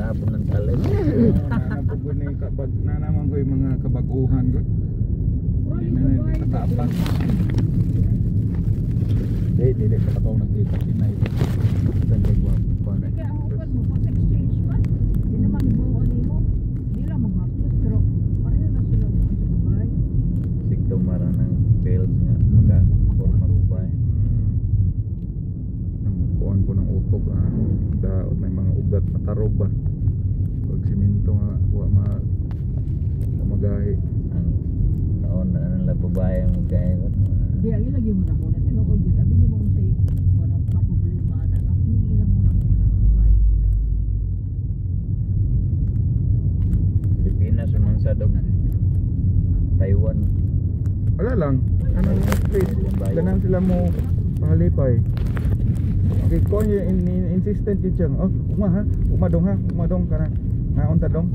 Napon ng talent. Oo, na po ni kabag na naman ko yung mga kabaguhan ko. Hindi na na kataapan. Di dili pa ako nakita kinay. Sandag wa ko na. Kaya ang upan mo pag exchange man, di naman ibuo nimo. Di lang mag-plus pero pareho na sila mo sa babae. Sigto mara ng bills nga maka forma ko ba eh. Ang kuan po ng utok ah. Daot na yung mga ugat matarog ba. Pag simento nga wa ma wa magahi. Ang taon na nang babae mo gaya ko. Di ang ilagi mo na muna tinuod yun. Abi nimo unsay wala ka problema ana. Ang pining ilang muna muna babae sila. Pilipinas man sa dog. Taiwan. Wala lang. Ano please. Ganan sila mo pahalipay. Okay, ko insistent yun siya. Oh, uma ha, uma dong ha, uma dong kana. Ngaon ta dong.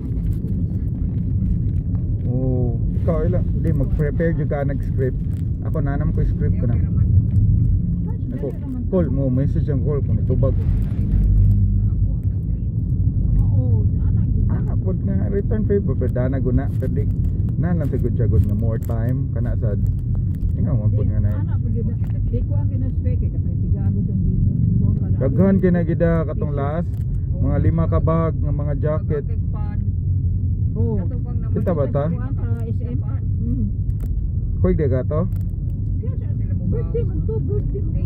Oh, ikaw ila, di mag-prepare jud ka nag-script. Ako nanam ko script ko na. Ako, call mo, message ang call kung itubag. Oo, ana gyud. Ah, pod nga return favor pero dana guna pero di na lang sigud siya good nga more time kana sad. Inga man pod nga na. Ana pud gyud. Di ko ang gina-spec kay katong tigago ang junior siguro kada. Daghan kay na gida katong last mga lima ka bag nga mga jacket. Oo. Kita ba ta? Kuan sa SM. Koy di ka to? Birthday man to, birthday man to.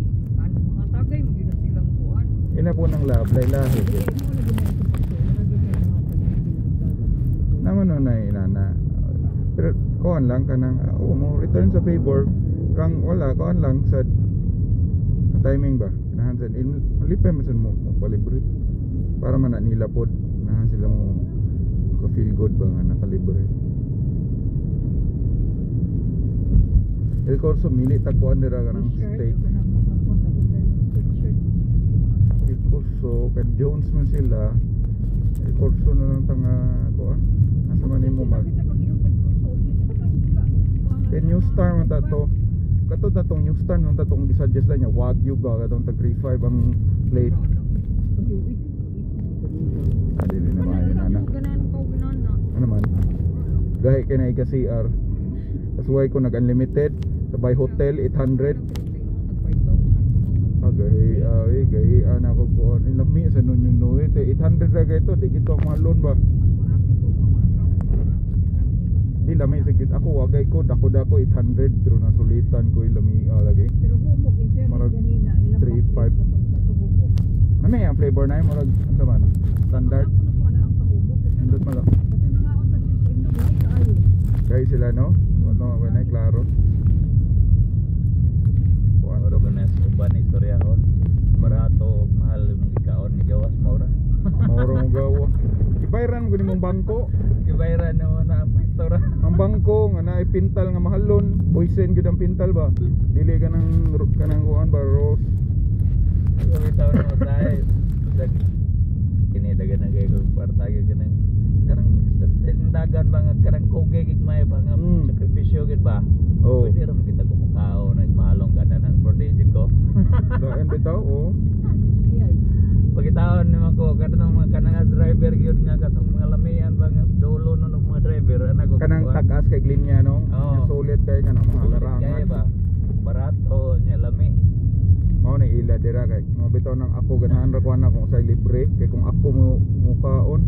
Ila po ng lab, lahi Di mo lagi na ito paso. Wala gyud kay mga taga- Naman no na inana. Pero kuan lang kanang oo mo return sa favor kang wala kuan lang sa ang timing ba kanahan sa lipay man sad mo mo palibre para man na nila pod nahan sila mo maka feel good ba nga nakalibre. El Corso mili ta kuan dira kanang T-shirt, steak. o kanang mga kuan, daghan kayo ng sweatshirt. El Corso kay Jones man sila. El Corso na lang tanga kuan. Asa man nimo mag Kita pag-inom kay Corso, okay siya katong Kay New Star man ta to. Kato na tong New Star nung tatong gisuggest na niya Wagyu ba katong tag 35 ang plate. Ah, dili na maayo na na. Ano man? Gahi kay na iga CR. That's why ko nag-unlimited sa by hotel 800. Ah, gahi ay gahi ana ko kuan. Ay lami sa nun yung noy. 800 ra kay to, di gito ang mahalon ba. Di lami sa git ako wagay ko dako dako 800 pero nasulitan ko lami ah, lagi. Pero humok in fairness Marag ganina, ilang 3, box 5. katong sa to humok. Ano yung flavor na yun? Murag ano man? Standard. Ang ako na kuan na ang kahumok kay Indot man lang. Basta nangaon ta sa SM no buhay kaayo. Kaya sila no? Wala wala na klaro. Kuan Oro ko na sa uban istorya ko. Barato ug mahal imong gikaon ni gawas maura. Mauro mo gawa. Ibayran ko nimong bangko. Gibayran na mo na pwesto ra. Ang bangko nga naay pintal nga mahalon, poison gyud ang pintal ba. Dili ka nang kanang kuan ba rose. Ako bitaw na usahay. Dag kini dagan na kay kog kwarta gyud kanang kanang dagan ba nga kanang kugi gig may ba nga sakripisyo gid ba. Oh. Pwede ra man kita kumukao nagmahalong ka na ng prodigy ko. Lain bitaw oh. Kaya Pagitaon nimo ko kanang mga kanang nga driver gyud nga katong mga lamian ba nga dulo no ng mga driver ana ko Kanang kuan. tag-as kay linya no. Oo. Nga sulit kay kanang mga Sulit larangan. kay ba. Barato nya lami. Mao na ila dira kay mo bitaw nang ako ganahan ra ko ana kung say libre kay kung ako mo mukaon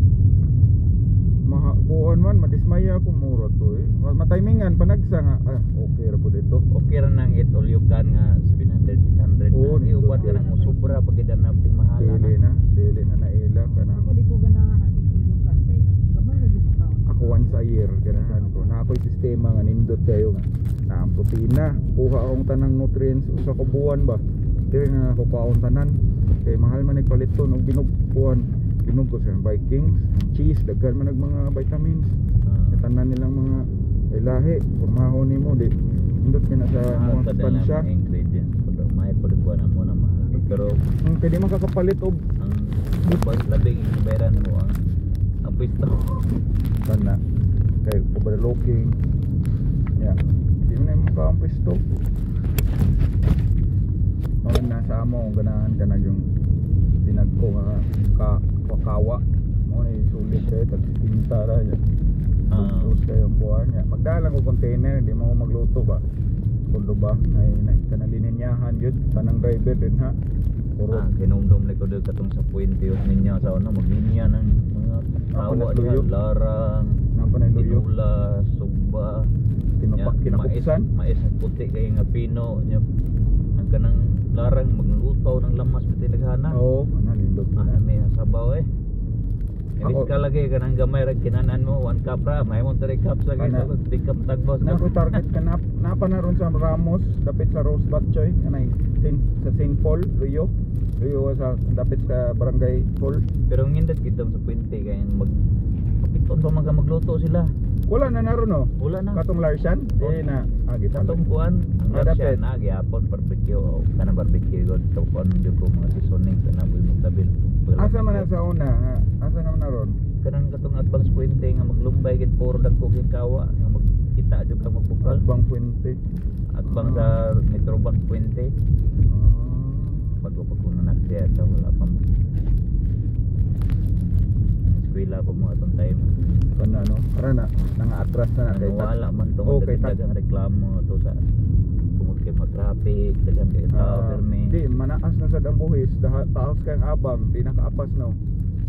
maha kuan man madismaya ako mura to eh. Matimingan panagsa nga ah, okay ra po dito. Okay ra nang it all you can nga 700 800 Oo, na. nindot Iuban ka yun. nang sobra pag nating mahala Dili na. na, dili na naila kanang ako di ko ganahan ang itulukan kay gamay ra gyud makaon. Ako once a year ganahan ko na ako'y sistema nga nindot kayo nga na ang protina kuha akong tanang nutrients usa ka buwan ba dili na ako kaon tanan kay mahal man nagpaliton og binog kuan binog ko sa Vikings cheese daghan man nag mga vitamins. Kay tanan nilang mga ay lahi pormaho nimo di nindot kay na sa Mahal mga pa din ang sustansya. mga ingredients pero may pud kuan na mo na mahal pero Kay di man kakapalit og ang ubas labing bayaran mo ang pwesto. Kana kay overlooking ya di man na mo kaong pwesto. Mao na sa amo kung ganahan ka na yung tinagko nga ka kakawa. Mo ni sulit kayo tag 70 ra yan. Ah. Tapos kayo ang buwan niya. Magdala ko container, hindi mo ako magluto ba. Kundo ba nay na kanalininyahan yun tanang driver din ha. Puro Ah, kinumdum ni ko dito katong sa Puente of ninyo sa ano maglinya ng mga Ako tawa nagluyo. diha, larang, napa na luyo, tinula, sugba, tinupak nya, kinakupsan. Mais, mais ang puti kay nga pino nya ang kanang larang maglutaw ng lamas pati naghana. Oo, ano nindot Ah, na. may sabaw eh. Ako- Imbis ka lagi kanang gamay ra kinanan mo, 1 cup ra, may mo 3 cups lagi Ana. sa di ka tagbaw Na ako target ka na napa na ron sa Ramos, dapit sa Rose Batchoy, kanay Saint, sa St. Paul, Luyo. Luyo sa dapit sa Barangay Hall. Pero ang nindot gid sa Puente kay mag papiton pa man ka magluto sila. Wala na naron no. Wala na. Katong Larsian, di na agi pala. Katong kuan, ang Ah, Russia dapat. na gihapon barbecue o kanang barbecue god to kuan jud ko mga seasoning kanang mo tabil. Asa man na sa una, ha? Asa naman na ron? Kanang katong advance Puente nga maglumbay gid puro dagko gid kawa nga magkita jud ka magbukal. Bang Puente. Atbang sa Metrobank Puente Ah. bago pa ko nanak siya ito wala pa mo. Ang eskwela pa mo atong time. Kana no, para na nanga-atras na na kay Ang wala man tong Oh, kay dagang reklamo to sa tungod kay ma-traffic, daghan kay tao Ah, permi. di manaas na sad ang buhis, taos kay ang abang, di nakaapas no.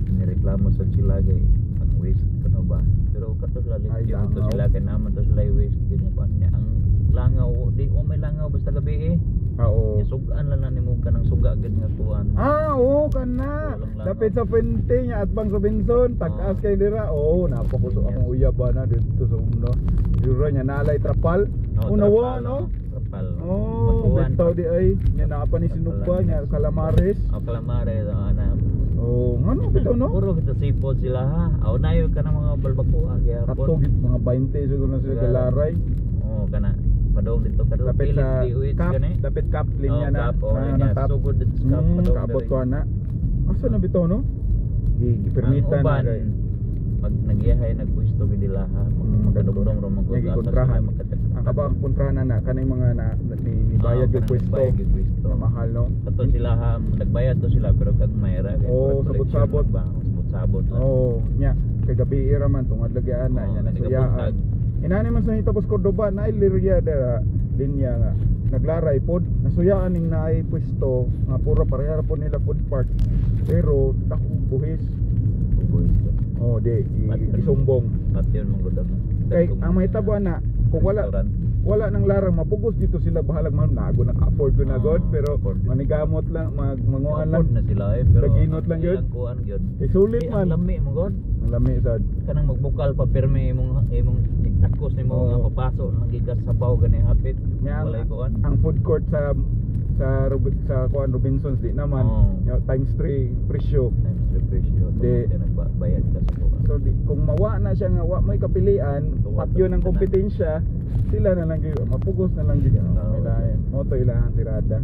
Nireklamo sad sila kay ang waste kuno ba. Pero kato sila Ay, lityo to langaw. sila kay naman to sila yung waste yun kuan niya. Ang langaw di o may langaw basta gabi eh. Ah, oo. Sugaan lang na nimo kanang suga gid nga kuan. Ah, oo kana. Walang langaw. Dapit sa puente niya at bang Robinson, tag-as Oo. kay dira. Oo, napakuso Yes. akong uyab ba na dito sa uno. Dira niya nalay trapal. Oh, Una wa trapal, no. Trapal. Oh, Magkuhan. bitaw di ay niya naa pa ni sinugba niya calamares. Oh, calamares oh, ana. Oh, ngano bitaw no? Puro kita seafood sila ha. Aw nayo ka ng mga balbakuha Kato gyapon. gid mga 20 siguro na sila Yeah. galaray. Oh, kana padong dito kadto Dapit sa DOH cap, gani. dapit cap linya Oh, na. cap, oh, Na- linya. na tap. Sugod dito sa cap, padong Kaabot diri. ko ana. Asa na bitaw no? Gi gipermita Ang na uban, kay. Pag nagyahay nagpwesto gid nila ha. Magkadugdong ra man ko Nya gikontrahan. Ang kabang kontrahan na na kanay mga na ni, ni bayad yung pwesto. Bayad yung pwesto. Na mahal no. Kato sila ha, nagbayad to sila pero gagmay ra kay Oo, murag collection sabot-sabot. lang ba? Sabot-sabot lang. Oo, nya kay gabi ra man tungod lagi ana Oo, nya kasi nasuyaan. kabuntag. Inani man sa hitapos Cordoba na ilirya dira linya nga naglaray pod nasuyaan ning naay pwesto nga puro pareha ra pod nila food park pero dako buhis. Bubuhis ka. Oh, di gisumbong. Pat yun mong gudang. Kay ang mahitabo ana kung wala wala nang larang mapugos dito sila bahalag man nago na afford ko na Oo, god pero afford. manigamot lang manguan lang Afford na sila eh pero Naginot lang yun. ilang kuan gyud. Kay sulit Eh, man. ang lami mo god. Ang lami sad. Kanang magbukal pa pirmi imong imong takos nimo Oo. nga papaso nang gigas sabaw gani hapit. Nya, Walay kuan. ang food court sa sa kuan Robinsons di naman Oo. Yo, times 3 presyo. Times three presyo. Di. Tungod kay nagbayad ka sa kuan. So di, kung mawa na siya nga wa may kapilian, Tuwa patyo ng to. kompetensya, sila na lang gyud mapugos na lang gyud. Oo. May lain. Mo to ilahang tirada.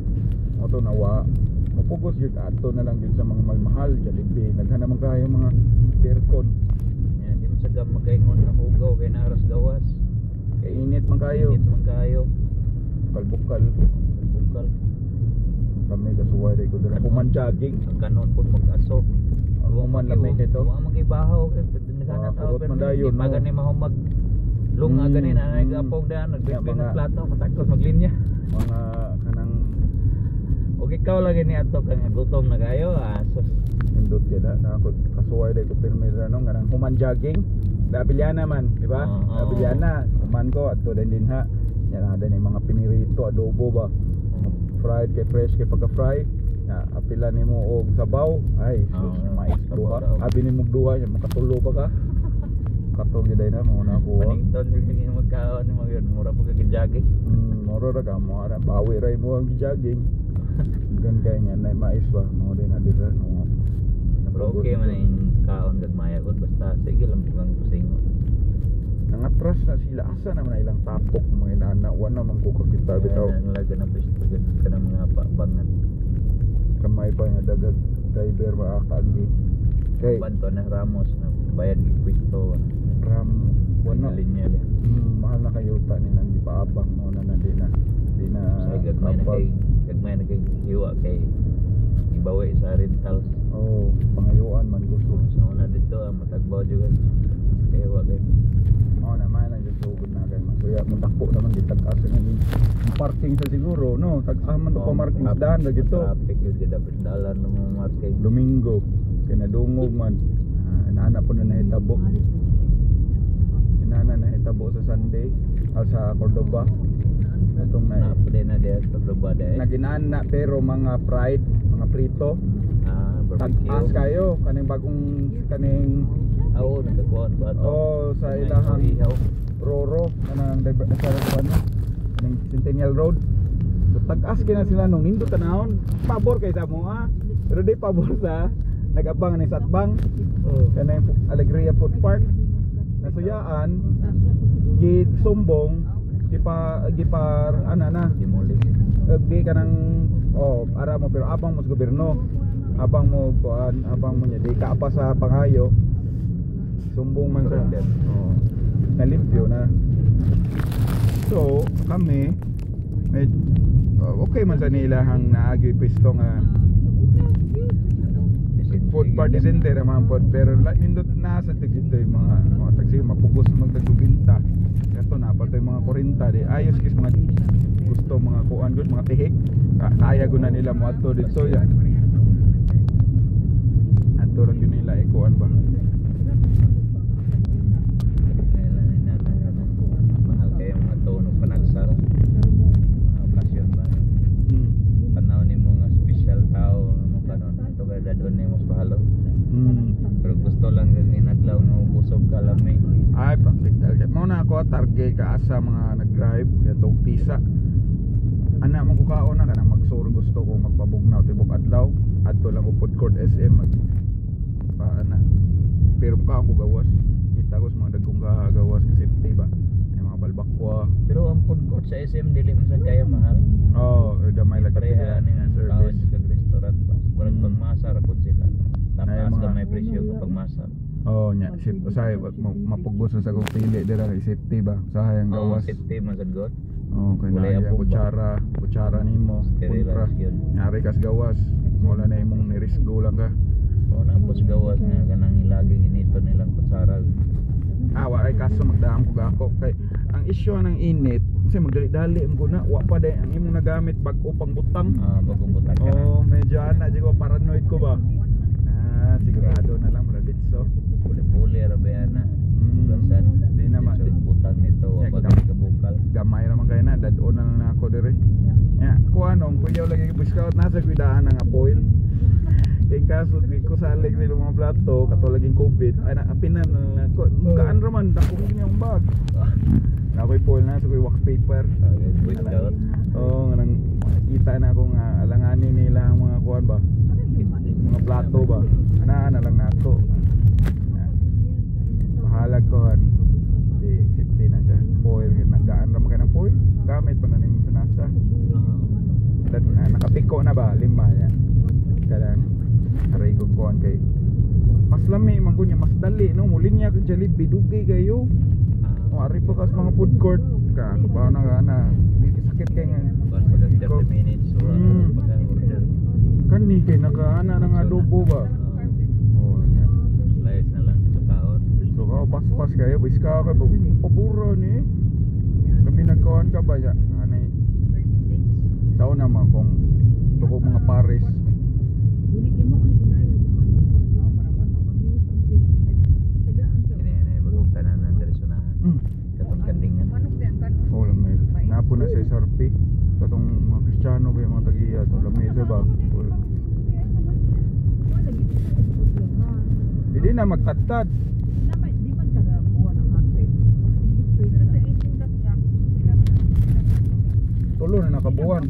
Mo to nawa. Mapugos gyud ato na lang gyud sa mga malmahal, Jollibee. Naghan naman kayo mga aircon. Nya, di mo sa gam makaingon na hugaw kay naras gawas. Kay init man kayo. Init man kayo. Bukal-bukal. Bukal. Kami kasuway day ko dira. Human jogging. Ang kanon pud mag-aso. Human lamig ito. Wa man kay bahaw kay nagana Ah, tao kubot pero man dayon, di pa no? gani mahumag lunga gani na nagapog daan Ya, nagbitbit ng mga- plato patakos maglinya. Mga kanang Og ikaw lagi ni ato kang gutom na kayo sus. Nindot kay na ako kasuway day ko pirmi ra no kanang human jogging. Dabiliana man, di ba? Oo. Dabiliana, human ko ato din din ha. Yan na din mga pinirito adobo ba. Fried kay fresh kay pagka fry. Na apila nimo og sabaw. Ay, sus, Oo, mais sabaw duha. daw. Abi nimo duha nya makatulo pa ka. Katong gyud na mo na ako. Panington yung yung magkaon ni mga mura pa kag jogging. Moro ra ka mo ara bawi ra mo ang jogging. Gan kay nya na mais ba mo din na dira no. Pero okay man yung kaon gagmaya gud basta sige lang kang pasingo. Nangatras na sila asa naman na ilang tapok mga inana wa naman ko kakita bitaw Kaya nalaga na pwesto gud kanang mga bangan. kamay pa nga dagag driver maakaagi kay Banto na Ramos na bayad gid pwesto. ram wala Linya din. Mahal na kayuta ni nang gipaabang mo na na di na Sa gagmay na kapag kay gagmay na kay hiwa kay Bawi sa rentals. Oh, pangayuan man gusto. Sa una dito, matagbaw jud. Kaya wa kay. Oh, naman lang jud sugod na kay masuya mo dako naman di tag-as nga ang parking sa siguro, no? Tag-as man to pa marking sa daan ra gito. Traffic yun, di dapat dalan ng mga marking. Domingo kay nadungog man. Ah, inana po na nahitabo. Inana nahitabo sa Sunday, sa Cordoba. Atong na Na din na diya sa Cordoba dai. Naginaan na pero mga pride, mga prito, Ah, barbecue. tag-as kayo kaning bagong kaning Oo, nagkakuan ba to? Oh, sa ilahang Ihaw. Roro kanang sa ano kaning Centennial Road. So, tag-as kina sila nung nindot tanahon, pabor kay sa mo ah. Pero di pabor sa nag-abang ni Satbang Oh. kanang Alegria Food Park. Nasuyaan gi sumbong gipa gipa ana na Demolish. Di kanang oh ara mo pero abang mo sa gobyerno, abang mo kuan, abang mo niya di ka pa sa pangayo sumbong man sa oh, nalimpyo na. So kami med okay man sa nila hang naagi pisto nga food party center man pod, pero nindot na sa tigito yung mga taxi mapugos magtagbinta kato na pa to yung mga 40 di ayos kis mga gusto mga kuan gud mga tihik. Kaya gud na nila mo adto dito ya, adto lang yun nila ikuan ba. Kailangan na mahal kayo mga tono panagsara. Mga okasyon ba? Panahon nimo nga special tao mo kanon. Ato ka dadon nimo sa pahalo. Pero gusto lang kag inadlaw nga busog ka lami. Ay, practical kay mo na ako target ka asa mga nag-drive kaya tog tisa ana mo ko kaon na kanang magsur gusto ko magpabugnaw tibok adlaw adto lang ko food court SM mag pa ana pero kaon ko gawas kita ko sa mga dagkong gawas kasi safety ba ay mga balbakwa. Pero ang food court sa SM dili man sad kaya mahal. Oh, gamay lang Pareha ani nga service. kaon kag restaurant ba. Murag pagmasa ra pud sila. Ay, Taas gamay presyo kapag masa. Oh, nya sip usahay mapugos sa kong pili dira kay safety ba usahay ang Oh, gawas. safety man sad god. Oh, kay Walay naa apog ba? kutsara, kutsara nimo, Steril kontra. lang yun. Nyari kas gawas, wala na imong nirisgo lang ka. O na po sa gawas nga kanang ilaging inito nilang kutsara. Ah, wa ay kaso magdaham ko gako kay ang isyu ng init kasi magdali-dali mo ko na wa pa day ang imong nagamit bag-o pang butang. Ah, bagong butang ka na. Oh, medyo ana jud ko paranoid ko ba. Ah, sigurado na lang para ditso. Puli-puli ra ba yan na. Hugasan. Di na Ditso, butang nito wa Yeah, pa gani kabukal. Gamay naman kayo na, dadon na lang ako dire. Ya, kuha nung kuyaw lagi ko scout nasa kuidaan ang apoil. Kay kaso di ko salig sa ilang mga plato kato laging COVID ay na apinan na lang ako. Kaan ra man dako ko niyang bag. Na ako'y foil na sa ko'y wax paper. Wait out. Oo, nga nang makikita na ako nga alanganin nila ang mga kuan ba, mga plato ba. Ana na lang nato. Bahalag ko han. Di safety na siya. Foil nagaan ra man kay ng foil. Gamit pa na nimo sa NASA. Dan na, nakapiko na ba lima niya. Kanang aray ko kuan kay mas lami man kunya mas dali no mulinya ka Jollibee dugay kayo. O ari pa kas mga food court ka kabaw na ka na di sakit kay nga Kuan pag 30 minutes or pag order. Kani kay nakaana ng adobo ba. Oh, nya. Slice na lang sa kaon. So ka paspas kayo bis ka kay pabura ni. Kami nagkuan ka ba ya? Anay sa una man kung tuko mga Paris. Kini na bagong tanan na diri sa unahan. Katong kandingan. Oh, lamay. Napo na sa SRP. Katong mga Kristiyano ba yung mga tagiya to lamay sa ba. Hindi na magtadtad. Tulo na nakabuwan.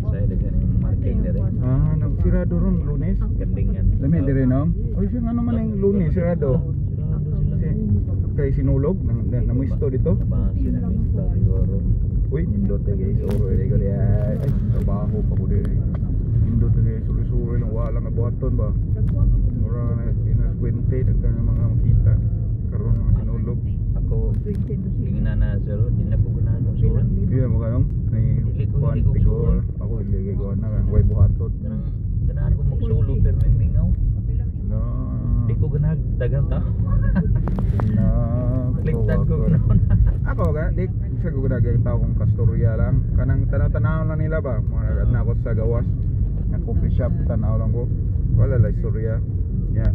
Sa daghan yung marking diri. Ah, nagsirado ron Lunes. Kandingan. Lamay dire no. Oy, siya nga naman yung Lunes sirado. Sirado sila. Si kay sinulog nang namuisto dito. Ba sila mista siguro. Uy, nindot eh guys. Oro eh ko diay. Ay, trabaho pa ko dire. Nindot eh guys, suri-suri lang wala nga buhaton ba. Mura na inaskwente daghan nga mga makita karon mga sinulog. Ako ko tingnan na sir, di na ko ganahan mo sulo. Iya mo kanong ni Dili ko- kuan dili ko tigor. sulo. Ako dili ko na way buhaton. Kanang ganahan ko magsulo pero may mingaw. Na. Di ko ganahan daghang tao. Na. Baliktad ko ganahan. Ako ga di sa ko ganagang tao kong kastorya lang. Kanang tanaw-tanaw lang nila ba. Mga na ako sa gawas. Na coffee shop tanaw lang ko. Wala lang istorya. Ya.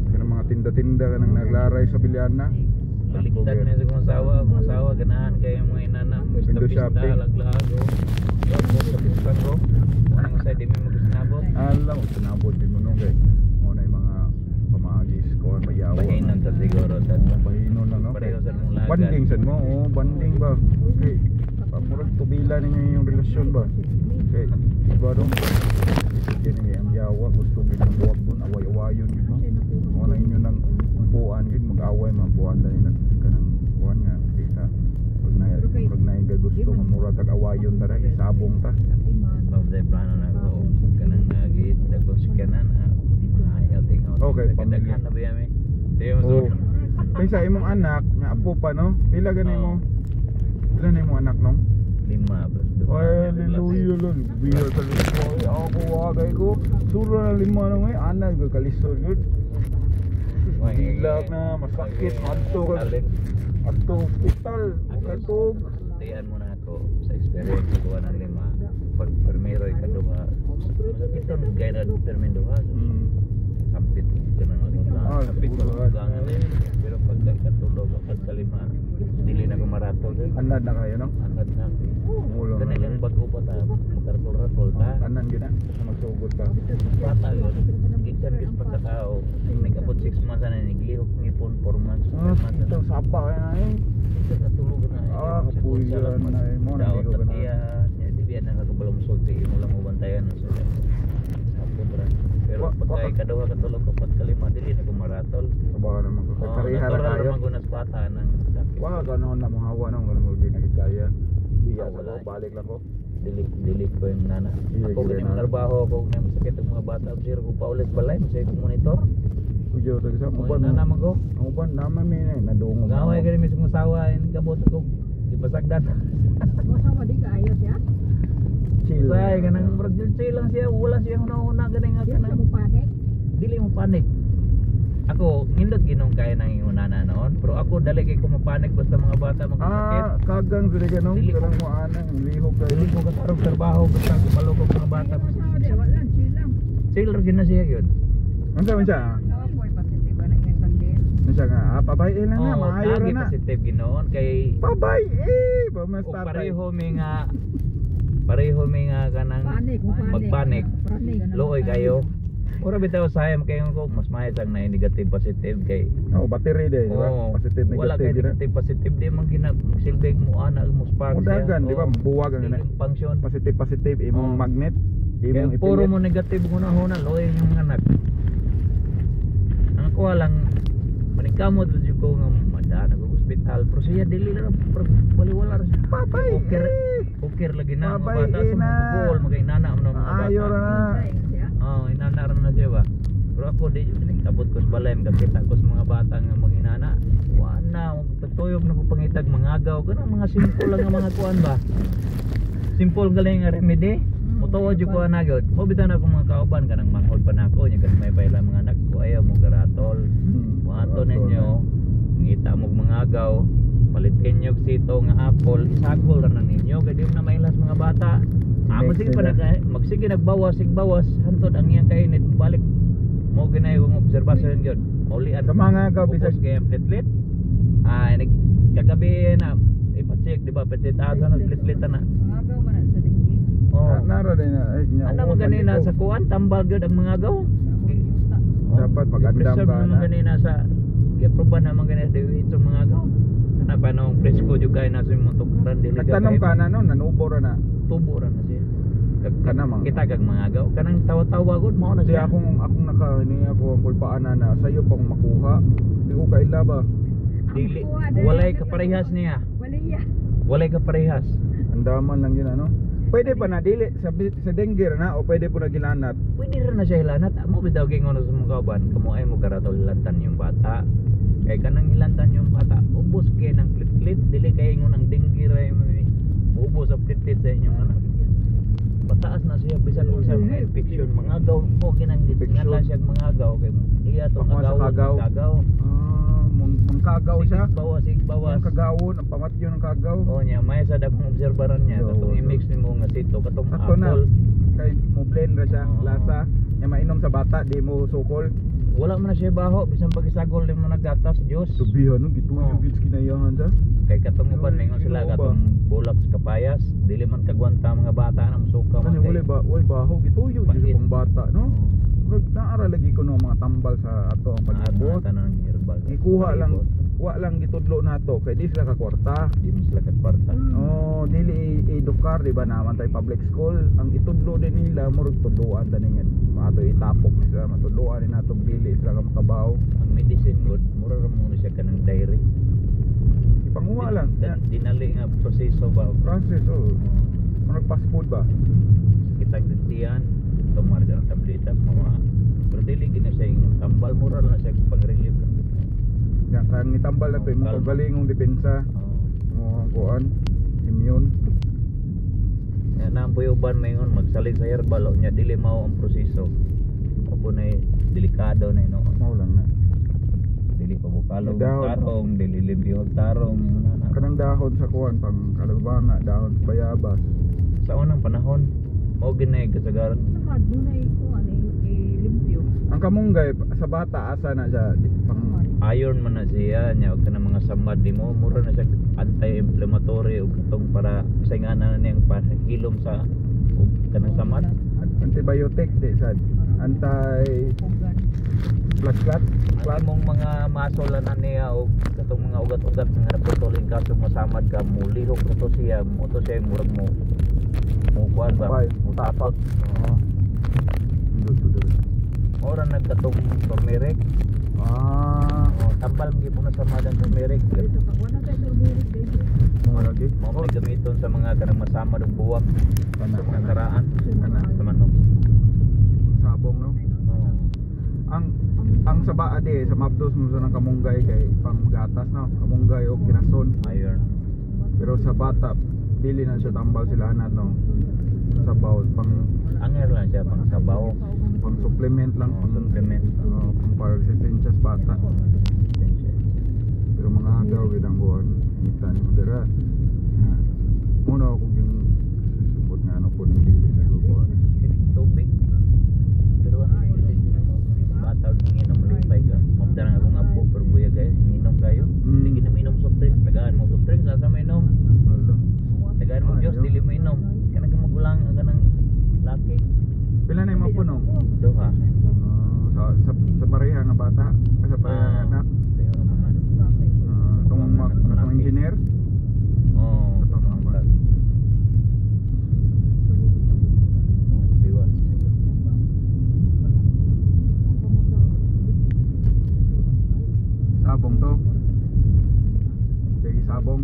Kanang mga tinda-tinda kanang naglaray sa Bilyana. Baliktad na sa kong asawa, akong asawa ganahan kayo mga inana, Window pista shopping. laglag oh. Ako sa pista ko. Wala sa di mi magisnabot. Alam, sinabot din mo nung kay mo na yung mga pamagis ko mayawa. Bahinon ta siguro tad. Oo, bahinon lang no. Pareho sa mong lagan. Banding sad mo, oh, banding ba. Okay. Pamurag tubila ninyo yung relasyon ba. Okay, di ba dong? Sige ninyo ang yawa gusto gid ng buwag dun away-awayon gid mo. Mo na inyo nang umpuan gid mag-away mabuan dani na kanang kuan nga kita. Pag na gusto nga mura tag awayon tara isabong ta. Mabday plano na ako kanang nagit dagkong sikanan ay outing out. Okay, pamilya. Daghan na ba yami? Di mo Oh. Kaysa imong anak nga apo pa no? Pila gani Oo. mo? Pila na imong anak no? 5 plus 2. Ay, hallelujah lord. Biya sa lisod. Ako wagay ko. Suro na lima na ngayon. Ana, ko kalisod yun. Hilak na, masakit, madto ka. Adto hospital, katog. Tiyan mo na ako sa experience ko ng lima. Pag primero ikaduha, masakit ang gaya na permen duha. Sampit ka na akong Ah, sampit ko buhat. gangan eh. Pero pag ikatulo, pag kalima, dili na ko maratol. Anad na kayo no? Anad na ako. Ulo na. Kanang bago pa ta, magkaratol-ratol ta. Tanan gyud na, magsugot ka. Bata yun, gikan gyud pagkatao. Nag-abot 6 months na naglihok ngipon 4 months. Ah, 5 months. ito sapa kaya na eh. Isa katulog na. Ah, kapuyan na eh. Mo na, Daot hindi ko at ganahan. iya, niya, di biya nakakabalo mo sulti, imo lang mo bantayan na sila. Sapon ra. Pero pagka ikaduha katulog ko pagkalima dili na ko maratol. Baka naman ko. Oh, Kariha na natural kayo. man ko nas bata ng sakit. Wala ka noon na mga hawa nung ganun mo di nagkaya. Biya Ah, sa wala ko, eh. balik lang ko. Dili dili ko yung nana. Iya, Ako gila gani na. mga trabaho ko nga masakit ang mga bata zero ko paulit balay mo sa monitor. Kuyo sa isa mo Mo ba? nana man ko. Ang uban naman may na nadungog. Gaway gani mismo asawa in kabot ko ipasagdan. Masawa di ka ayos ya. Chill. Say kanang murag chill lang siya, wala siyang una-una gani nga Di siya kanang mo panic. dili mo panik. Ako ngindot ginong kaya nang ingunana noon, pero ako dali kay ko mapanik basta mga bata magkasakit. Ah, kagang sila ka nung Dili ko- kanang mo anang lihok kayo. Dili ko katarong trabaho basta kumalukog mga bata. Masawa di wala lang chill lang. Chill ra gyud na siya gyud. Unsa man siya? Tawa po ay positive ang iyang kandil. Unsa nga? Ah, pabay eh lang na, Oo, maayo ra lagi na. positive ginoon kay Pabay eh, ba mas o tatay. pareho mi nga kanang Panic, mo panic. Magpanik. Panic. Luoy kayo. Ora bitaw sayam kayo ko mas maayo sang na negative positive kay Oh, battery day, di ba? Oo, Positive wala kay negative gina. negative positive di man gina silbig mo ana mo spark siya. Mudagan, di ba? Oo. Buwag ang Dili gina. function. Positive positive imong Oo. magnet, imong Kaya puro ipilit. mo negative hunahuna luoy yung anak. Ang ako lang maningkamot ra jud ko nga madaan ako ospital pero siya dili ra pero baliwala ra siya. Pabay Okay. eh. Okay lagi na mga Babay, bata sa ina. mga buol mga inana man ang mga bata. Maayo ra na. Oo, oh, inana ra na siya ba. Pero ako di nagkabot ko sa balay, makakita ko sa mga bata nga mga inana. Wa na, tutuyog na ko pangitag mangagaw, ganang mga simple lang nga mga kuan ba. Simple galing nga remedy. Mutuo jud ko ana gyud. Mo bitaw na akong mga kauban kanang manghod pa nako nya kasi may baila mga anak ko ayaw mo garatol. Buhaton ninyo, ngita mo mangagaw, palitin nyo sito nga apple, isagol ra na ninyo kay di mo na mailas mga bata. Ah, Next magsige pa nila. nag magsige nagbawas, sig bawas, hantod ang iyang kainit balik mo ginay kong obserbasyon gyud. Maulian. Sa mga agaw Ubos bisag kay ang platelet. Ah, nag kagabi na ipa-check di ba platelet asa na platelet na. Pangagaw man na sa dinggi. Oh. Nara din na. Ay, nya, Ano oo, man ganina balik ko. sa kuan tambal gyud ang mga agaw. Oh, Dapat mag-andam i-preserve ka naman na. ganina sa giaproba naman ganina sa itong mga agaw. Kana pa nung presko jud kay nasa imong tukaran dili Nagtanong ka na no, nanubo ra na. Tubo ra na siya. Kana mga. Kita kag mga agaw kanang tawa-tawa gud mao na Di siya. akong akong naka ni ako ang kulpaan na na sayo pang makuha. Di ko kaila ba. Dili walay kaparehas niya. Wala. Walay kaparehas. Andaman lang yun ano. Pwede pa na dili sa sa dengue ra na o pwede po na gilanat. Pwede ra na siya hilanat. Amo bitaw gingon sa mga kauban, kamo ay mo karatol lantan yung bata. Kay kanang hilantan yung bata, ubos kay ng plitlit, dili kay ingon ang dengue ra ubos sa plitlit sa inyong anak. Pataas na siya bisan unsa mga infection, mga agaw mo ginang Infection. nga siya mga agaw kay iya tong Pakuha sa agaw kagaw. Kagaw. Ah, mangkagaw siya. Bawas, sig bawas. Ang kagawon, ang pamatyo ng kagaw. Oh nya, may sa dakong obserbaran niya Oo, katong so- i-mix nimo nga sito katong Ato na. apple. Kay mo blend ra siya, Oo. lasa. Nya mainom sa bata, di mo sukol. Wala man na siya baho bisan pagisagol nimo naggatas juice. Sabihan no, gituyo Oo. gid kinayahan sa. Kay katong uban mingon sila Ginoo ba? katong bulak sa kapayas, dili man kagwanta mga bata na musuka man Kani kay. wala ba, wala baho gituyo gid Pait. pang bata, no? Murag naara lagi ko no mga tambal sa ato ang palibot. Tanan ng herbal. Ikuha lang, Palibot. wa lang gitudlo nato kay di sila ka kwarta. Di mo sila kagkwarta. Oh, dili i-edukar, di ba naman tayo public school. Ang itudlo din nila murag tudloan tani nga ato itapok ni sila, matudloan ni nato dili sila ka makabaw. Ang medicine god, mura ra mo na siya kanang diary. Ipanguha lang. Dinali nga proseso ba Process oh. Murag fast food ba? kitang tiyan tumar ka ng tabletas mga pero dili gid na siya yung tambal, mura na siya pang relief lang gid. Ya, kang itambal na to imong Kalma. kaugalingong depensa, Oo. imong kuan, immune. Nga na ang puyuban mayngon magsalig sa herbal o nya dili mao ang proseso. Opo na delikado na noon. Mao lang na. Dili pa bukalo Dahon. tarong, dili limpyo og tarong ingon na na. Kanang dahon sa kuan pang kalabanga, dahon sa bayabas. Sa unang panahon mao ginay kasagaran. Samad dunay kuan eh, limpyo. Ang kamunggay sa bata asa na siya pang Iron man na siya nya og kanang mga samad di mo mura na siya anti-inflammatory ug katong para sa nga na niyang pahilom sa ug kanang samad. Antibiotic di sad. Anti Pugan. blood clot. Ang imong mga muscle na niya og katong mga ugat-ugat nga naputol in kaso masamad ka mulihok na to siya mo to siya murag mo mo kuan ba Bay, mo tapot. Oo. Indot to dali. Mura nagkatong turmeric. Ah, Oh, tambal man gyud na sa madan turmeric. Dito ka wala kay turmeric dito. Mga lagi. Mao may gamiton sa mga kanang masamad og buwak Kana, sa mga kana. karaan Kana. sa manok. Sabong no. Oh. Ang sa baa di sa mapdos mo sa ng kamunggay kay panggatas no. Kamunggay o kinason. Iron. Pero sa bata dili na siya tambal sila na no. Sa bawol pang Anger lang siya pang sabaw. Pang supplement lang, Oh, pang supplement. Oh, pang paresistensya sa bata. Pero mga agaw gid ang buwan kita ni dira. Muna ako yung susupot nga ano po ng dili sa buwan. Tubig. Pero ang bata og nginom lipay ka. Mamda nga akong apo pero buya kayo nginom kayo. Hindi gid na minom soft drinks, tagaan mo soft drinks asa mo inom. Alo. Tagaan mo Diyos Ayaw. dili mo inom. Kanang ka magulang ang kanang laki. Pila na yung mga punong? Duha. Ah, sa pareha nga bata, ah, sa pareha nga anak. Pareha nga mga anak. Ah, itong atong engineer. Oo. Katong mga bata. Diwas. Sabong to. Kay sabong.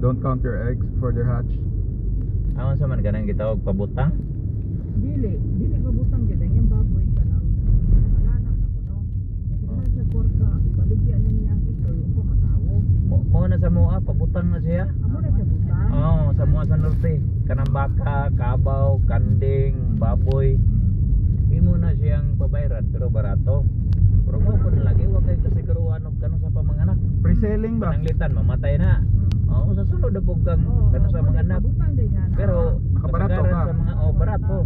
Don't count your eggs for their hatch. Awan sa man kanang gitawag pabutang. Dili, dili mabutang gyud ang iyang baboy kanang alanak ako no. Kaya siya kwarta, ibaligya na niya ang itoy upo matawo. Mo mo na sa moa pabutang na siya. Amo na siya butang. Oo, sa moa sa norte. Kanang baka, kabaw, kanding, baboy. Imo na siyang pabayran pero barato. Pero mo kun lagi wa kay kasiguruan og kano sa pamanganak. Pre-selling ba? Pananglitan mamatay na. Oo, sa sunod na pug kang kano sa mga anak. Pabutang day nga. Pero Nakabarato kasagaran ka. sa mga oh barato.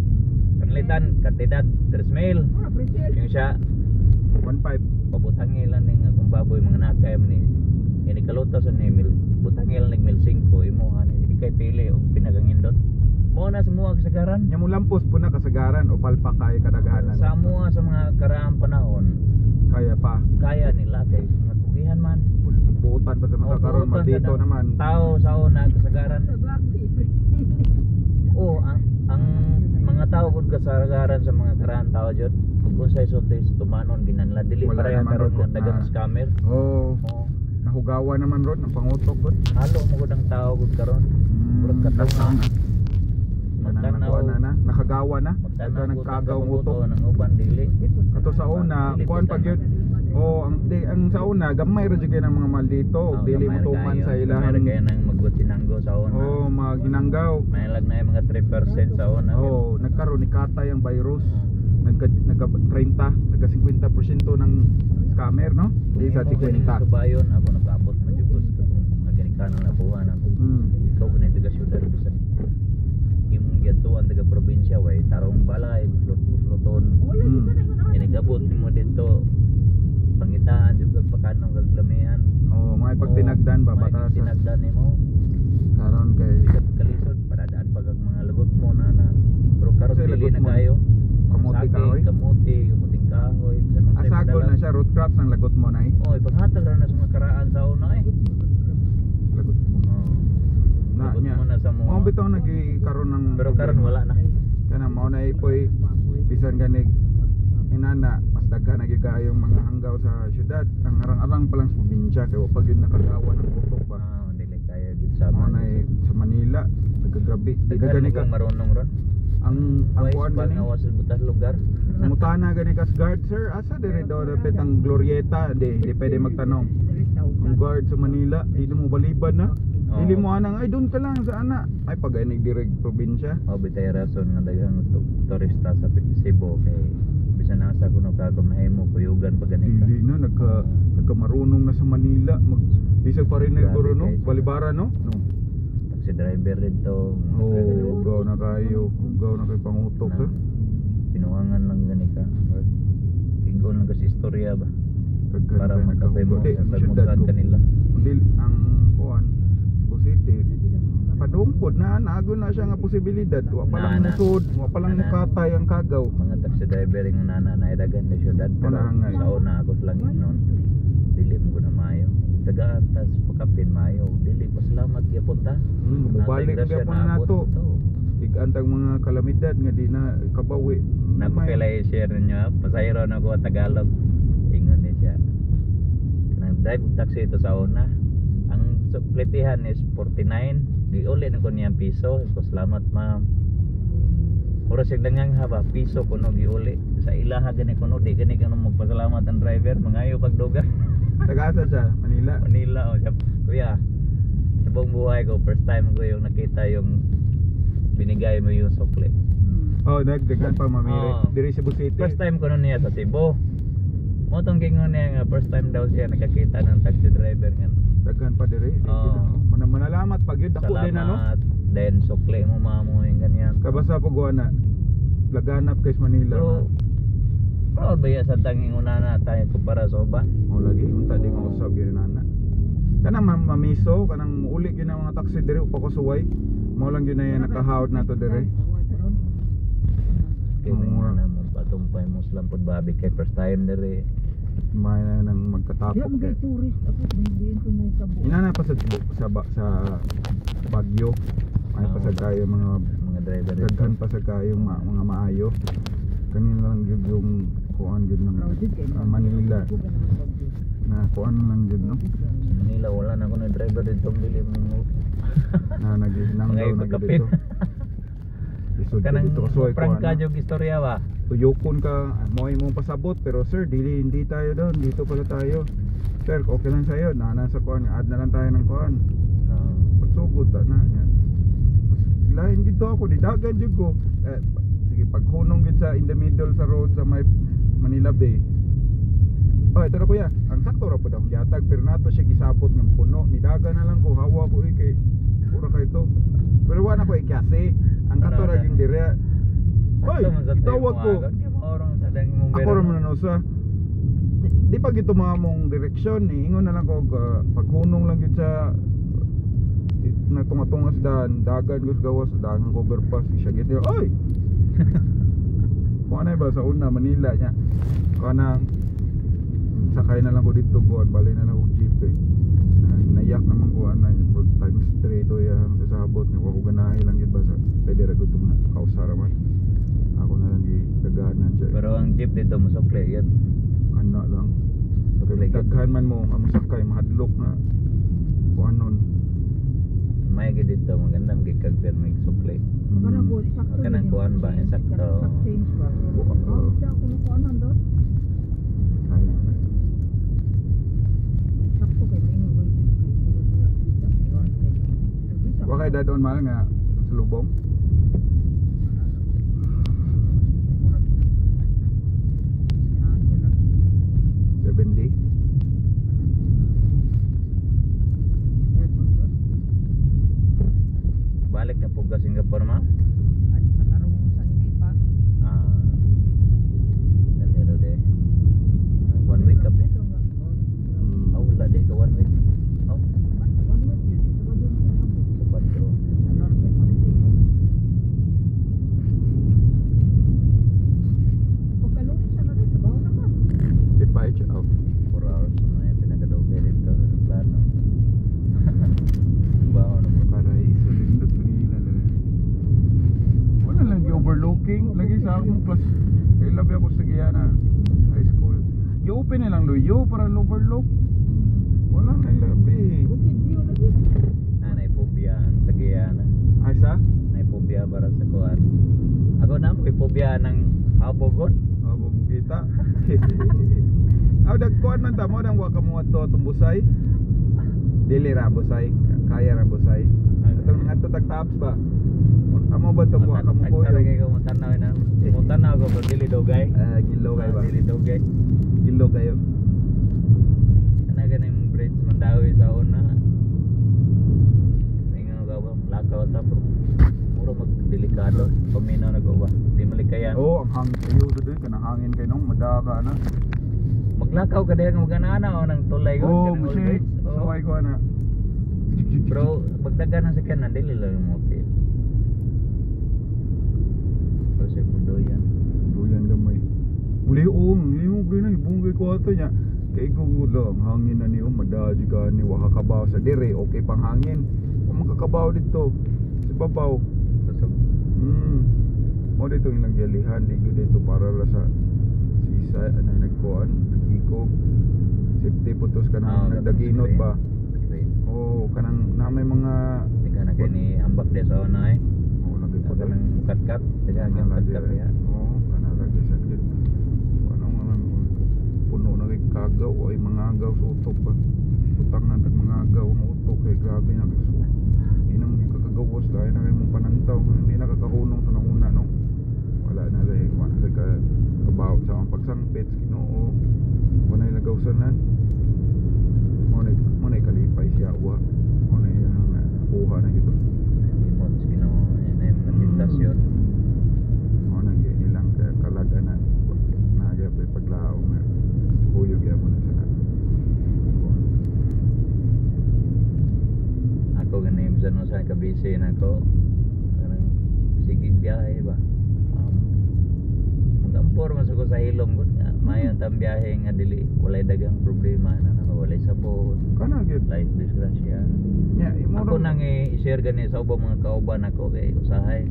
Pananglitan kantidad 3 mil. Ora presel. Yung siya 1.5. pabutangil ning akong baboy mga nakay man ni ini kaluto sa ni mil butangil ning mil 5 imo ani ikay pili og pinagangindot. Mo na sa mga kasagaran. Nya mo lampos po na kasagaran o palpak kay kadaghanan. Sa mua sa mga karaang panahon Kaya pa. Kaya nila kay mga kugihan man. Buutan pa sa mga O, karon buutan sa maldito naman. Tao sa una kasagaran. Sa baboy presel. Oh, ang mga tao gud kasagaran sa mga karaang tao jud. Kung unsay sulti sa tumanon ginanla dili Wala pareha naman karon ko- nga daghang ah. scammer. Oh. Oh. Nahugawa naman ron ang pangutok gud. Halo mo gud ang tao gud karon. Murag katunga. Kanang Magtanaw. nakuha na na, nakagawa na. Magtanaw Nagka gud ang nagkagaw ang utok. kabubuton, ang uban dili. Kato sa una, Dili kuan pud pa gyud. Oh, ang di, ang sa una gamay ra jud kay ng mga maldito, Oh, dili gamay mo ra tuman kayo. sa Gamay ra ilahang kayo nang magbutinanggo sa una. oh, mga ginanggaw. May lag na yung mga 3% sa una. Oh, nagkaroon ni katay ang virus. Nagka nagka 30, nagka 50% ng scammer, no? Di sa Kung imo ganing 50. Subayon ako nag-abot man jud ko sa katong mga ginikanan na buwan ako. Ikaw ganay taga syudad, bisan imong giadtuan taga probinsya, way tarong balay, buslot busloton. Inigabot nimo didto, pangitaan jud kag pakanong kag lamian. Oh, mga ipagtinagdan ba May batasan. tinagdan nimo. Karon kay Bigat kalisod padadaan pag ang mga lagot mo na na. Pero karon Kasi dili lagot na mo. kayo. Kamote Saki, kahoy? Kamote, kamuting kahoy. Bisan unsay Asagol padala. na siya, root crops ang lagot mo na eh. Oy, panghatag ra na sa mga karaan sa una eh. Lagot mo. Oh. Na Lagot niya. mo na sa mga. Mao bitaw nagikaroon ng Pero karon wala na. Kana mao na ipoy bisan ganig inana mas daghan na gyud kaayong mga hanggaw sa syudad. Ang arang-arang pa lang sa probinsya kay wa pa gyud nakagawa ng utok ba. Ah, dili kayo gid sa Mao na eh, sa Manila nagagrabe. Di ka Daghan gani mo ka kung marunong ron. ang Wise kuan ba gani. nga wa sa butas lugar? Mutana gani kas guard, sir, asa dire daw dapat ang Glorieta, di pwede magtanong. Ang guard sa Manila, dili mo baliban na. Oo. Dili mo anang ay doon ka lang sa ana. Ay pag ay nagdireg probinsya. Oh, bitay rason nga daghang turista sa Cebu kay bisan asa kuno ka mahimo kuyugan pa gani ka. Dili na nagka marunong na sa Manila, mag bisag pa rin na Grabe guro no, kayo. balibara no. No. Taxi driver dito, mga Oh, driver dito. ugaw na kayo, ugaw na kay pangutok Na, eh. pinuangan lang gani ka. Or Ingon lang kasi istorya ba Daghan para kayo magkapay mo nagkahugaw. Di, ang kapay mo syudad sa ko. kanila. Kundi ang kuan Cebu City padungkod na naago na siya nga posibilidad, wa pa lang Na, na. musod, wa pa lang Na, na. mukatay ang kagaw. Mga taxi driver yung nana na dagan na syudad, pero Una, angay. sa una ako lang ingnon dili mo guna maayo tagaan tas pakapin maayo dili, pasalamat gyapon ta. Mubalik Natay grasya gyapon na naabot. nato. Oo. Igantag mga kalamidad nga di na kabawi. Napakilay share ninyo ha. Pasahero na ko Tagalog. Ingon ni siya. Kanang drive og taxi ito sa una. Ang suplitihan is 49. Giuli na ko niya ang piso. Ko salamat, ma'am. Oras yung langang haba, piso kuno giuli. Sa ilaha gani kuno, di gani kuno magpasalamat ang driver, mangayo pagduga. Tagasa siya, Manila. Manila o siya, kuya. Sa buong buhay ko, first time ko yung nakita yung binigay mo yung sukli. Oh, nagdagan pa mamiri. Oo. Diri Cebu City. First time ko nun niya sa Cebu. Mo tong gingon niya nga first time daw siya nakakita ng taxi driver nga. Daghan pa diri. Di Oo. gyud, no? Manalamat pag yun dako din ano. Salamat. Then sukli mo mamo yung ganyan. Kabasa pag na laganap kay sa Manila. Pero proud ba yan sa tanging una na tayo kumpara sa uban? O lagi unta di mausab yun nana. Kanang mamiso, kanang muuli gyud ang mga taxi diri upa ko suway. Mao lang gyud na yan nakahawd nato diri. Kaya Oo. nga na mo patumpay Muslim pud babi kay first time diri. May na nang Di magkatapok. mo kay tourist ako hindi ito na itabo. Inana pa sa Baguio. Ay pa sa kayo mga Mga driver dito. daghan pa sa kayo mga maayo. Kanina lang gyud yung kuan gyud ng Crowded kay Manila na kuan lang gyud no. Sa Manila wala na ako na driver dito dili mo. Na naghinang Mga daw na gyud ipagkapit. dito. Isod Kanang dito kasuway kuan. prangka jog istorya ba? Tuyokon ka, mo ay mong pasabot, pero sir, dili hindi tayo doon, dito pala tayo. Sir, okay lang sa'yo, nana sa kuan, add na lang tayo ng kuan. Oo. Pagsugod ta na. Yan. Mas lain gid to ako, nidagan jud ko. Eh, sige, paghunong gid sa in the middle sa road sa may Manila Bay. Oh, ito na kuya. Ang sakto ra pud akong gihatag pero nato siya gisapot ng puno. Nidagan na lang ko, hawa ko eh kay pura kay to. Pero wa na ko ikyase. Ang kato ra Ano, gyud dire. Hoy, Sakto man sa gitawag ko. Orong sa dang mong Ako ra man sa di pa gito mga mong direksyon ni ingon na lang ko paghunong lang gyud sa natunga-tunga sa daan, dagan gud gawas sa dagan ko overpass siya gid oy. Kung ano ba sa una Manila niya kanang sakay na lang ko dito ko balay na lang og jeep eh. Na, nayak naman ko ana mag times 3 to yang sasabot niya ko ganahi lang gid ba sa pwede ra gud nga kausa ra man ako na lang gidaganan siya. Pero ang jeep dito mosukli yun. Kana lang. Sukli Kay gid. daghan man mo nga mosakay, mahadlok na kuanon. May gid dito maganda gid kag permig sukli. Magana po, sakto. Kanang Yun yung kuan ba, change, sakto. kanang stock change ba? Oo. Oh, siya ako nakuanan doon. Sayang. Sakto kay maingon ko kay sulod na kita. Wa kay dadon mahal nga sulubong. 7 day. Balik na pug ka Singapore, ma'am. Sa karong Sunday pa. Ah. Dali ra de. Ah, one week ka pin. Oh, wala de ka one week. Oh, One week yun. Ito ba doon sa hapon? sa kwatro. Sa Norte Sunday. Pagkalunis na rin, trabaho na ka. Di pa out. 4 hours na yung pinakadugay dito sa plano. Baho na po. Paraiso nindot nila na. Wala lang gi overlooking lagi sa akong class. Kay labi ako sa Guyana High School. I-open na lang luyo para overlook. Wala na labi. Bukid view lagi. Ah, naipobia ang Tagayana. Ay sa? Naipobia para sa kuan. Ako na mo ipobia ng habogod. Abo mo kita. Aw dagkuan man ta mo nang wa ka mo adto atong busay. Dili ra busay, kaya ra busay. Atong ngadto tag tabs ba? Amo ba to wa ka mo Tagtara kuyo? kay ko mo tanaw na. Mo tanaw ko pero dili dugay. Ah, gilo kay ba? Ah, dili dugay. Gilo kayo. Ana ganing bridge Mandawi sa una. Ingon ka ba lakaw ta pero muro magdelikado. Paminaw na ko ba. Di malikayan. Oh, ang hangin kayo sa doon, kanang hangin kay nung madaka na. Maglakaw ka diha nga magana o ng tulay ko. Oh, kanang old musik. bridge. Oo. Saway ko ana. Bro, pagdagan ng sakyanan, dili lang mo feel. Pero sa kudoyan. Duyan gamay. Uli ong, limo pre na ibong kay ko ato nya. Kay ko lang hangin na niyo madaji ka ni wa kakabaw sa dire, okay pang hangin. Wa man kakabaw dito. Sa babaw. Kusog. Mo dito ilang gilihan, di gyud dito para ra sa sisa anay nagkuan, naghikog. Safety putos ka Ah, na nagdaginot ba. Screen. Oh, kanang na may mga Tika na kay ni ambak dia sa una eh. oh, lagi po Kanang kat-kat, tika Kana ang lagi kat-kat eh. ya. Oo, kana lagi sa gid. Ano nga man puno na kay kagaw ay mga agaw sa utok pa. Utang na tag mga agaw ang utok kay grabe na kaso. Di na mo kakagawas lahi na kay mong panantaw, hindi na kakahunong sa nanguna no. Wala na rin, wala na sa ka kabaw sa ang pagsangpit Ginoo. Wala na lagawsanan. Mo na kalipay siya wa. Mo na iyang nakuha na iba. Limot sa Ginoo, yan na yung mga tentasyon. Mo na gyud nilang kaya kalaganan nagya pa paglaom nga kuyog gyapon na sa Ako gani bisan mo sa kabisi na ko. Kanang sige biyahe ba. Magampor man sa ko sa hilom gud nga. Maayo ang tang biyahe nga dili walay daghang problema na na walay sabot, kana gyud walay disgrasya. nya imo Ako nang i-share gani sa ubang mga kauban ako kay usahay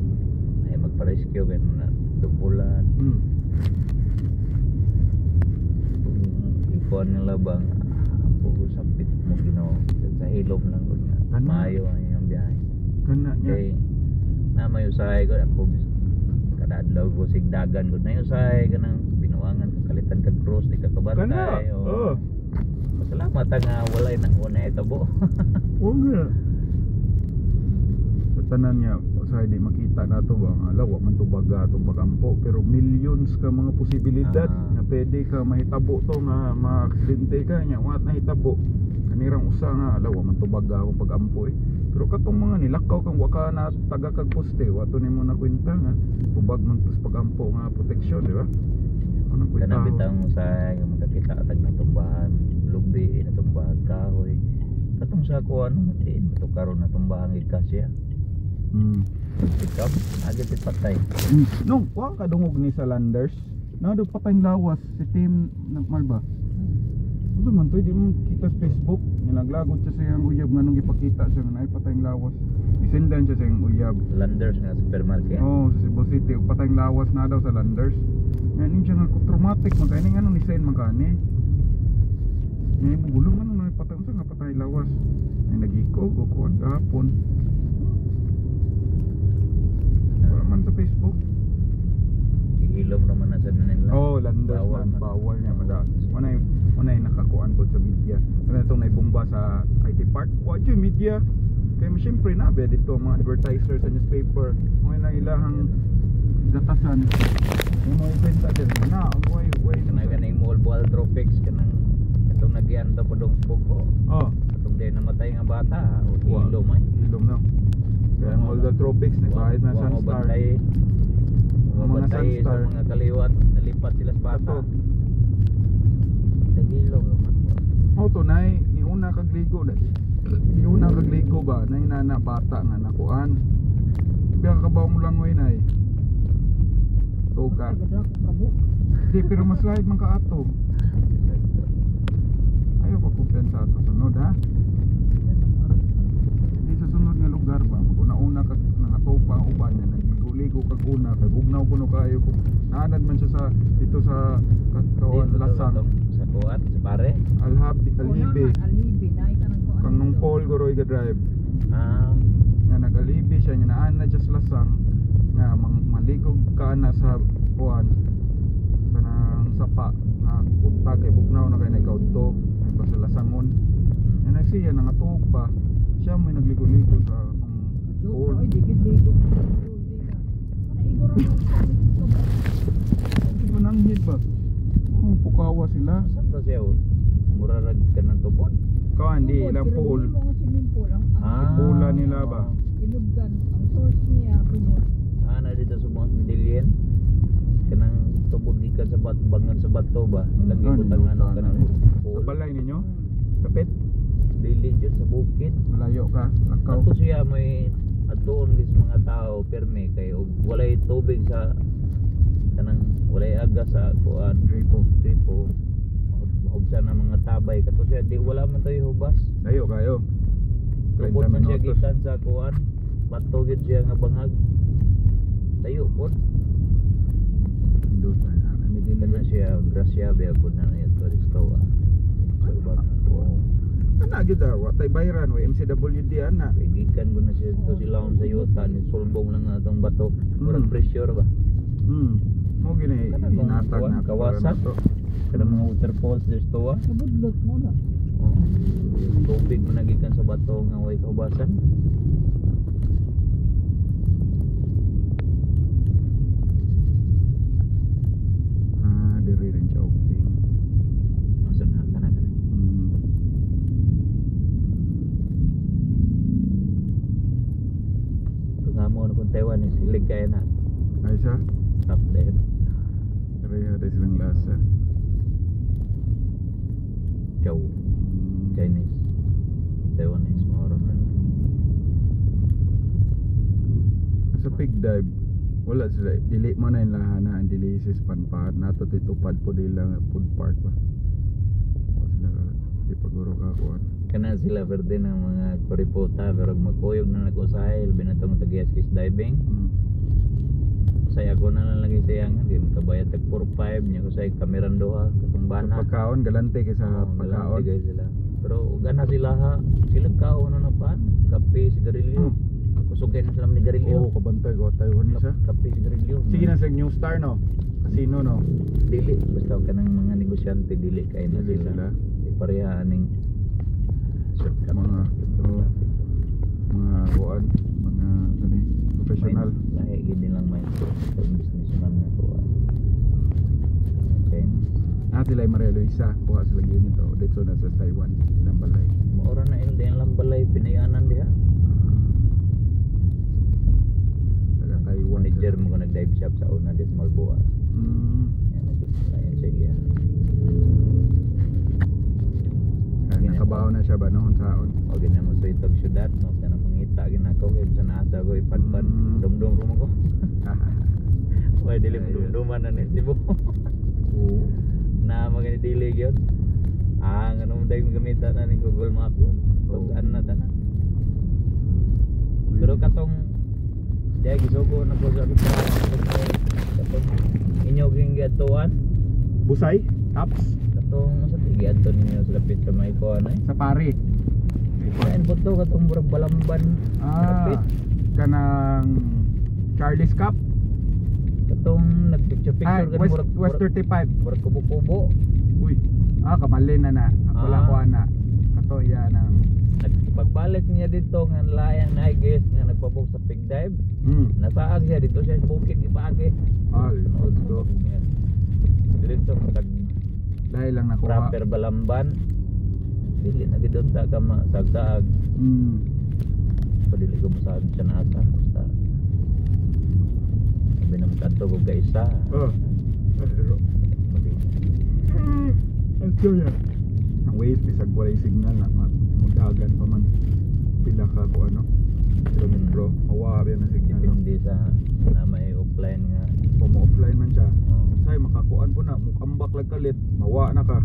ay magpa-rescue kay na dumpulan. Kung ikuan nila bang ampo ko sapit mo Ginoo sa hilom lang gud nga. Kana. Maayo ang inyong biyahe. Kana nya. Kay na may usahay ko ako kada adlaw ko sigdagan gud na usahay kanang binuangan ka kalitan ka cross di ka Kana. kabantay. Oh. Pasalamat nga walay na wala itabo. Oh nga. Sa tanan niya usahay di makita na to ba nga ala wa man to baga atong pagampo pero millions ka mga posibilidad Ah. nga pwede ka mahitabo to nga maaksidente ka nya wa nahitabo kanirang usa nga ala wa man to baga akong pagampo eh pero katong mga nilakaw kang wa ka na taga kag poste wa to nimo na kwenta nga tubag man tos pagampo nga proteksyon, di ba? Anong kwenta? Kanang bitang usahay nga makakita tag natumbahan lubi, natumbahan kahoy. Katong sa ko ano diin to karon natumbahan gid ka siya. Pick up agad patay. Nung wa ka dungog ni sa Landers na do patay lawas si Tim Malba. Unsa man to, di mo kita sa Facebook nilaglagot siya sa iyang uyab nga nung gipakita siya nga naay patay lawas. Isendan siya sa iyang uyab. Landers nga supermarket. Oh, sa Cebu City ug patay lawas na daw sa Landers. Nga nin siya nga traumatic man kay ni nga nung ni-send man kani. May gulo man na patay unsa nga patay lawas. Ay nagikog o kuan gahapon. Wala man sa Facebook. Ihilom naman na sa nila. Oh, landas Bawal man man. Bawal niya mada. Unay nakakuan pod sa media. Ano itong naibomba sa IT Park? Wa jud media. Kaya siyempre na be dito ang mga advertiser sa newspaper. Mga na ilahang gatasan. Yung mga ibenta din na ang way way Kana kaning mall Boal Tropics kanang itong nagyan ta padong bugho. Oh, Itong day namatay nga bata, o Wa. hilom ay. Hilom na. Kaya ang all the tropics nagbayad na Wa mo Sunstar. bantay. Ang Wa mga bantay sa Sunstar. mga kaliwat, nalipat sila sa bata. Ato. Hilom naman. Oh, to nay ni una kag ligo na. Ni una kag ligo ba nay nana bata nga nakuan. Biya ka ba mo langoy nay? Tuga. Di pero mas lahid man ka ato. Ayaw pa kumpiyansa ato sunod ha. Di sa sunod nga lugar ba maguna-una ka nangatopa ang uban niya nagligo-ligo kag una kag ugnaw kuno kaayo kung naanad man siya sa dito sa kawan Dito to, Lasang katong sa kuat, sa pare. Alhabi Alhibe Alhibe na kanang kuan. kang nung Paul Goroy ga drive Ah, nga nag-alibi siya nga naanad siya sa Lasang nga maligog ka na sa kuan kanang sapa nga punta kay bugnaw na kay nagkaudto pa sa Lasangon nga nagsiya nangatuog pa siya may nagligo-ligo sa atong pool. Oy, di gid ligo. Ana igor ra. Di ba nanghid ba? Kung pukawa sila. Saan ba siya? Mura rag ka ng tubod. Kawan di ilang pool. Pero nga swimming pool ang Pula nila ba? Inuggan ang source niya tubod. Ah, na dito sa mga Medellin. Kanang tubod gikan sa bat bangan sa bato ba? Ilang Ah, gibutang ano nilutan kanang na. Sa pool. balay ninyo? Kapit? Dili jud sa bukid. Malayo ka? Lakaw? Ato siya may atuon gis mga tao pirmi kay og walay tubig sa kanang walay aga sa kuan Gripo. gripo. Mahubsa na mga tabay kato siya di wala man tayo hubas. Layo kayo. 30 Tubod man siya minutos. gikan sa kuan. Bato gid siya nga bangag. Tayo pod. Pindutan. Ah, may Kana Medellin. siya grasya ba pod na na ito dito ah. Picture ba? Oo. Ana gyud ah, wa tay bayran, wa MCWD ana. Kay gikan ko na siya dito sila sa yuta ni sulbong lang atong bato. Murag pressure ba? Mo gini Kana kung inatag kuwan, na kawasan. to. Kana mga waterfalls dito ah. Kabudlot mo na. Oh. Tubig man nagikan sa bato nga way kaubasan. Ah, diri rin siya okay. Asa na kana kana. Ito nga mo na kung Taiwan is hilig kaya na. Ay siya. Stop there. Pareha din silang lasa. Chow. Chinese. Taiwanese maoron na. Sa pig dive, wala sila. Dili mo na yung lahana ang dili sis panpat. Nato titupad po nila nga food park ba. Wala sila ka, di pa guro ka kuan. Kana sila perde ng mga kuriputa pero magkuyog na nag-usahil binatong tagiaskis diving. Say ako na lang lagi siyangan di makabayad tag 4-5 niya ko say kameran duha katong Sa bana. pagkaon, galante kay sa Oo, pagkaon. galante kayo sila. Pero gana sila ha. Sila kaon na pan, kape, sigarilyo. Kusog kayo na sila ni garilyo. Oo, kabantay ko Taiwan isa. Kape, sigarilyo. Sige na sa New Star no. Casino no. Dili basta ka ng mga negosyante dili kayo na Dili sila. sila. Di pareha aning shortcut. Mga, oo. Mga kuan, mga ano eh, professional. Lahi gid nilang mindset sa businessman nga kuan. Okay. Ah, sila ay Maria Luisa. Kuha sila unit oh. Dito na sa Taiwan. Ilang balay. Maura na il din lang balay pinayanan diha. Taga Taiwan. Manager mo ko nag-dive shop sa una des Malboa. Yan naglayan siya giya. Ah, nakabaw na siya ba no? Saon. O gina mo sa itog syudad mo kana mangita gina ko kay bisan asa ko ipadpad dumdum ro ko. Way dili mo dumduman na ni Cebu. Oo. Na magani dili gyud. Ah, ngano mo dayong gamitan na ning Google Map. Tugan na tanan. Pero katong diay gisugo na po sa katong inyo ging giadtuan Busay? Tops? katong sa Giadto ninyo sa lapit sa may kuan ay. Sa pari. Kain po to katong murag Balamban. Ah, Lapit. Kanang Charlie's Cup. Katong nagpicture Ah, picture West, murag West 35. murag kubo-kubo. Uy. Ah, kamalin na na. Wala Ah. ko ana. Kato iya nang Nagpagbalik niya dito nga layan na guest nga nagpabog sa pig dive. Nasaag siya dito siya sa bukid ipaagi. Ah, dito. Diretso tag Dahil lang nakuha. proper Balamban. Dili na gid unta ka masagsaag. So dili ko masaag siya nasa. Basta sabi na magkadto ko kaisa. Oh. Ito ya. Ang Waze bisag walay signal na mudagan pa man pila ka ko ano kilometro. Mawa ba na signal, no? Depende sa na may offline nga. Kung mo offline man siya. Oh, Say makakuan po na, mukambak lang kalit, mawa na ka.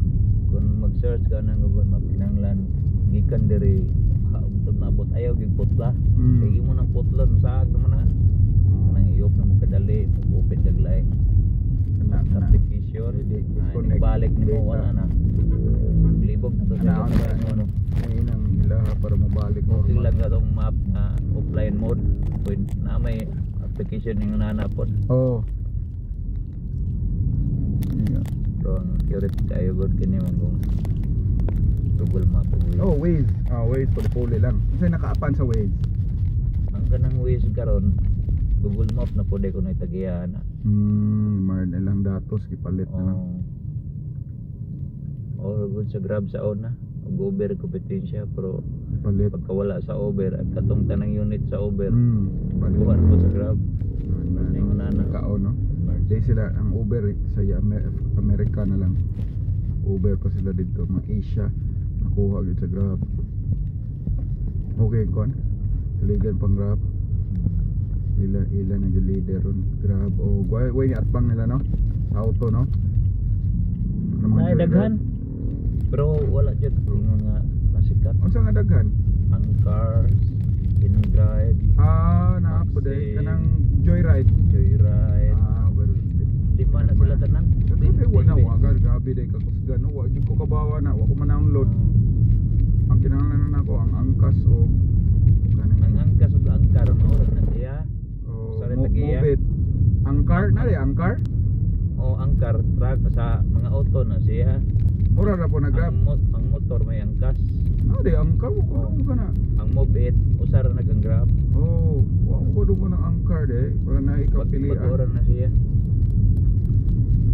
Kung mag-search ka ng Google Map, kinanglan gikan diri haugtod maabot, ayaw gig putla. Kay imo nang putlon, saag naman na. Kanang i-off na mo kadali, open kag laing Kana kana. Application. Ready, Ah, disconnect. balik nimo, Data. wala na. Libog na to sa Ana sa na ano. Ay nang ilaha para mobalik Okay lang katong map na offline mode. Pwede na may application yung nanapod. Oh. Yeah. Pero ang accurate kayo good kini man kung Google Map o Waze. Oh, Waze. Ah, Waze puli-puli lang. Kasi nakaapan sa Waze. Ang kanang Waze karon, Google Map na pud ko na itagiya na. Mar na lang datos gipalit na lang. Oh. Or good sa Grab sa una. Ug Uber kompetensya, pero Palit. pagkawala sa Uber at katong tanang unit sa Uber, Palit. kuha na po sa Grab. Ano, Ingon na na. Kao, no? Di sila ang Uber sa Amerika na lang. Uber pa sila dito, mga Asia nakuha gyud sa Grab. Okay kon. Saligan pang Grab. Ila ila na yung leader ron Grab o way way ni atbang nila, no? Sa auto, no? Ano mga Ay, joyride? daghan. Pero wala jud ingon nga nasikat. Unsa nga daghan? Ang cars, InDrive, Ah, naa po day Taxi. Kanang joyride. Joyride. Ah, well. Lima na sila tanan. Grabe, wala wagar, grabe day kakusgan, no? Wa jud ko kabawa na, wa ko man-download. Ang kinahanglan na nako ang angkas o kanang Ang angkas ug angkar mao ra na siya. o Sorry, tagiya. Move It. Angkar na di angkar? O angkar truck sa mga auto na siya. Mura ra po na Grab. Ang motor may angkas. Ah, di angkar wa ko Oh. dungog ka na. Ang Move It usara nag ang Grab. Oh, wa ko dungog ng angkar de para na ikaw pilian. Pag na siya.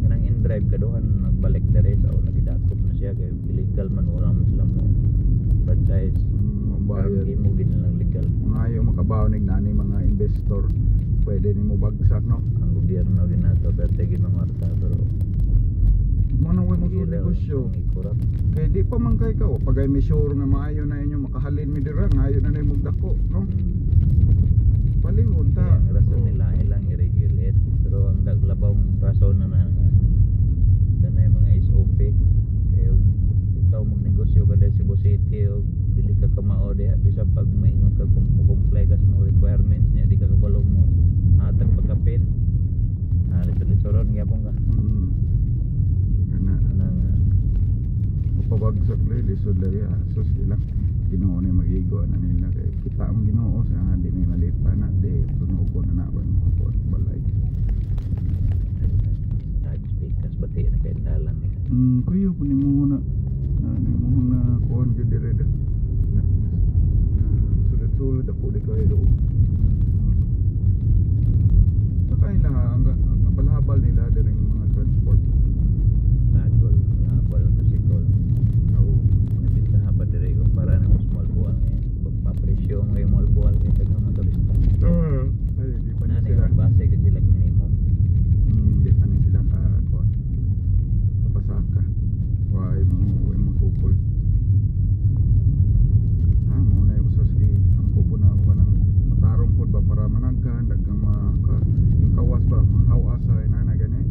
Kanang InDrive kaduhan nagbalik dere sa una, gidakop na siya kay illegal man, wala man sila mo franchise. Ang Pero bayad. himo gid lang legal. Mga ayo makabaw nig nani mga investor, pwede nimo bagsak, no? Ang gobyerno ginato pero gid mamarta pero Mo nang way mo sa illegal, negosyo. ang ikurat. Kay di pa man kay ka pag ay measure nga maayo na inyo makahalin mi dira, ngayo na nimo dako, no? Palihon ta. Kaya ang rason Oh. nila ilang i-regulate, pero ang daglabong rason na na nga na yung mga SOP, kaya ikaw magnegosyo ka dahil Cebu City o dili ka kamao diha, bisan pag maingon ka kung mo-comply ka sa mga requirements niya, di ka kabalo mo hatag pagkapin, ah, lisod-lisoron gyapon ka. Kana Ana nga. Pabagsak lay, lisod lay, sus ilang Ginoo ni magigo na nila kay kita ang Ginoo sa di may malipa na di sunugo na na ba mo ko balay. Loudspeakers bati na kay dalan niya. Kuyo po nimo na na nimo na kuan gyud dire da. Sulod-sulod ako di kayo do. Sa kanila ang kabalhabal nila dire mga transport. Sagol habal to sikol. Oo. Nabintahan pa dire kung para na mas buwal ngayon. Papresyo mo yung buwal kay daghang mga turista. Ay, di pa ni Nani sila. base gud sila minimum. Di pa ni sila ka kuan. Kapasaka. Way mo sukol. Ah, mo na yung usas kay ang pupo na ako ng matarong pod ba para managhan daghang maka ingkawas ba mahaw asa inana gani.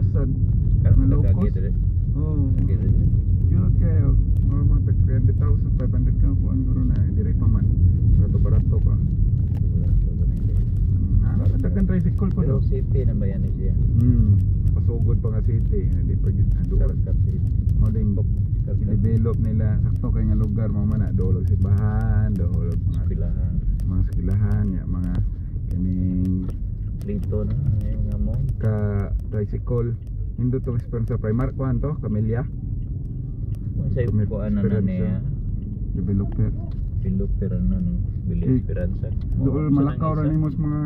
300,000. Karon Nga low nagkagi cost. diri. Oh. Nagkagi diri. Cute kayo. Mga mga tag 300,000, 500 ka kuan guro na diri pa man. Barato-barato pa. Daghan tricycle po Pero do. city na ba yan siya? Pasugod pa nga city, hindi pa gid na doon. Karkar City. Mo din Karkar. i-develop nila sakto kay nga lugar mo man na dolog simbahan, dolog mga Eskwelahan. mga eskwelahan, ya, mga kining Plito na yung nga mo. ka tricycle. Nindot tong Esperanza Primark kuan to, Camellia Kung sa May kuan na na Esperanza. niya. Developer. Developer na nung Bili Eh, Esperanza. Dool Oh, malakaw ra sa nang isa. nimo sa mga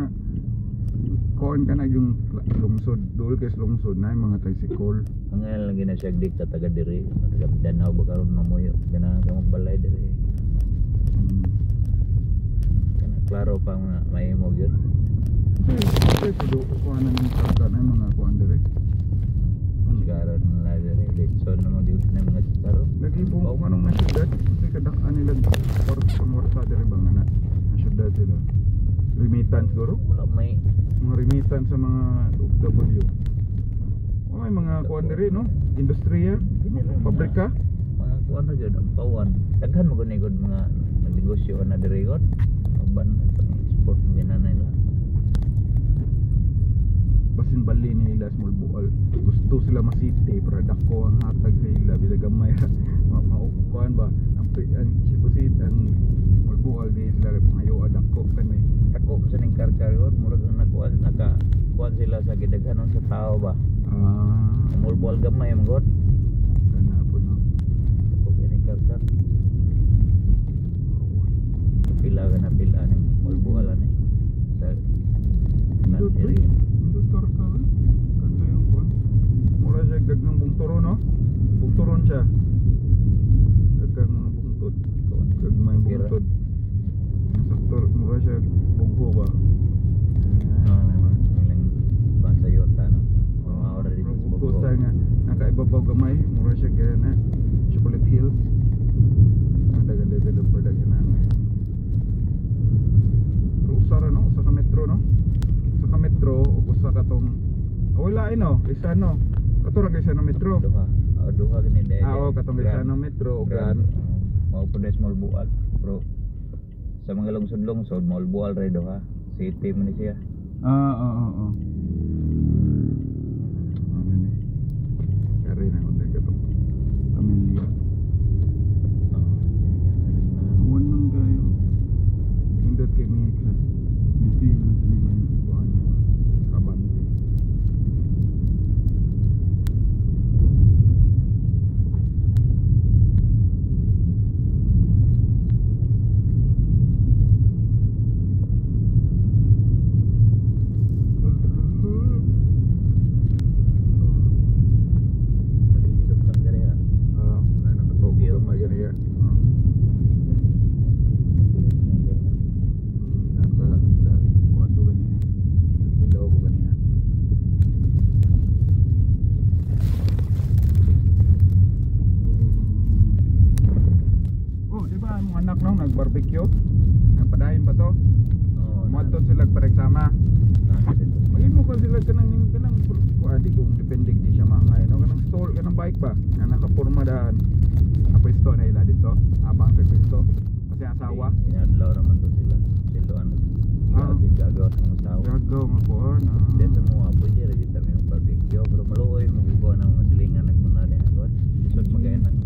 kuan ka na yung lungsod, dool kay sa lungsod na yung mga tricycle. Ang ngayon lang gina siya dikta taga diri, taga Mindanao ba karon mamuyo, ganahan ka magbalay diri. Kana klaro pa nga mahimo gyud. Okay, pudo kuan na yung karga na yung mga kuan dire. Sigaro na lang diri, litson na mag na mga chicharo. Lagi po kung anong mga syudad, kasi kadakaan nila pangwarta dire ba nga na mga syudad sila. Remittance guro, Wala may mga remittance sa mga OFW. Oh, may mga kuan dire no, industriya, pabrika. Mga kuan ra gyud ang pawan. Daghan mo gud mga nagnegosyo na diri gud. Uban pang export na nila. Basin bali nila small buol. Gusto sila ma-city para dako ang hatag sa ila bisag gamay ra. Ma kuan ba ang Cebu City, ang small buol di sila pangayo dako kani. Dako sa ning karkar gud, murag ang nakuan naka kuan sila sa gidaghanon sa tao ba. Ah, Mulbual gamay man gud. Kana po no. Dako kini karkar. Pila ka na pila ni Mulbual ani. Sa Indot land eh. area. Indot karkar. Kanda yung kuan. Mura siya gagang bungturo no. Bungturon siya. Gagang mga bungtod. Kuan. Gagmay Pira. bungtod. Ang saktor mura siya bugho ba. Oh, ilang kuan sa yota no. Mga ora dito sa Bugho Bugho. sa nga nakaibabaw gamay mura siya gana na Chocolate Hills. Ang dagan developer dagan na. Pero usa ra no, usa ka metro no. Usa ka metro ug usa ka tong ah, wala eh no, isa no. Kato ra kay no metro. Duha. Oh, duha gani dai. Ah, oh, katong kay no metro ug Grand. grand. Mao po small bual. Pero sa mga lungsod-lungsod, Moalboal ra duha. City man ni siya. Ah, oo, oo, oo. Ano ni? Kare na ko katong pamilya. Oh. Uwan nun kayo. Indot kay Mix. May feel na sila man kuan ba. Kabante. Pwede hidup lang diri ha. Ah, wala na katugo gamay gani ya. Ah. Naka da kuan ko gani. Nagpilaw ko gani. Oh, di ba ang mga anak no nag-barbecue? Napadayon pa to? Oh, Muadto sila paregsama. dito. Mahimo ko sila kanang kanang kuan di kung depende di siya maangay no kanang store kanang bike ba nga nakapurma daan. Ang pwesto na ila dito. Abang sa pwesto kasi ang asawa. Inadlaw naman to sila. Siloan. Ah. Gagaw sa mga asawa. Gagaw nga kuan. Ah. Di sa mga pwede ra kita may barbecue pero maluoy mo kuha ng mga silingan nagmuna din god. Lisod magayon ang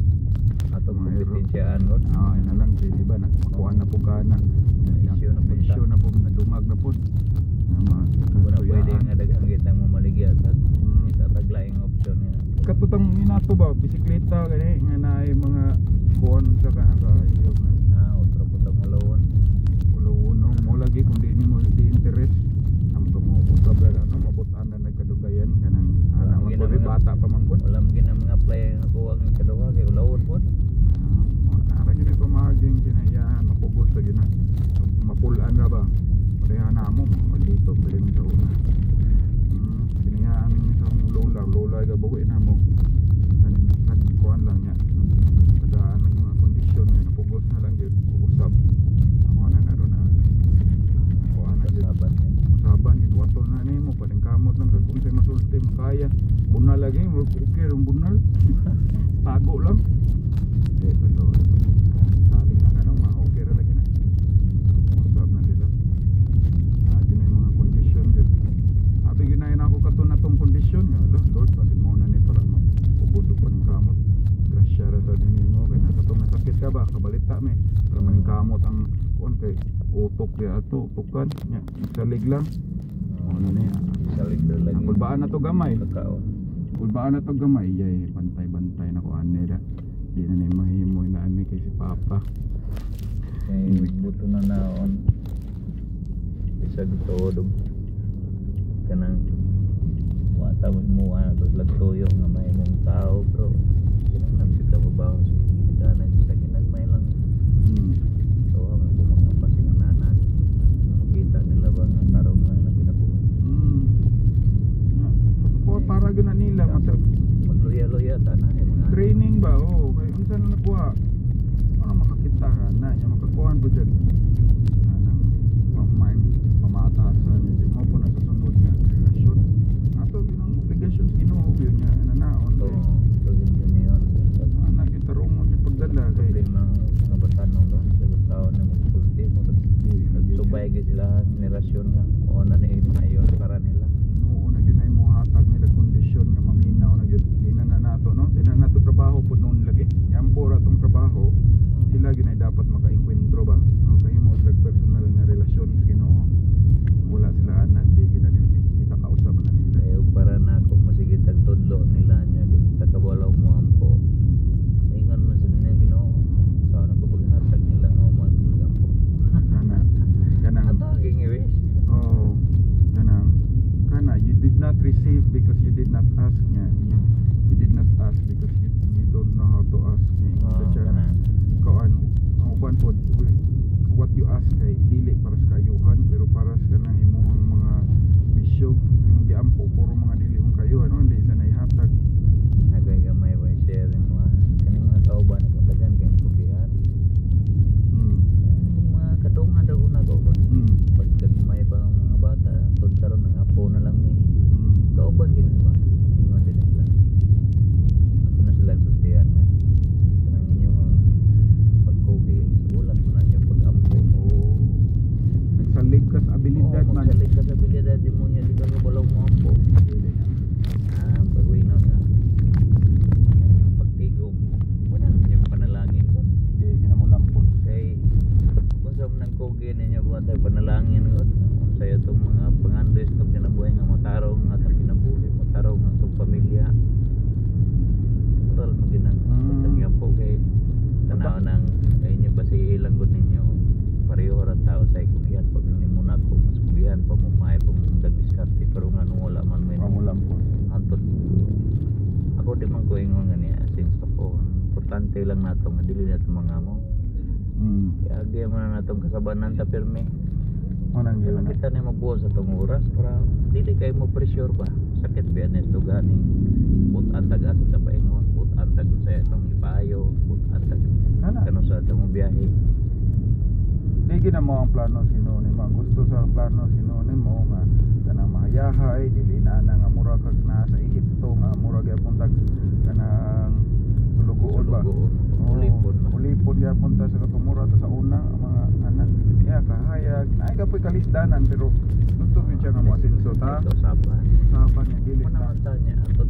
atong Mga ero. kompetensyaan god. Ah, yun na lang di ba nakuan na po ka na. Na-issue na po ta. Na-issue na po, nadungag na po. Na Wala pwede nga daghang kitang mamaligya at itataglaing option nga. Katutang minato ba bisikleta gani nga naay mga kuan sa kanang ka iyo nga Na otro po tang ulawon. Ulawon no mo lagi kung di nimo di interest am ko mo usab ra na no mabutan na nagkadugayan kanang Wala ana mo man gina pud mga- bata pa man gud. Wala mo gina mga apply ang kuha ng kaduha kay ulawon po. Ah, nara gyud pamaging kinaiyahan mapugos sa gina. Mapulan ra ba. Pareha na mo malito pa rin sa una. Binayaan mi sa akong lola, lola gabuhi na mo. Nag nagkuan lang niya. Tagaan ng mga kondisyon nga napugos na lang gyud usab. Ako na na ron na. Kuan na gyud. Kasaban yan. Usaban gyud watol na nimo padeng kamot lang kag unsay masulti. System kaya. Bunal lagi, murag okay rong bunal. Tago lang. Eh, pero sabi na ka no, ma-okay ra lagi na. Usab na sila. Ah, yun na yung mga kondisyon yun. Abi ginayon ako kato na tong kondisyon nga. Ala, Lord, basin mo na ni para maubos pa ng kamot. Grasya ra sa nimo kay nasa tong nasakit ka ba, kabalita me. Para maning kamot ang kuan kay utok di ato, utokan nya, salig lang. Ano niya? Salig ra lagi. Ang kulbaan na to gamay. Kakaon. Kulbaan na to gamay, yay bantay-bantay na ko ani da. Di na ni mahimo na ani kay si Papa. Kay buto na naon. Bisag tuod og kanang wa ta mo imuha na to slag tuyo nga mahimong tao, bro. Kinahanglan jud ka mabaho sa ginikanan, bisag ginagmay lang. So man ko mga pasing nanag. Makita nila ba nga tarong na na kinabuhi. Na, ko para gyud na nila mata Magluya-luya ta na eh, mga training ba, oh, kay unsa na nakuha para makakita ka na nya, makakuan po jud anang pamay pamatasan niya mo po na sa sunod nga relasyon ato ginang obligasyon sa Ginoo yun nga nanaon to kay to yun yun yun. Anak yung tarungon yung pagdala kay Problema ang mga batanon do sa taon na magsulti mo. Di Nagsubay gyud sila ang henerasyon nga o na ni maayon para nila. Oo na gyud ay mo hatag nila kondisyon nga maminaw na gyud, di na na nato, no, di na nato trabaho pud noon lagi yampo ra tong trabaho. Sila gyud ay dapat makaengkwentro ba, no, kay mo sila personal nga relasyon sa Ginoo. Wala sila ana, di gyud na di ta kausap na nila. Kaya para na ako masigit tagtudlo nila niya kita kabalaw mo ampo. Ingon man sa nila Ginoo. Sa ano ko paghatag nila nga man magampo. Kana kanang Ato ging i-wish. Oh, kanang kana you did not receive because you did not ask niya. You did not ask because you don't know how to ask niya. Ingon sa Oh, siya kana. Kuan ang uban po, what you ask kay dili para sa kayuhan pero para sa kanang imuhang mga bisyo, imong giampo puro mga dili mong kayuhan, no, hindi sa naihatag. Agay gamay ba share mo ah. Kaning mga kauban ako dagan kay kugihan. Eh, mga kadungan daw na ko ba. Pagkagmay pa ang mga bata, tud karon nang apo na lang ni. Kauban gid ba? Ingon din sila. Ako na sila sultihan nga kanang inyong pagkugi, sulat mo na inyong pag-ampo. Oh, nagsalig ka sa abilidad Oo, man. Magsalig ka sa abilidad di mo niya, di ka kabalaw mo ampo. Dili na. Ah, pag-uwi nga. Ang inyong pagtigom, wala na inyong panalangin ko. Di ka na mo lampos. Kay kung sa nang kugi ninyo buhat ay panalangin ko. Kung sa'yo itong mga pangandoy sa itong kinabuhi nga matarong nga itong kinabuhi, matarong nga itong pamilya. Total mo ginang po kay tanaw ng inyo ba si ilang gud ninyo pareho ra tao sa ikugihan pag nimo na ako mas kugihan pa mo maay pa mo diskarte, pero nga nung wala man may Wa mo lampos. Antot ako di man ko ingon nga niya since ako ang importante lang nato nga dili nato mga mo kaya agi man na natong kasabanan ta pirmi. Mo nang Kaya yun. kita ni magbuo sa tong oras para dili kay mo pressure ba, sakit ba ni gani but antag asa ta paingon, but antag sa itong ipayo, but antag Kana. kano sa atong biyahe. Di gina mo ang plano sa Ginoo nimo. Ang gusto sa plano sa Ginoo nimo nga kanang mahayahay, dili na na nga mura kag naa sa Ehipto nga mura gyapon tag kanang sulugoon ba. Sulugoon. Oo, Ulipon ba. Ulipon gyapon ta sa katumura ta sa una ang mga anak. Ya kahayag, naay ka po'y kalisdanan pero gusto gyud siya nga moasenso ta. Ito usapan. Usapan niya dili Mo ta. naman ta niya atot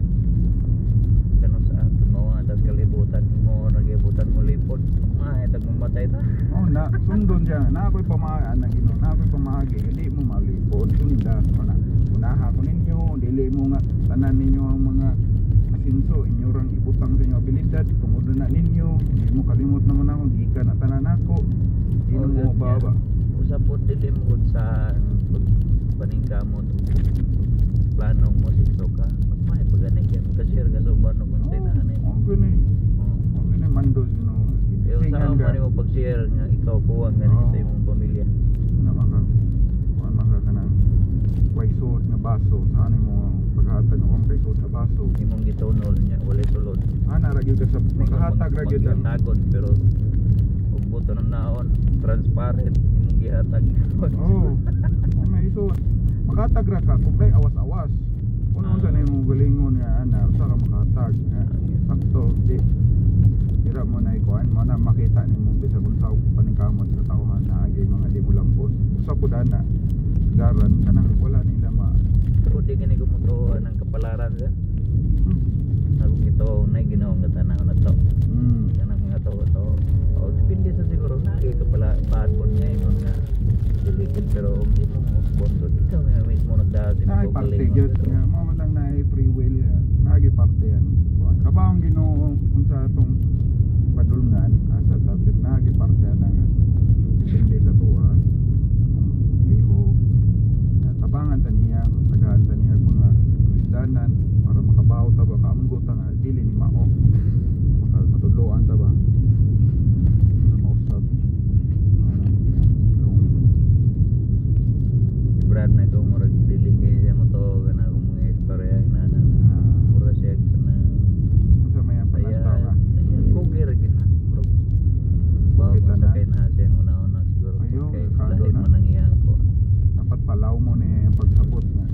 kano sa ato mo tas kalibutan mo nagibutan mo lipon maahay tag mamatay ta. Oh, na sundon siya. Na ako'y pamaagi anang Ginoo, na ako'y pamaagi dili mo malipon, sunda na. Unaha ko ninyo, dili mo nga tanan ninyo ang mga asinso, inyo rang ibutang sa inyong abilidad tungod na ninyo, hindi mo kalimot naman ako, gikan na tanan ako. Di na Oh, mo yun baba. niya. Usap po dili mo gud sa pagpaningkamot plano mo sinso ka mas may pagani kaya magka-share ka sa uban og unsay na ani. Oh, gani. Oh, gani mando sa Ginoo. Kaya Isingan usaha ka. man nimo pag-share nga ikaw kuwang gani Oo. sa imong pamilya. Ano man ka? Kuan man ka kanang way suot nga baso sa ano mo paghatag og kay suot nga baso. Imong gitunol niya walay sulod. Ana ra gyud ka sa makahatag ra gyud ang Tagon pero ug buto ng naon transparent imong gihatag. Oo. Oh, may isuot. Makatag ra ka kung may awas-awas. Kung unsa na imo nga ana usa ka makahatag nga sakto di dira mo na ikuan mo na makita nimo bisag unsa paningkamot sa tawhan na agay mga di mo lampos usa pud ana garan kanang wala nila ma. Ako di gani ko motuo ng kapalaran, sir. Akong ito na Ginoo nga tanaw na to. Kanang mga tao to. O depende sa siguro na kay kapala paad nga ingon nga dili gud, pero og di mo usbon gud, ikaw na mismo nagdala sa Naay imong parte kaugalingon, gyud pero nga mao man lang naay free will nga naagi parte ang kuan kabawong Ginoo unsa atong padulngan asa tapit naagi parte ana nga depende sa tuwa atong lihok na tabangan ta niya, tagaan ta niya og mga isdanan para makabaw ta ba, kaamgo ta nga dili ni mao maka matudloan ta ba para mausab. Ano, yung Si Brad na ko murag dili kay siya motuo kana akong mga istorya na na mura siya kanang unsa may ang saya panantaw nga kugir gid na murag bawo Kita sa na. Kay na siya una-una siguro Ayo, kay kado lahi na. man ang iyang ko. Dapat palaw mo ni ang pagsabot nga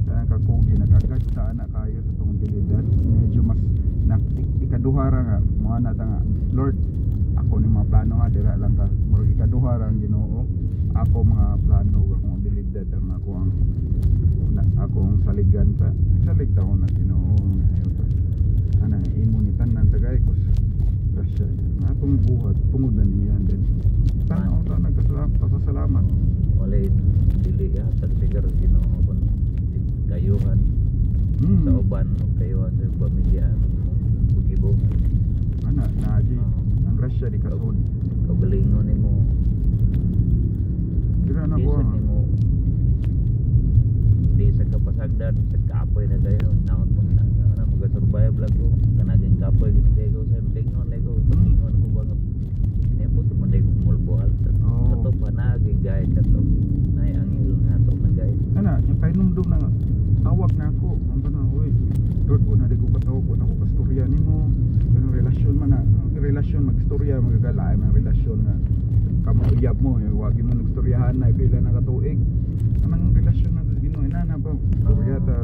kanang kakugi nag-agad sa anak kayo sa tong abilidad medyo mas na, ikaduha ra nga mo ana ta nga, "Lord, ako ni mga plano nga dira lang ka." Murag ikaduha ra ang Ginoo, ako mga plano ug akong abilidad ang ako ang na, akong saligan sa nagsalig ta na Ginoo nga ayo ta ana nga imo ni tanan tagay kus grasya nga atong buhat tungod na niya, then tan-aw ta nagkasalamat, pasasalamat. Walay dili hatag siguro Ginoo kun kayuhan sa uban o kayuhan sa pamilya ang imong pagibuhat. Ana na di ang grasya di kasud. Kaugalingon nimo. Dira na Di ko sa ah. nimo di sa kapasagdan sa kapoy na kayo naot mo na nga na magasurvive lang ko kanaging kapoy gini kay ko sa tingon ko tingon ko ba nga niya po tumunday ko mulbual Oo. kato pa nagi guide kato nay anghel nga ato na guide. Ana yung pahinumdum na nga tawag na ako ang tanong, "Uy Lord, wala di ko katawag, wala ko kastorya nimo." Kanang relasyon man na ang relasyon magstorya magagalaay man ang relasyon nga kamo uyab mo eh, wag mo nagstoryahan na pila na katuig anang relasyon na sa Ginoo inana ba storya ta,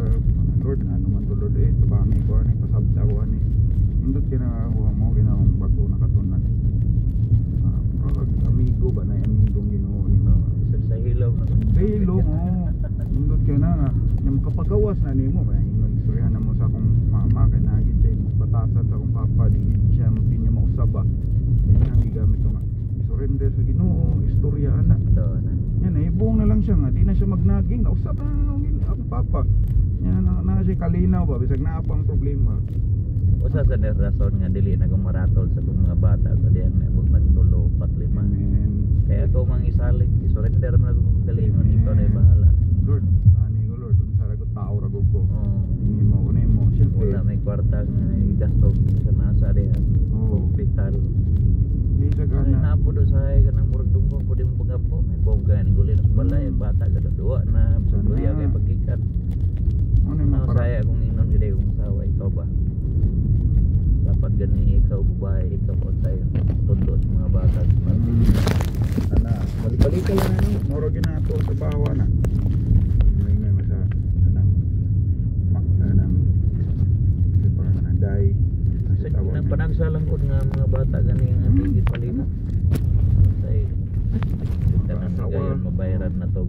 "Lord, ano man to, Lord, eh tabangi ko ani, pasabta ko ani." Indot kay nakakuha mo ginaong bago nakatunan. Ah, murag amigo ba na amigong Ginoo nimo. Sa hilom na. Sa hilom, oo. Indot ka na nga. Yung makapagawas na nimo, kaya ingon istoryahan na mo sa akong mama kay naagid siya batasan sa akong papa, di gid siya di niya mausab ba. Yan ang gigamit ko nga. I-surrender sa Ginoo, istorya ana. Ito na. Yan, naibong na lang siya nga, di na siya magnaging, nausab na lang akong papa. Yan na, na siya kalinaw ba, bisag naa pang problema. Usa sa rason nga dili na kumaratol sa akong mga bata sa diyang naabot nagtulo, upat, lima. Amen. Kaya ako mang isalig, i-surrender man ako galingon, ikaw na bahala. Lord, ani ko Lord, unsa ra ko tao ra gud ko. Oo. Ini mo, kuno mo, siyempre. Wala may kwarta nga igasto sa nasa diha. Oo. Hospital. Bisag Ay, ana. napo do sa ka nang murag dungkong ko di mo pagampo. May bongga ni guli na sa balay, bata ka duwa na sa Ana. luya kay pagikan. Ano yung Ano para saya kung ingnon gid kung sawa ikaw ba. Dapat gani ikaw babae, ikaw po tayo tudlo sa mga bata sa Ana, balik-balik lang ano, moro ginato sa bawa na. May masa anang anang si parang anday. Sa nang panagsa lang ko nga mga bata gani nga tigit palima. Say tanan Asawa. gayon mabayaran na to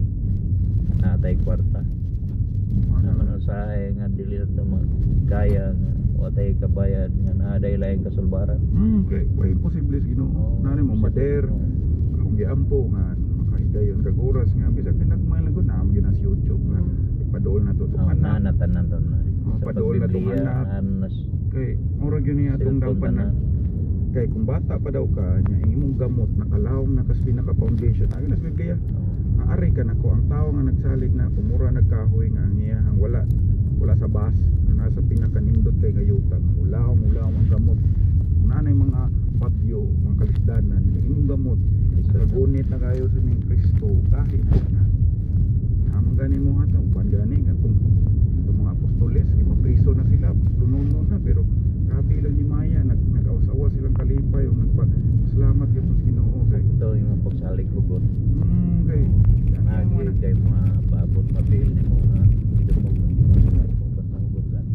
natay kwarta. Naman usahay nga dili na kaya nga watay kabayad nga naaday laing kasulbaran. Okay, way imposible sa Ginoo. Oo, Nani mo mader, oo. Akong giampo nga makahigayon kag oras nga bisag pinagmay lang gud naam gyud na sa YouTube nga ipaduol na to tong Oh, anak. na tanan ron na. Oh, Sa paduol na tong pagbiblia, anak. anas, Kay mura gyud niya atong cellphone dampan na tanan. Kay kung bata pa daw ka nya ang imong gamot nakalawom na kas pinaka foundation. Agi nas Biblia. Oo. Ari ka nako ang tao nga nagsalig na kumura nagkahoy nga ang iyahang wala wala sa bus pero nasa pinakanindot kay nga yuta mulawom mulawom ang gamot kung nanay mga patyo mga kalisdanan imong gamot kagunit na kayo sa ning Kristo kahit na na amang gani mo hato uban gani nga itong mga apostoles ipapriso na sila lunonon na pero grabe lang ni Maya nag-awas-awas silang kalipay o nagpa salamat gyud sa Ginoo kay Ito yung pagsalig hugot. Kay ang imo Nagi na kay mga paabot mapil nimo nga idumog basta hugot lang.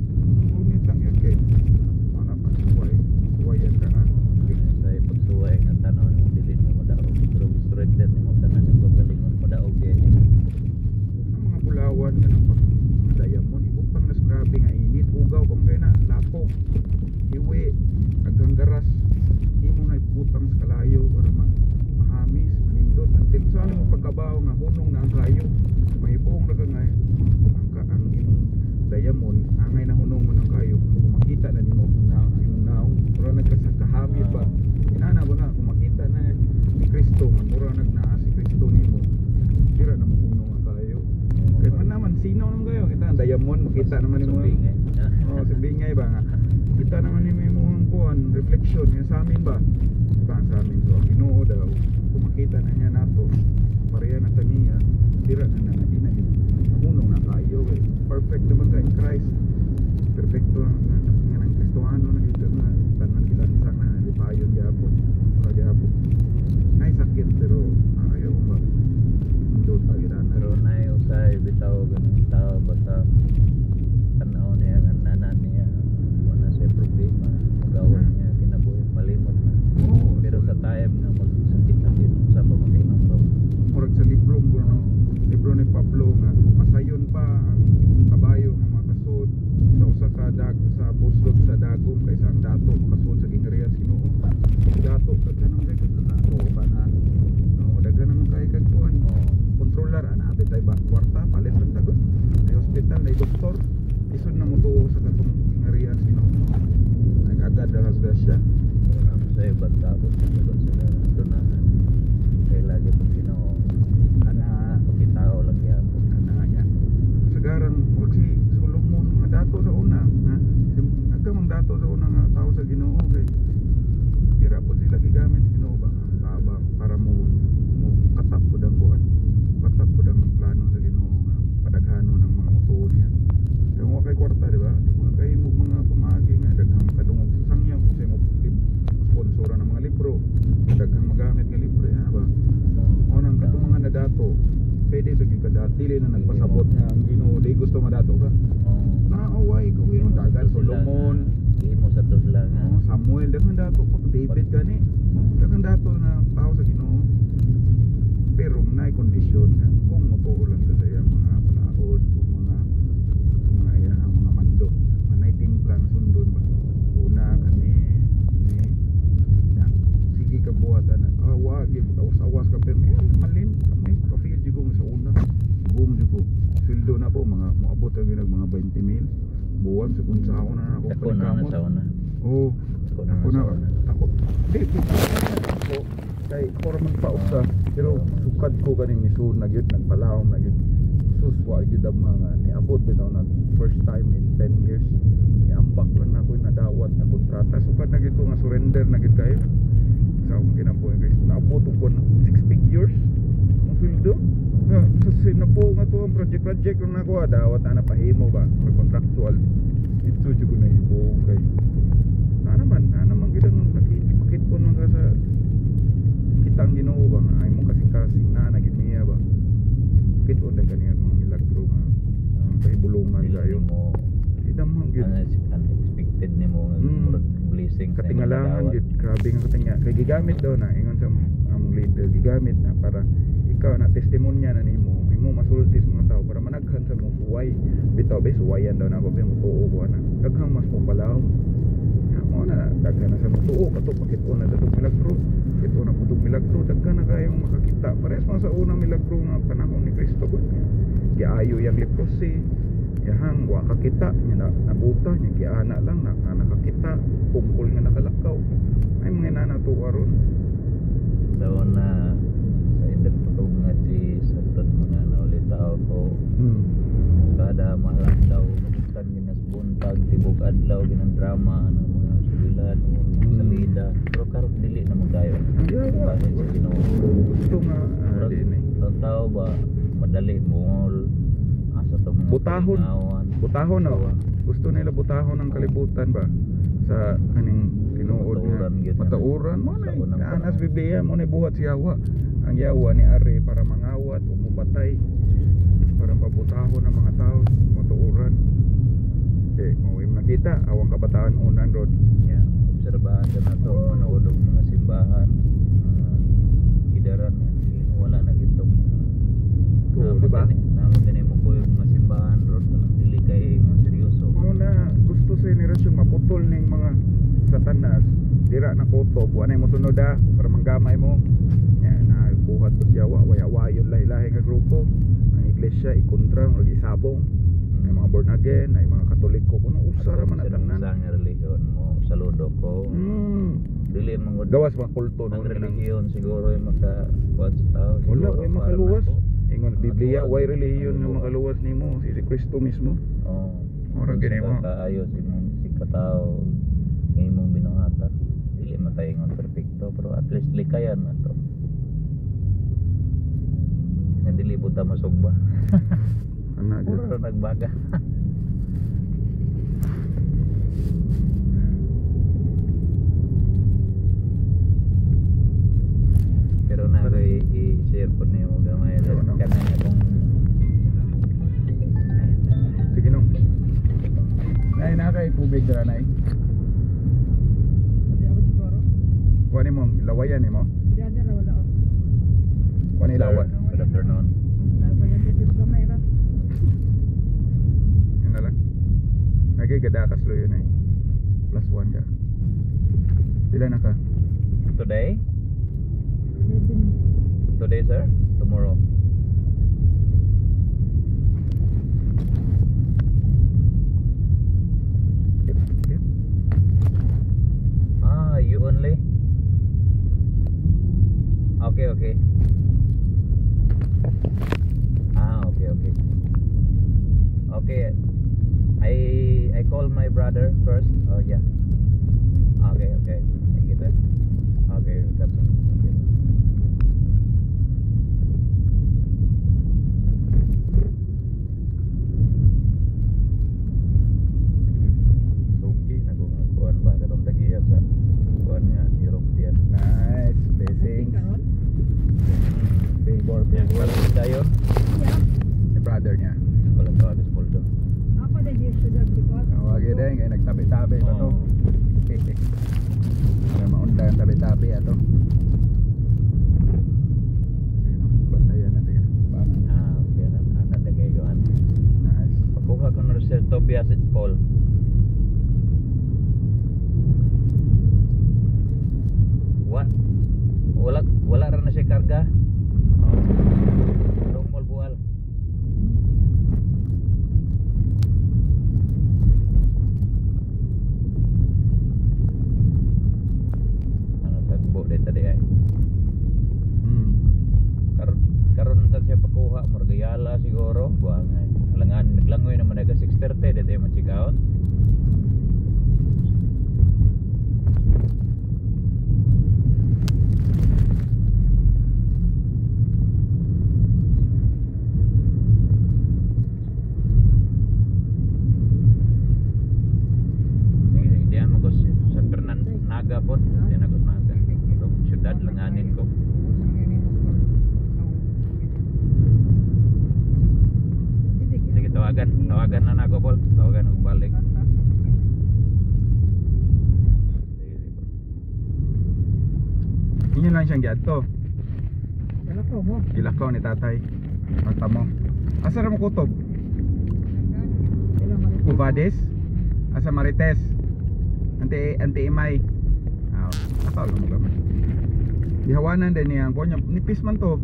Ngunit nga hunong na ang kayo. Mahibong ra ka nga ang imong diamond angay na hunong mo ng kayo. Kung makita na nimo na ang imong naong, mura nagkasakahamit ba. Inana ba na kung makita na ni Kristo nga mura nag naa si Kristo nimo. Dira na mo hunong ang kayo. Kay man naman sino naman kayo kita ang diamond makita naman nimo. Bingay. Oh, sa bingay ba nga. Kita naman nimo imong kuan reflection nga sa amin ba. Diba ang sa amin, so ang Ginoo daw kung makita na niya nato pareha na ta niya, dira na na di na gid hunong na kayo kay perfect naman kay Christ, perfecto na nga nga ng Kristohano na gid nga tanan gilansang na lipayon gyapon, ora gyapon ay sakit, pero ayaw ba doon pa gid ana. Pero naay usahay bitaw ganung tao, basta tanaw niya nga nanan niya, wala siya problema, magawa niya kinabuhi, malimot na. Oo, pero sa time nga magsakit-sakit sa pamakinong. Murag sa libro mo no, libro ni Pablo nga masayon pa ang kabayo nga makasud sa usa ka dag sa buslot sa dagom kaysa ang dato makasud sa gingharian sa Ginoo. Dato, daghan naman kay kag dato ba na, no, daghan naman kay kag kuan kontrolar ana, abit ay ba kwarta, palit lang tagon ay hospital ay doktor, isod na mo tuo sa katong gingharian sa Ginoo, nagagad na sa siya. Pero ang sa ibang tao sagot sila donahan kay lagi pag Ginoo ana pagkitao lang gyapon. Ana niya sagarang murag si Solomon, mga dato sa una ha, si nagka mang dato sa una nga tao sa Ginoo kay dira pod sila gigamit sa Ginoo ba ang tabang para mo katap pod ang buwan, katap pod ang plano sa Ginoo nga padaghano ng mga mutuo niya. Kaya kung wa kay kwarta, di ba, di mga kay mo mga pamaagi nga daghang kadungog sa sangyaw kasi mo sponsora ng mga libro, daghang magamit nga libro ya ba. O nang katong mga nadato, pwede sa gyud kada dili na nagpasabot nga ang Ginoo di gusto madato ka. Naaway ko yung dagan Solomon, Himo sa to sila nga oh, Samuel, daghan dato pa, David gani. Oh, daghan dato na tao sa Ginoo. Pero naay kondisyon nga kung motuo lang ka sa iyang mga palaod o mga iyang mga mando. Manay timpla nga sundon ba. Una kani ni ya, sige ka buhat ana. Ah, wag gyud awas-awas ka, pero eh, malin kami ka-feel jud ko nga sa una. Boom jud ko. Sweldo na po mga moabot ang ginag mga 20 mil buwan sa kung sa ako na ako Ako na na paningkamot. sa una. Oh, Ako na ako na na sa una. ako di ako kay ako ra man pausa, pero sukad ko kaning nisud na gyud, nagpalawom na gyud, sus, wa gyud ang mga niabot bitaw nag first time in 10 years niambak lang nako nadawat na kontrata. Sukad na gyud ko nga surrender na gyud kayo sa akong kinabuhi kay naabot ko 6 figures ang sweldo nga sa sinapo nga to ang project project lang nako dawat na pahimo ba or contractual ito jud ko nahibong kay na naman gyud ang nakikipakit-on man ka sa kita ang Ginoo ba nga ay mong kasing-kasing na na gyud niya ba, kit-on na kaniya mga milagro nga pahibulungan Dili kayo nimo idamang gyud. Unexpected nimo nga murag blessings na Katingalahan imong gyud, grabe nga katinga kay gigamit daw na ingon sa among leader, gigamit na para ikaw na testimonya na nimo, imo masulti sa mga tao para managhan sa mo suway bitaw be, suwayan daw na ako be, mutuo ko ana, daghang mas mo palaw ya mo na daghan na sa mutuo kato pakit-on na datong milagro, kit-on na putong milagro, daghan na kayong makakita parehas man sa unang milagro nga panahon ni Kristo ba, giayo yang leprosy, yahang wa kakita nya na, nabuta nya giana lang na, nakakita, pungkol nga nakalakaw, ay mga nanato aron. Sa una sa edad pa ko nga di sa tod mga naulitaw ko kada mahalangdaw kan ginas buntag tibok adlaw ginang drama ng mga sugilan mga salida, pero karon dili na man kayo Ang yawa. bahin sa Ginoo. Gusto nga Murag, di ni ang tao ba madali mongol asa to mga Butahon. kalingawan. Butahon no, Tawa. gusto nila butahon ang kalibutan ba sa kaning tinuod nga Matauran gyud na. matauran mo na Sa unang anas panahon. Biblia mo na buhat si Yawa, ang Yawa ni are para mangawat o mupatay, para pabutahon ang mga tao matuuran eh mo im nakita awang kabataan unan rod. Yeah, obserbahan ka na to, manood og mga simbahan, mga idaran, wala na gitong To, di ba? Naman gani mo ko yung mga simbahan ron, kanang dili kay mga seryoso. Mo na gusto sa henerasyon maputol ning mga satanas dira na kutob, wa nay mosunod ah, para manggamay mo. Ya na buhat. Padto siya wa waya-wayon lahi-lahi nga grupo. Ang iglesia ikontra murag isabong. May mga born again, ay mga Katoliko kuno usa ra man na tanan. Sa nga relihiyon mo saludo ko. Dili man gud Gawas mga kulto ang no kanang relihiyon siguro yung maka kuan sa tao wala siguro way para makaluwas. nako. Ingon Biblia Matuwag. way relihiyon nga Ang makaluwas nimo si si Kristo mismo. Oo. Murag gini mo. Kaayo si imong si katao nga imong binuhatan. Dili man tayo ingon perfecto pero at least likayan na to. Nga dili pud ta masugba. Ana gyud. Puro ra nagbaga. Pero na ko i-share po niyo gamay Oo, no. kanang akong. Sige no. Nay na kay tubig dira nay. Di ako siguro. Kuha nimo lawayan nimo. Diyan ra wala ako. Kuha ni laway. Good afternoon. Lawayan pero gamay ra. Yun na lang. Nagigada ka yun eh. +1 ka. Pila na ka? Today? 11. Today, sir? Tomorrow? Yep. Ah, you only? Okay. Ah, okay. Okay. I call my brother first. Oh, yeah. Okay. Thank you, sir. Okay, that's okay. Suki na ko nga kuan ba katong tagiya sa kuan nga European. Nice. Blessings. Karon? Favor, Yan, favor. wala tayo. Yeah. Yung brother niya. Wala pa agos poldo. Ako na di syudad likod. Tawagin din, kaya nagtabi-tabi pa to. Oo. Para maunda ang tabi-tabi ato. Sige no, bantayan natin ka. Baka. Ah, okay na. Ana tagay ko an. Nice. Pagkuha ko ng Sir Tobias at Paul. What? Wala wala ra na siya karga. Oh. Dong bual. Ano tagbo dito di ay. Karon karon ta siya pagkuha murag yala siguro buangay. Alangan naglangoy naman naga 6:30 dito mo check out. Sige, sige, diyan mo ko sa Fernan Naga po. Diyan ako sa Naga. So, syudad langanin ko. Sige, tawagan. Tawagan na nako, Paul. Tawagan og balik. Sige, sige, Paul. Inyo lang siyang giadto. Wala ko mo. Gilakaw ni tatay. Magtamo. Asa ra mo kutob? Ilang man. Cubades? Asa Marites? Ante ante Imay. Ah, akaw lang mo gamay. Gihawanan din niya ang kunya nipis man to.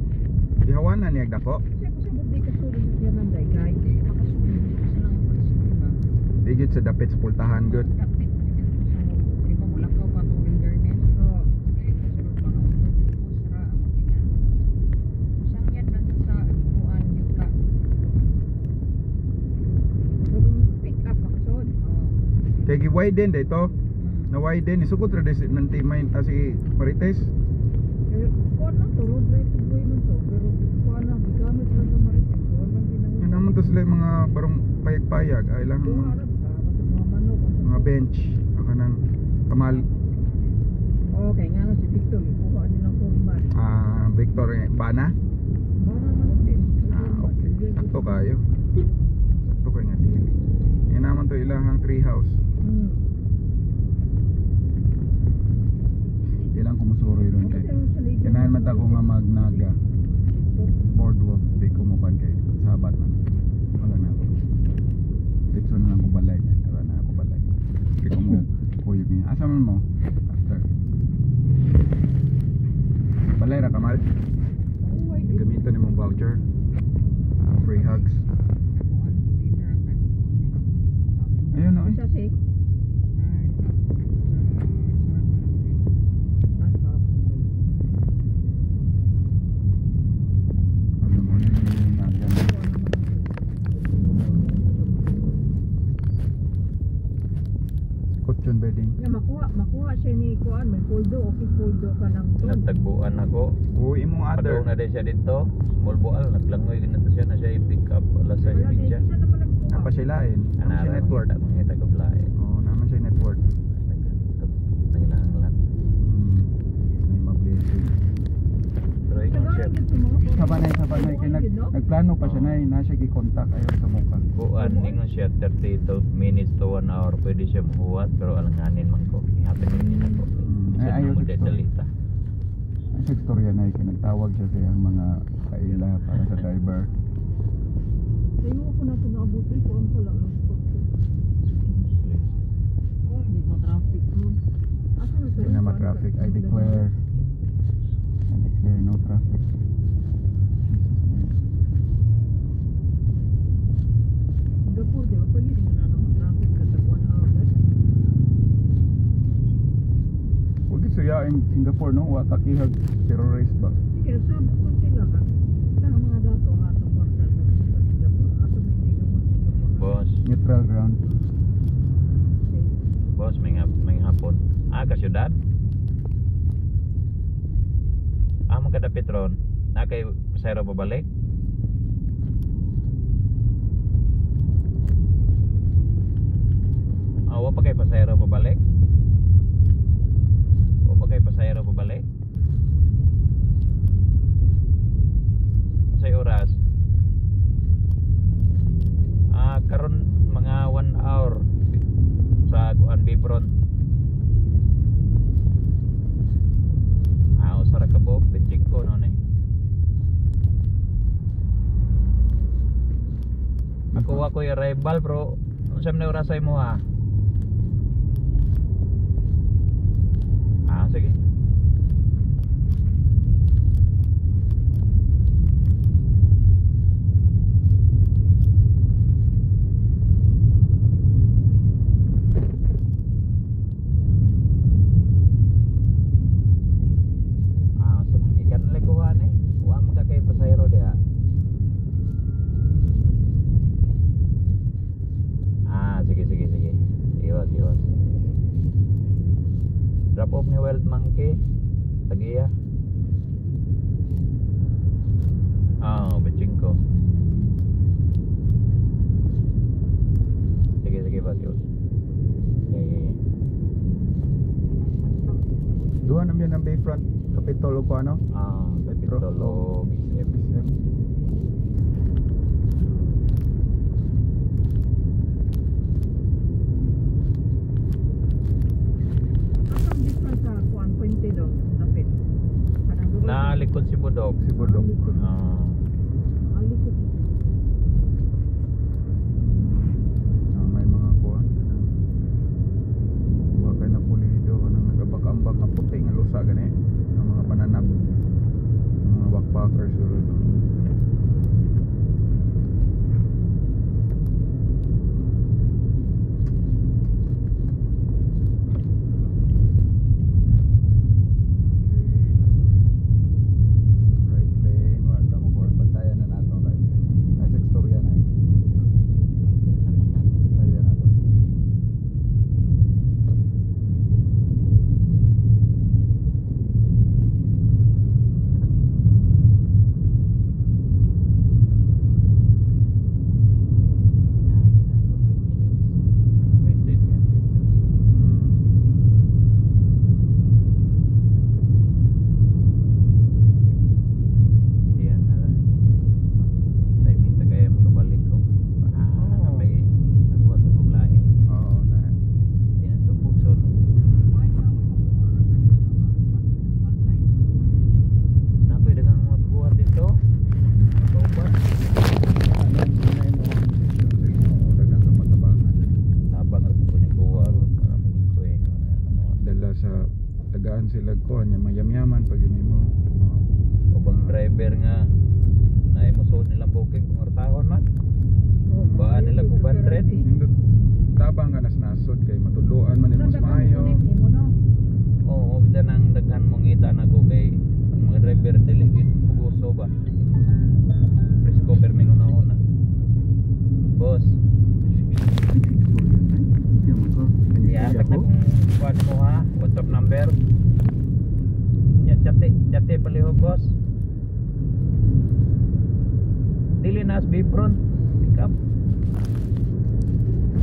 Gihawanan niya dako. Siya ko sa birthday kasulod niya man day kay. Di gyud sa dapit sa pultahan gud. Oh. Pero pick up makasod. Kay gi-widen dito. Na widen isukot ra di si nanti Imay ta si Marites. Pero kuan na to road right of way man to pero kuan na gigamit lang sa Marites. Wala man ginang. Yun naman to sila yung mga parang payag-payag ay lang Duha mga, ra ta katong mga manok unsa. mga bench kanang kamal. Okay, nga si Victor ikuha nilang formal. Ah, Victor eh, Bana. Bana Marites. Ah, okay. Sakto kayo. Sakto kayo nga dili. Yan naman to ilahang tree house. Ilang kumusuroy doon kay. Ganahan man ta ko nga magnaga boardwalk di ko mo kay sabat man. Wala na ako. Dito na lang ko balay niya. Wala na ako balay. Di ko mo kuyog niya. Asa man mo? After. Balay ra kamal. voucher. Free hugs. Ayun no eh. Isa si. Ano mo na yung nagyan. Kutsun bedding. Nga makuha siya ni kuan may poldo, okay poldo ka ng tun. Natagbuan ako. O imong other. Padung na din siya dito. Small bual naglangoy na to siya na siya i-pick up alas Wala 6:30. din, siya naman ang kuha. Napa siya lain. Naman siya network. Mangita ko lain. Oo, naman siya network. Nanginahanglan. May ma-blessing. Pero ingon siya, Tagalog yun sa mga Saba na, kay nagplano pa siya na, na siya gi-contact ayon sa mukha. kuan ingon siya 32 minutes to 1 hour pwede siya muhuwat pero alanganin man ko. Ihatag din ako. Ay, Ay, ayaw ayaw sa dali ta. Ang sa istorya na kay nagtawag siya sa iyang mga kaila para sa driver. Sayo ako na ito naabot ko ang pala ang Kung hindi ma-traffic mo. Asa na Hindi na ma-traffic. I declare. I declare no traffic. Jesus name. Singapore, di ba? Pag hindi na naman traffic ka sa 1 hour. Dahil. Huwag isuyain Singapore no, wa takihag terrorist ba? Sige, sabi ko sila nga. Sa mga dato nga itong kwartal na sa Singapore. Ato may Singapore, Singapore. Boss, Neutral ground. Safe. boss may hapon. Ah, ka syudad? Ah, man kadapit ron. Na kay pasayro babalik? Ah, wa pa kay pasayro babalik? Wa pa kay pasayro babalik? Unsay oras? Ah, karon mga 1 hour sa kuan Bayfront. Ah, usa ra ka buok, 25 no ni. Ako wa ko'y arrival bro. Unsa man oras sa imo ha? Ah, sige. Ah, sa man ikan lang kuha ni. Wa man ka kay pasahero diha. Ah, sige sige sige. Sige boss, sige boss. Drop off ni Wild Monkey. Tagiya. Ah, ko. Sige sige boss, sige boss. Yeah, yeah, yeah. Duha naman yan ang Bayfront Capitol o ko ano? Ah, Metro. Capitol o SM. SM. Asa ang difference sa kuan Puente dong? Lapit. Kanang doon. Nalikod si Budok. Si Budok. Ah. Ah, likod. Ah, may mga kuan kanang wa kay na pulido kanang nagabak-ambak nga puti nga lusa gani ang mga pananap ang mga backpackers siguro no. Okay. Right lane, wala ta mo kuan bantayan na nato right lane. Ay sa istorya na eh. Bantayan na to. Oo, na. Why na mo makuha ra sa dulo ka? Bus Pinas side. Ano ang una mo ang desisyon sa imo o daghang kang matabangan. Dala sa tagaan sila ko nya mayamyaman pag yun mo. Ubang driver nga Naay mosuod nilang booking kung ortahon man. Baan nila kung 100. Nindot tabang ka nas nasod kay matudloan man nimo sa maayo. Oo, oh, nang daghan mong ngita na ko kay ang mga driver dili gid puguso ba. Presko perming una-una. Boss, iya, na kung kuan mo ha, WhatsApp number. Ya chate, chate palihog, boss. Dili na as Bayfront, pick up.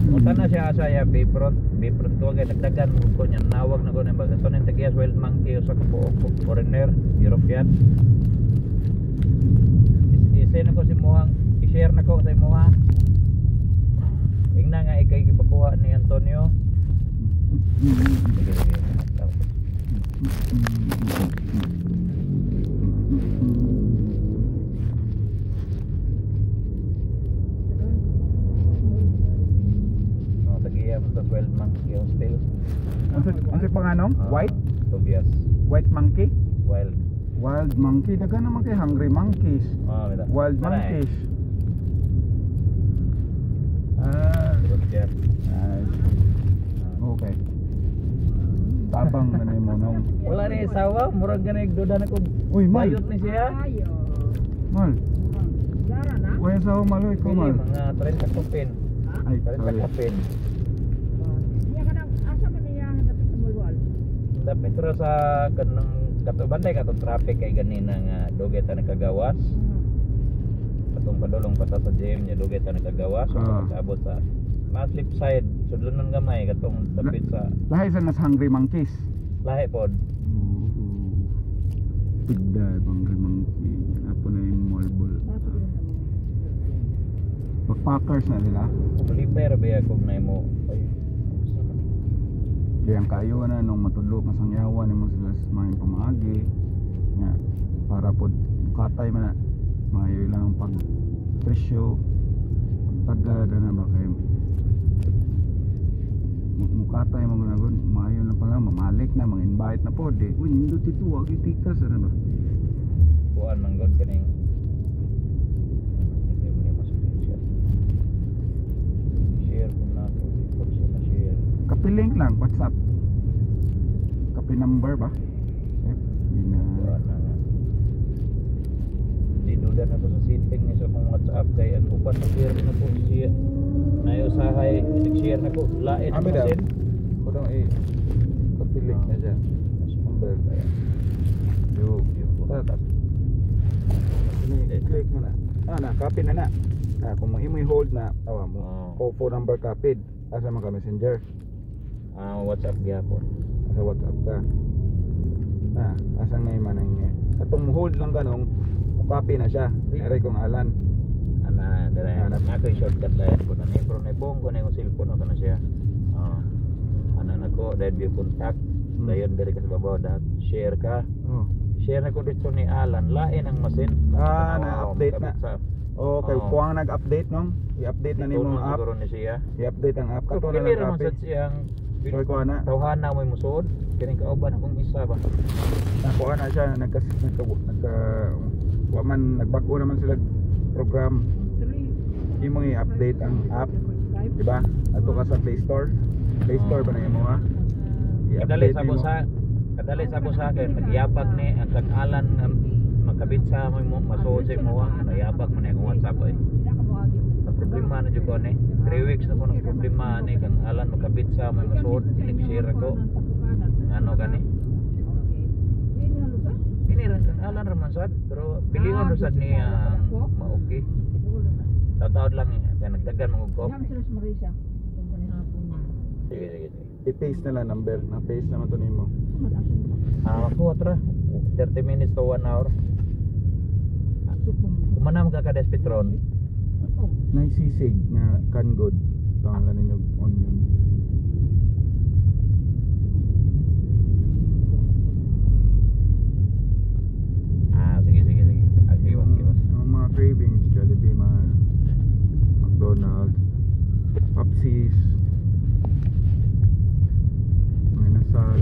Muta na siya asa ya Bayfront, Bayfront ko kay dagdagan mo ko niya nawag na ko nang baga. So nang tagiyas wild monkey usa ka buok foreigner, European. I-send ko si Muhang, i-share na ko sa imuha. Ingna nga ikay gipakuha ni Antonio. Sige, sige. No, tagiya mo to Wild Monkey Hostel. Unsa panganong? Ah, White? Tobias. White monkey? Wild. Wild monkey. Daghan naman kay hungry monkeys. Ah, bita. Wild Tara, eh. monkeys. Ah, Roger. nice. Okay. Tabang na nimo nung. Wala ni isawa, murag ganay duda na ko. Uy, mal. Bayot ni siya. Ayo. Mal. Zara na. Wala sa malo ikaw Pili, mal. mga 30 kapin. Ay, 30 sorry. kapin. Niya ka nang asa man niya dapit sa Mulwal. Dapit ra sa kanang kato bantay katong traffic kay ganina nga dugay ta nakagawas. Katong padulong pa ta sa gym nya dugay ta nakagawas. So Ah. pagkaabot sa mas left side sudlonon gamay katong dapit sa Lahi sa nas hungry monkeys. lahi pod. Tigda hungry monkey. Apo na yung marble. Backpackers na sila. Kumulipay ra ba kung nahimo. Ay, asa man. Kaya ang kayo na nung matudlo masangyawan nimo sila sa mga pamaagi. Nga para pod katay man na maayo lang pag presyo pagtagad na ba kay mukatay mo ganagon maayo na pala mamalik na mga invite na pod eh. Uy, nindot ito wag itikas ana ba. Kuan man god kaning hindi mo ni mas screenshot. Share ko na ako, di ko siya na-share. Copy link lang WhatsApp. Copy number ba? Eh, yun na. Kuan na nga. Di duda na ko sa setting ni sa akong WhatsApp kay ang uban na share na ko siya. Nayo usahay nag-share na ko lain Ami ang daw. send. Kuno eh copy link na siya. Number kaya. Yo, Yo. Tata. Ini click mo na. Ah, na copy na na. Na kung mo imo hold na tawa mo. Oo. Ko phone number copied. Asa man ka Messenger? Ah, WhatsApp gyapon. Asa WhatsApp ka. Na, asa ngay man ang nga. Atong mo hold lang kanong mo copy na siya. Aray kong alan. Ana dire Ana. na ko shortcut lain ko na ni pero naibong ko na yung cellphone ko na siya. Oh. Ana na ko dahil view contact. Dayon diri ka sa babaw dat share ka. Oh. Share na ko dito ni Alan lain ang masin. Ah, Tanawa, na-update na. makabit sa- Okay, Oo. kuwang nag-update nong. I-update na nimo Itunon ang app. siguro ni siya. I-update ang app Pero kato na kini lang ra man copy. sad siyang Sorry ko na. tawhana mo musuod kining kauban akong isa ba. Nakuha na siya nagka nagka, nagka wa man nagbag-o naman sila program imong i-update ang app, di ba? Ato ka sa Play Store. Play Store ba na imo ha? Kadali I-update sa nimo. sa kadali sa sa akin nagyabag ni ang kang Alan nga makabit sa mo mo masuod sa imo nayabag man akong WhatsApp oy. Na problema na jud ko ni. 3 weeks na ko nang problema ni kang Alan makabit sa mo masuod nag-share ako. Ano kani? Kini ra kang Alan ra man sad pero pilion ra sad niya ang ma-okay. Tataod lang eh kay nagdagan mo ko. Sige sige sige. I-paste na lang number, na paste naman to nimo. Ah, ako tra 30 minutes to 1 hour. Kumana magkakades Petron. Naisisig nga canned good. Tangan lang ninyo onion. Ah, sige sige sige. Ah, iwas iwas. Yung mga cravings, Jollibee man, McDonald's, Popsies, may nasal.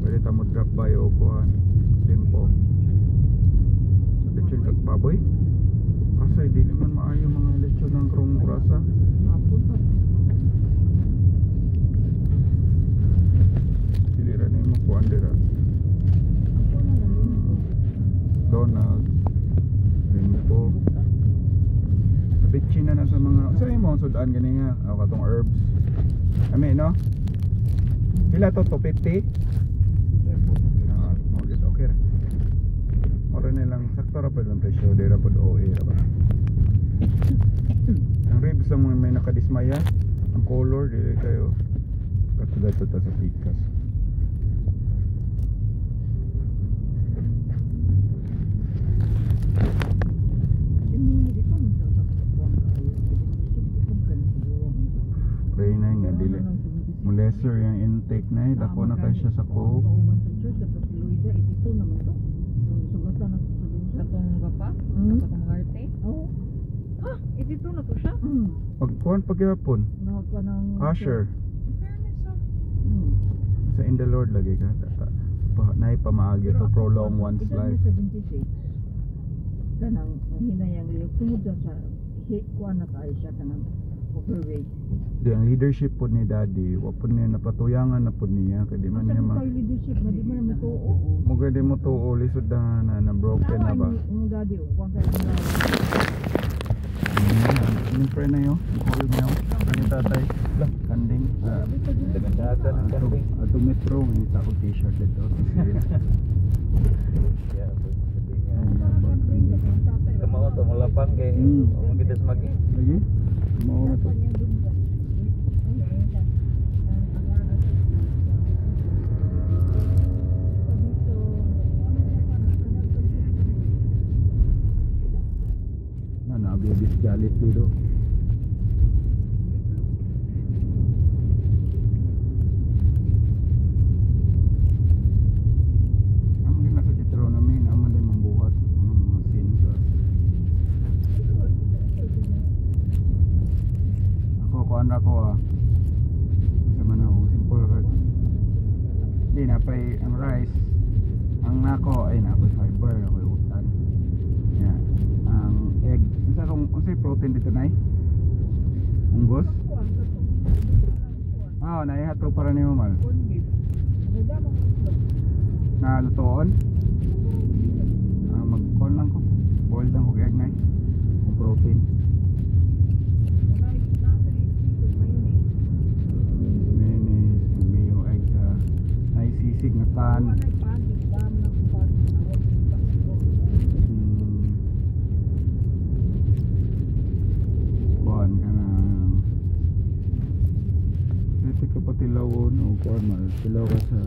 Pwede ta mo drop by o kuan, Limpo. Sa Gilutuan gani nga o katong herbs. Ami no? Pila to? 250? Ah, mo gid okay ra. Mura nilang sakto ra pud ang presyo, di ra pud OA ra ba. Ang ribs ang mga may nakadismaya, ang color dili kayo katulad ta sa pikas. Si Mimi, di pa man sa taktakbuang kayo. 76, di pa man ganun siguro. Pray na nga dili. Pero Mo lesser yung intake na eh, dako na kay siya sa coke. Kauban sa church, kato si Luida, 82 naman to. Sugatan na sa Vincent. Katong gapa? Katong mga arte? Oo. Ha? 82 na to siya? Pag kuan pagyapon, Naka ng... usher In fairness ah. Sa in the Lord lagi ka. Pa, nay pamaagi to prolong one's life. Edad na 76. Kanang ang hinayang liyok. Tungod daw sa kuan na kaayo siya kanang overweight. Di ang leadership po ni Daddy, wa po niya napatuyangan na po niya kay di man Asa niya man ma tayo leadership na di man na matuo. mo di mo tuo lisod na na, na broken na ba. Ang daddy, oh, kuwan kayo ang daddy. Yung friend na yun, call niya, ni tatay, kanding. Ah, Dagan-dagan ang kambing. Ato metro, ngita ko t-shirt dito. Yeah, sabi nga. Kamao to malapang kay mo kita smagi. Lagi? Mao na to. Na nabi bestiality do. Amo din nasa Deuteronomy, amo din mambuhat ano mga sins. Ah. Ako kuan ra ko ah. Sa man ako simple ra. Di na pay ang rice. Ang nako ay nako fiber, ako utan. Yeah. Ang egg, unsa kung unsay protein dito nay? Unggos? Ah, naihatog para nimo mal. Na lutoon? Ah, mag-corn lang ko. Boiled lang ko egg nay. Ang protein. Mayonnaise, mayo egg, nay sisig na tan. Kuan ka na. Pwede ka pa tilawon o kuan man. Tilaw ka sa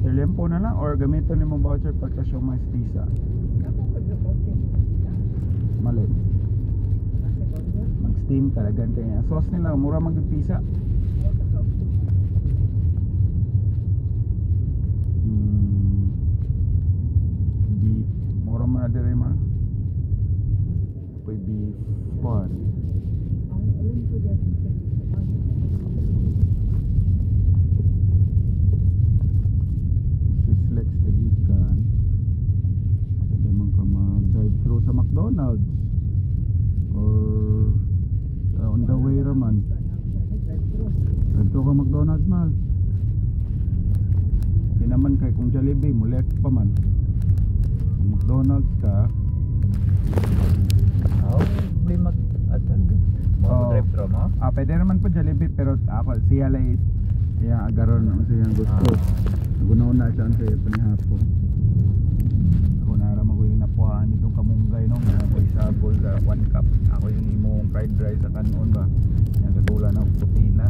Lempo na lang or gamiton nimo voucher pagka siomai tisa. Mali. Mag-steam ka lagan kay ang sauce nila mura man gyud pisa. Beef. Mura man na dire man. Apoy beef kuan. Sislex Tagikan. Pwede man ka mag-drive through sa McDonald's or on the way raman. Drive through ka McDonald's mahal. Di naman kay kung Jollibee mo left pa man. Kung McDonald's ka, Aw, di mag asal. Mo Oo. drive through mo. Ah, pwede naman po Jollibee pero ako siya lay iya agaron ang siyang gusto. Nagunaw na siya ang siya panihapon. Ako nara magulo na puhaan itong kamunggay no. Nga ako isabol sa 1 cup. Ako yung imong fried rice sa kanon ba. Yan sa tula na protina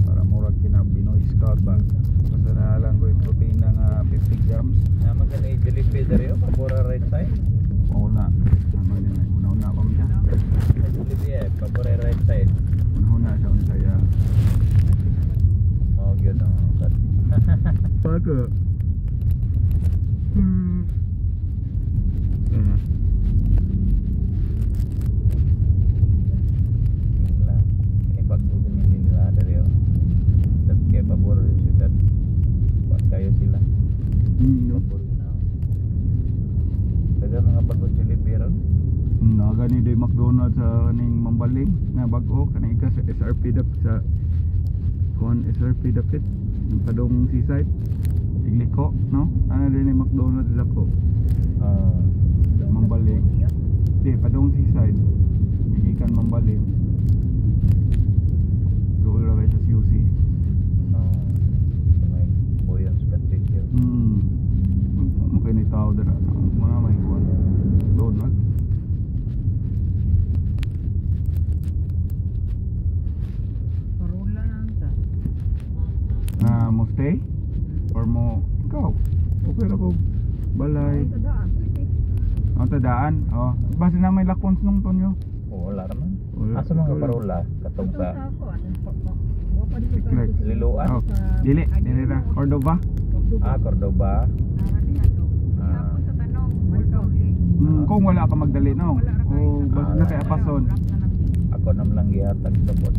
para murag kina Binoy Scout ba. Basta na lang ko yung protina nga 50 grams. Naman kani Jollibee diri oh, pabora right side. Mauna. Tama din eh. Una-una pa siya. Jollibee eh, pabora right side. Una-una siya unsa ya. Mao gyud ang kat. Paga. Nila. Kini bago ganyan din nila diri oh. Dap kay pabor siyudad. Kuan kayo sila. No. Pabor na. Daga mga bago Jollibee ron. Naga ni day McDonald's sa kaning Mambaling na bag-o kanang ika sa SRP dap sa kuan SRP dapit ng padong seaside. Igliko, no? Ano din yung McDonald's dako. Ah, Mambaling. Di, padong seaside. Gikan Mambaling. Doon ra kay sa CUC. Ah, may Buyons Castillo. Okay na tao dira. Mga may kuan. Donut. Parola lang ta. Na mo stay or mo ikaw. Okay ra ko. Balay. Sa daan, pwede. Ang tadaan. Oh, basta na may lakons nung tonyo. Oo, wala naman. Wala. Asa mga parola katong Atong sa sa ako, anong wa pa dito sa Like, Liloan? Oh, dili, dili ra. Cordova. Ah, Cordoba. Nara diha to. Ah. Tapos sa tanong, may kauli. Kung wala ka magdali no. Oh, basta na kay apason. Ako nam lang gihatag sa bot.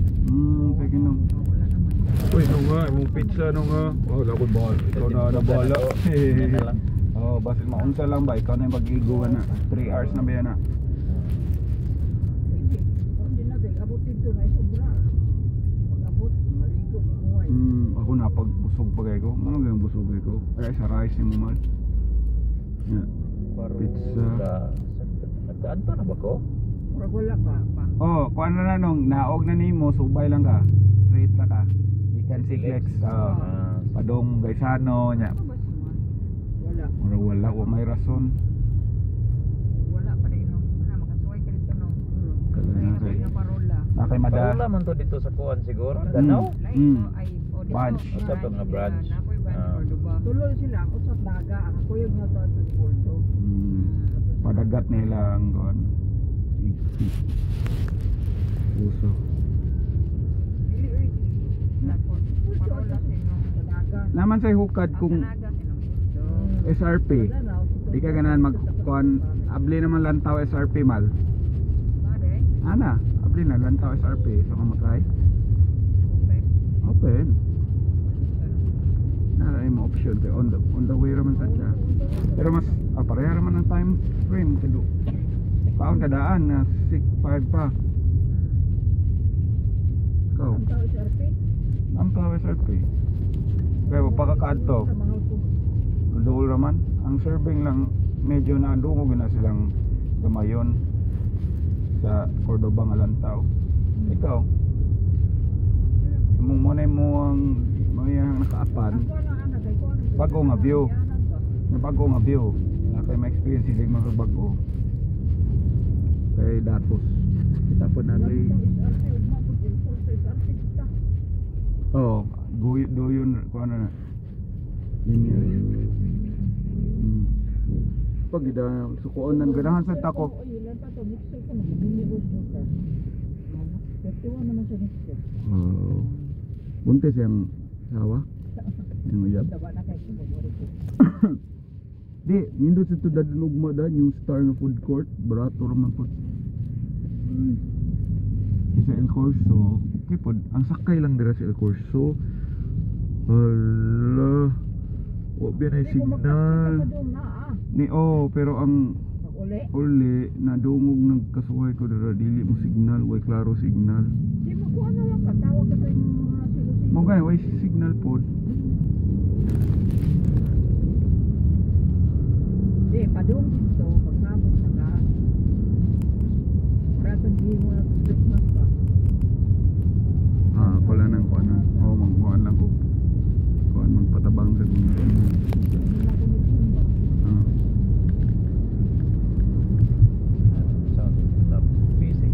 Sige no. Wala naman. Uy, no nga, imong pizza no nga. Oh, wala ko bahala. Ikaw na na bahala. Yan na lang. Oh, basta maunsa lang ba ikaw na yung pag-igo na. 3 hours na ba yan na? Pwede. Hindi na day, abot dito na sobra. Mag-abot, maligo, mamuhay. Ako na pag busog pa kayo ko. Ano gayong busog kayo ko? Ay, sa rice ni mo mal. Yeah. Parola. Pizza. Nagkaadto na ba ko? Murag wala pa. Pa. Oh, kuan na na nung naog na nimo, subay lang ka. Straight ra ka. Ikan Siklex. Oh. Ah, Padong Gaisano nya. Ano ba siya? Wala. Mura wala wa may rason. Wala pa rin no. Ana makasuway ka dito no. Kaya Ay na na kay nga parola. na kay mada. Parola man to dito sa kuan siguro. Danaw. Lain no ay o dito. Branch. Usa to nga branch. Na ako'y branch Ah. Cordoba. Tuloy sila ang usap daga ang kuyog nga to sa Porto. Padagat nila ang kuan. Uso. Dili oy. Sa parola sinong Sa daga. Naman sa hukad Ang kung Sanaga sinong SRP. Di ka ganahan mag kuan abli naman lantaw SRP mal. Made. Ana, abli na lantaw SRP so ka matry. Open. Open. Nara mo option kay on the way raman sa siya. Pero mas pareha raman ang time frame kay do. Paon kadaan na 6 5 pa. Ikaw, Ang tao SRP. ang tao SRP. Kaya pa ka kaadto. Sa mga ko. Dool raman. Ang serving lang medyo naandungog na silang gamayon sa Cordoba nga lantaw. Ikaw, imong mo na mo ang mga nakaapan Ako na ana kay ko ano. Bago nga view. Nga bago nga view na kay ma-experience sila mga bago kay datos kita po na SRP ugma pud ilpol sa SRP kita. oh guyo doyon ko ano na linear. Pag ida sukuon nan ganahan sa tako. Oy, ilan pa to next year ko na og joker. 31 naman siya next year. Oh. Buntis yang sawa. Yang uyab. Daba na kay ko ko. Di, nindot sa tudad ugma da yung star nga food court, barato ra man pod. Sa El Corso, okay pod. Ang sakay lang dira sa El Corso. Hala. Wa biya na Di, kung signal. magtaksi ka pa doon na ah. Ni oh, pero ang Pag uli. uli nadungog nagkasuway ko dira dili mo signal, way klaro signal. Di mo kuha na lang ka tawag ka sa imong mga silo-silo. Mo gani way signal pod. Di, padung dito, pagsabot na ka. Ratag di mo na to Christmas pa. Ah, wala nang kuan na. Oh, mangkuan lang ko. Kuan magpatabang sa gundo. Wala connection ba? Ah. So, busy.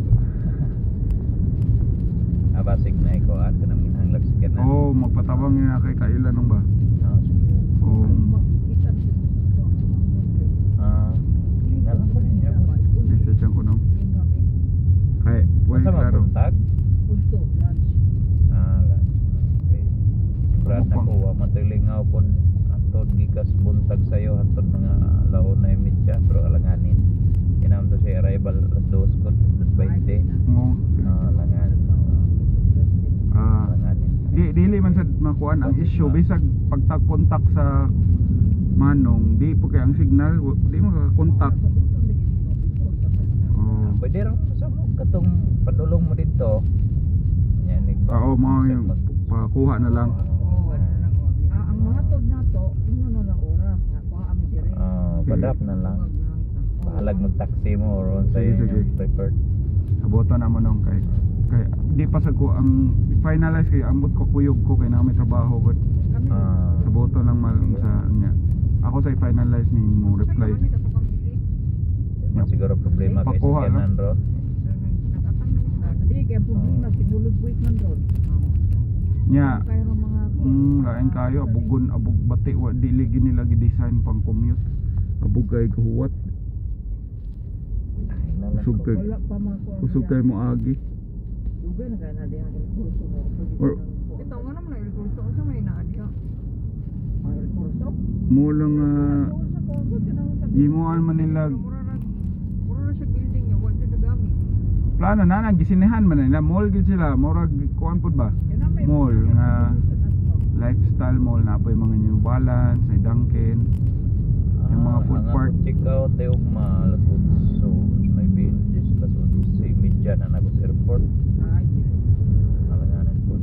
Abasig na ikaw at kanang minhanglag sa kanan. Oh, magpatabang nga kay kailan nung ba? Ah, sige. Oh, Makikita sa gusto ang mga monte. Ah, tingnan lang ko ninyo. Message ko nung. Kay, way Sa klaro. mabuntag? Punto, lunch. Ah, lunch. Okay. Si Brad Mukbang. na ko, wa matulingaw pod hantod gikas buntag sayo hantod mga laon na imidya pero alanganin. Kinam to siya arrival alas 2 ko, 2:20. Mo. Ah, alangan. Ah, Alanganin. di dili man sad makuan ang issue bisag pagtag-contact sa manong di po kay ang signal di mo makakontak. Oh. Pwede ra mo sa mo katong padulong mo dito. Yan Oo, mo yung pakuha na lang. Oo, ano lang oh. Ah, ang mga Paghatod nato, ino na lang oras nga kuha ami diri. Ah, pa-drop na lang. Tawag na lang ta. Bahalag mag-taxi mo or unsa Sige, sige. yung preferred. Saboto na mo nung kay kay di pa sa ko ang finalize kay ambot ko kuyog ko kay na may trabaho but Kami. Ah, saboto lang mal sa niya. Ako sa finalize ni mo reply. Kami kato kami. Di man siguro problema kay Pakuha sa kanan ro. So nag-atang na mi ta. Di kay ang problema sinulog week man ron. Nya Kayo ro mga Lain kayo abugon abog bati wa dili gid nila gi-design pang commute. Abog kay kuhuwat, Ay, na lang Kusog ko. kay Wala pa mga kuha. kusog kay mo agi. Dugay na kay na diha ang kurso mo. Bitaw nga naman ang kurso unsa may naa diha. Ang kurso. Mo lang gimuan man nila Pero mura ra siya building niya, wa siya nagamit. plano na nang gisinihan man nila mall gid sila murag kuan pud ba mall nga lifestyle mall na po yung mga New Balance, may Dunkin, yung mga food Ah, ang park. akong check out ay ugma alas 8, maybe just alas 8:30 na nako sa airport. Ay, dili. Alanganan po.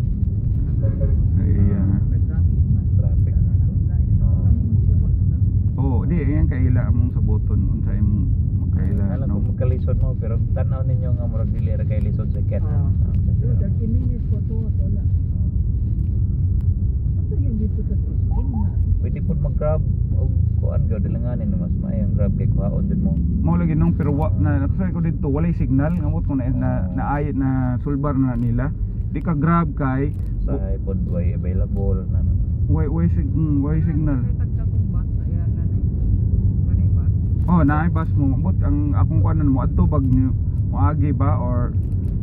Sa iya na. Traffic. Oo, di ayan kaila among saboton unsa imong makaila Alam no. kung magkalisod mo pero tanaw ninyo nga murag dili ra kay lisod sa kanan. Ah. Pero 30 minutes ko to wala. Ato yung dito sa SM na. Pwede po mag-grab og kuan gyud dilanganin mas maayo ang grab kay kuhaon jud mo. Mo lagi nung pero wa na nakasay ko dito walay signal ngamot ko na na na, na, sulbar na nila. Di ka grab kay Sa iPod way available na no. way signal. Kay tagtatong bus ayan na na. Manay bus. Oh, naay bus mo. But ang akong kuanan mo adto bag new moagi ba or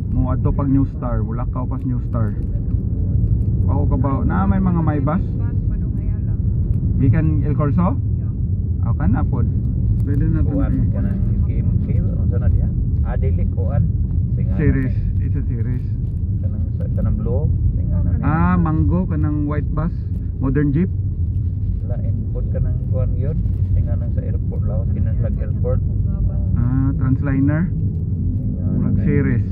mo adto pag New Star, wala ka pas New Star. Ako ka ba na may mga may bus? Bus padung Ayala. Gikan El Corso? Yeah. Aw kana pod. Pwede na to. Kuan Na, kanang KMK unsa na diha? Ah, dili kuan. Singanan series, eh. it's a series. Kanang sa kanang blue, singanan. Ah, Mango kanang white bus, modern jeep. Lain pod kanang kuan gyud, singanan sa airport lawas kinahanglan airport. Ah, Transliner, Singanan murag na- series.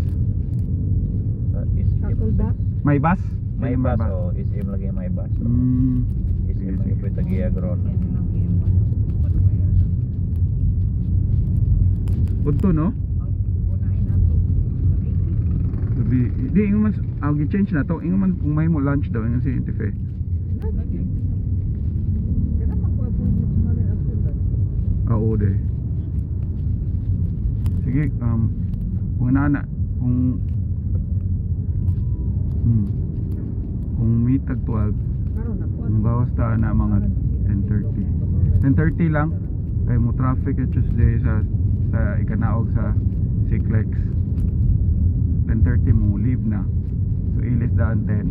Sa SM. Shuttle bus. May bus? May Sige, bus oh, SM lagi may bus. SM Sige, lagi sige. pwede tagiya gron. Yan lang yung bus padung Ayala. Udto no? Unahin nato. Gabi. Di ingon man ah, gi-change na to. Ingon man kung may mo lunch daw ingon si Intife. Lagi. Kana makuha po mo sa mga after lunch. Ah, oo de. Sige, kung nana, kung kung meet tag 12, Karon na kung gawas ta na mga 10:30. 10:30 lang kay mo traffic at Tuesday sa ikanaog sa Cyclex. 10:30 mo leave na. So ilis daan 10.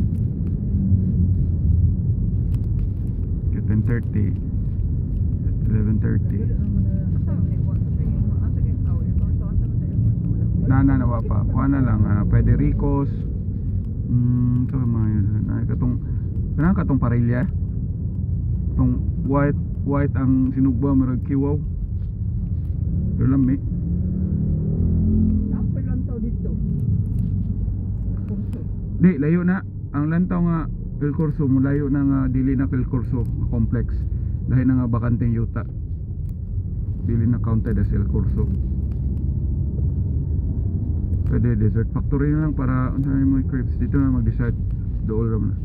Kaya 10:30, 11:30. Asa man wa sa yung asa kay tao yung kurso asa man sa yung kurso wala. Na na na wa pa. Kuha na lang ah, Federicos. Ito mga yun. Ay, katong kanang katong parilya. Katong white white ang sinugba marag kiwaw. Pero lami. Sample lang tao dito. Kurso. Di layo na ang lantaw nga El Corso mo layo na nga dili na El Corso nga complex. Dahil na nga bakanteng yuta. Dili na counted as El Corso. Pwede dessert factory na lang para unsa na yung mga crepes dito na mag-decide dool ra man na.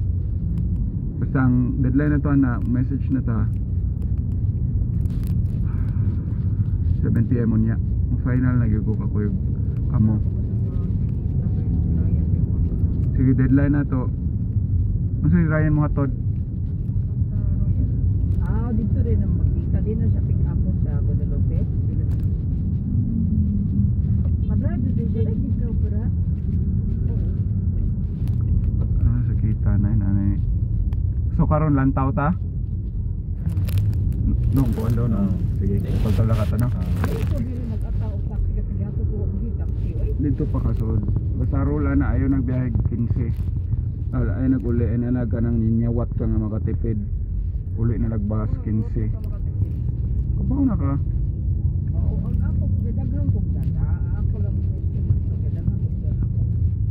Basta ang deadline na to na message na ta 7 PM unya. Ang final na gyud ko kakuyog kamo. Sige, deadline na to. Unsa si Ryan mo hatod? Ah, dito rin ang magkita din na siya pick up sa Guadalupe. Madrive din siya lagi ka opera. Ah, sa kita na yun, ano eh. So karon lantaw ta? Nung kuan daw no. Sige, pagtala ka ta no. Ay, ko dili nag-ataw og taxi kasi gato ko og taxi oy. Dito pa kasulod. Basta rola na ayaw nagbiyahe 15. Al ay naguli ay nalag ka ng ninyawat ka nga makatipid. Uli na lagbas 15. Kabaw na ka. Oo, ang ako gadaghang kog data, ako lang estimate ko gadaghang kog data ako.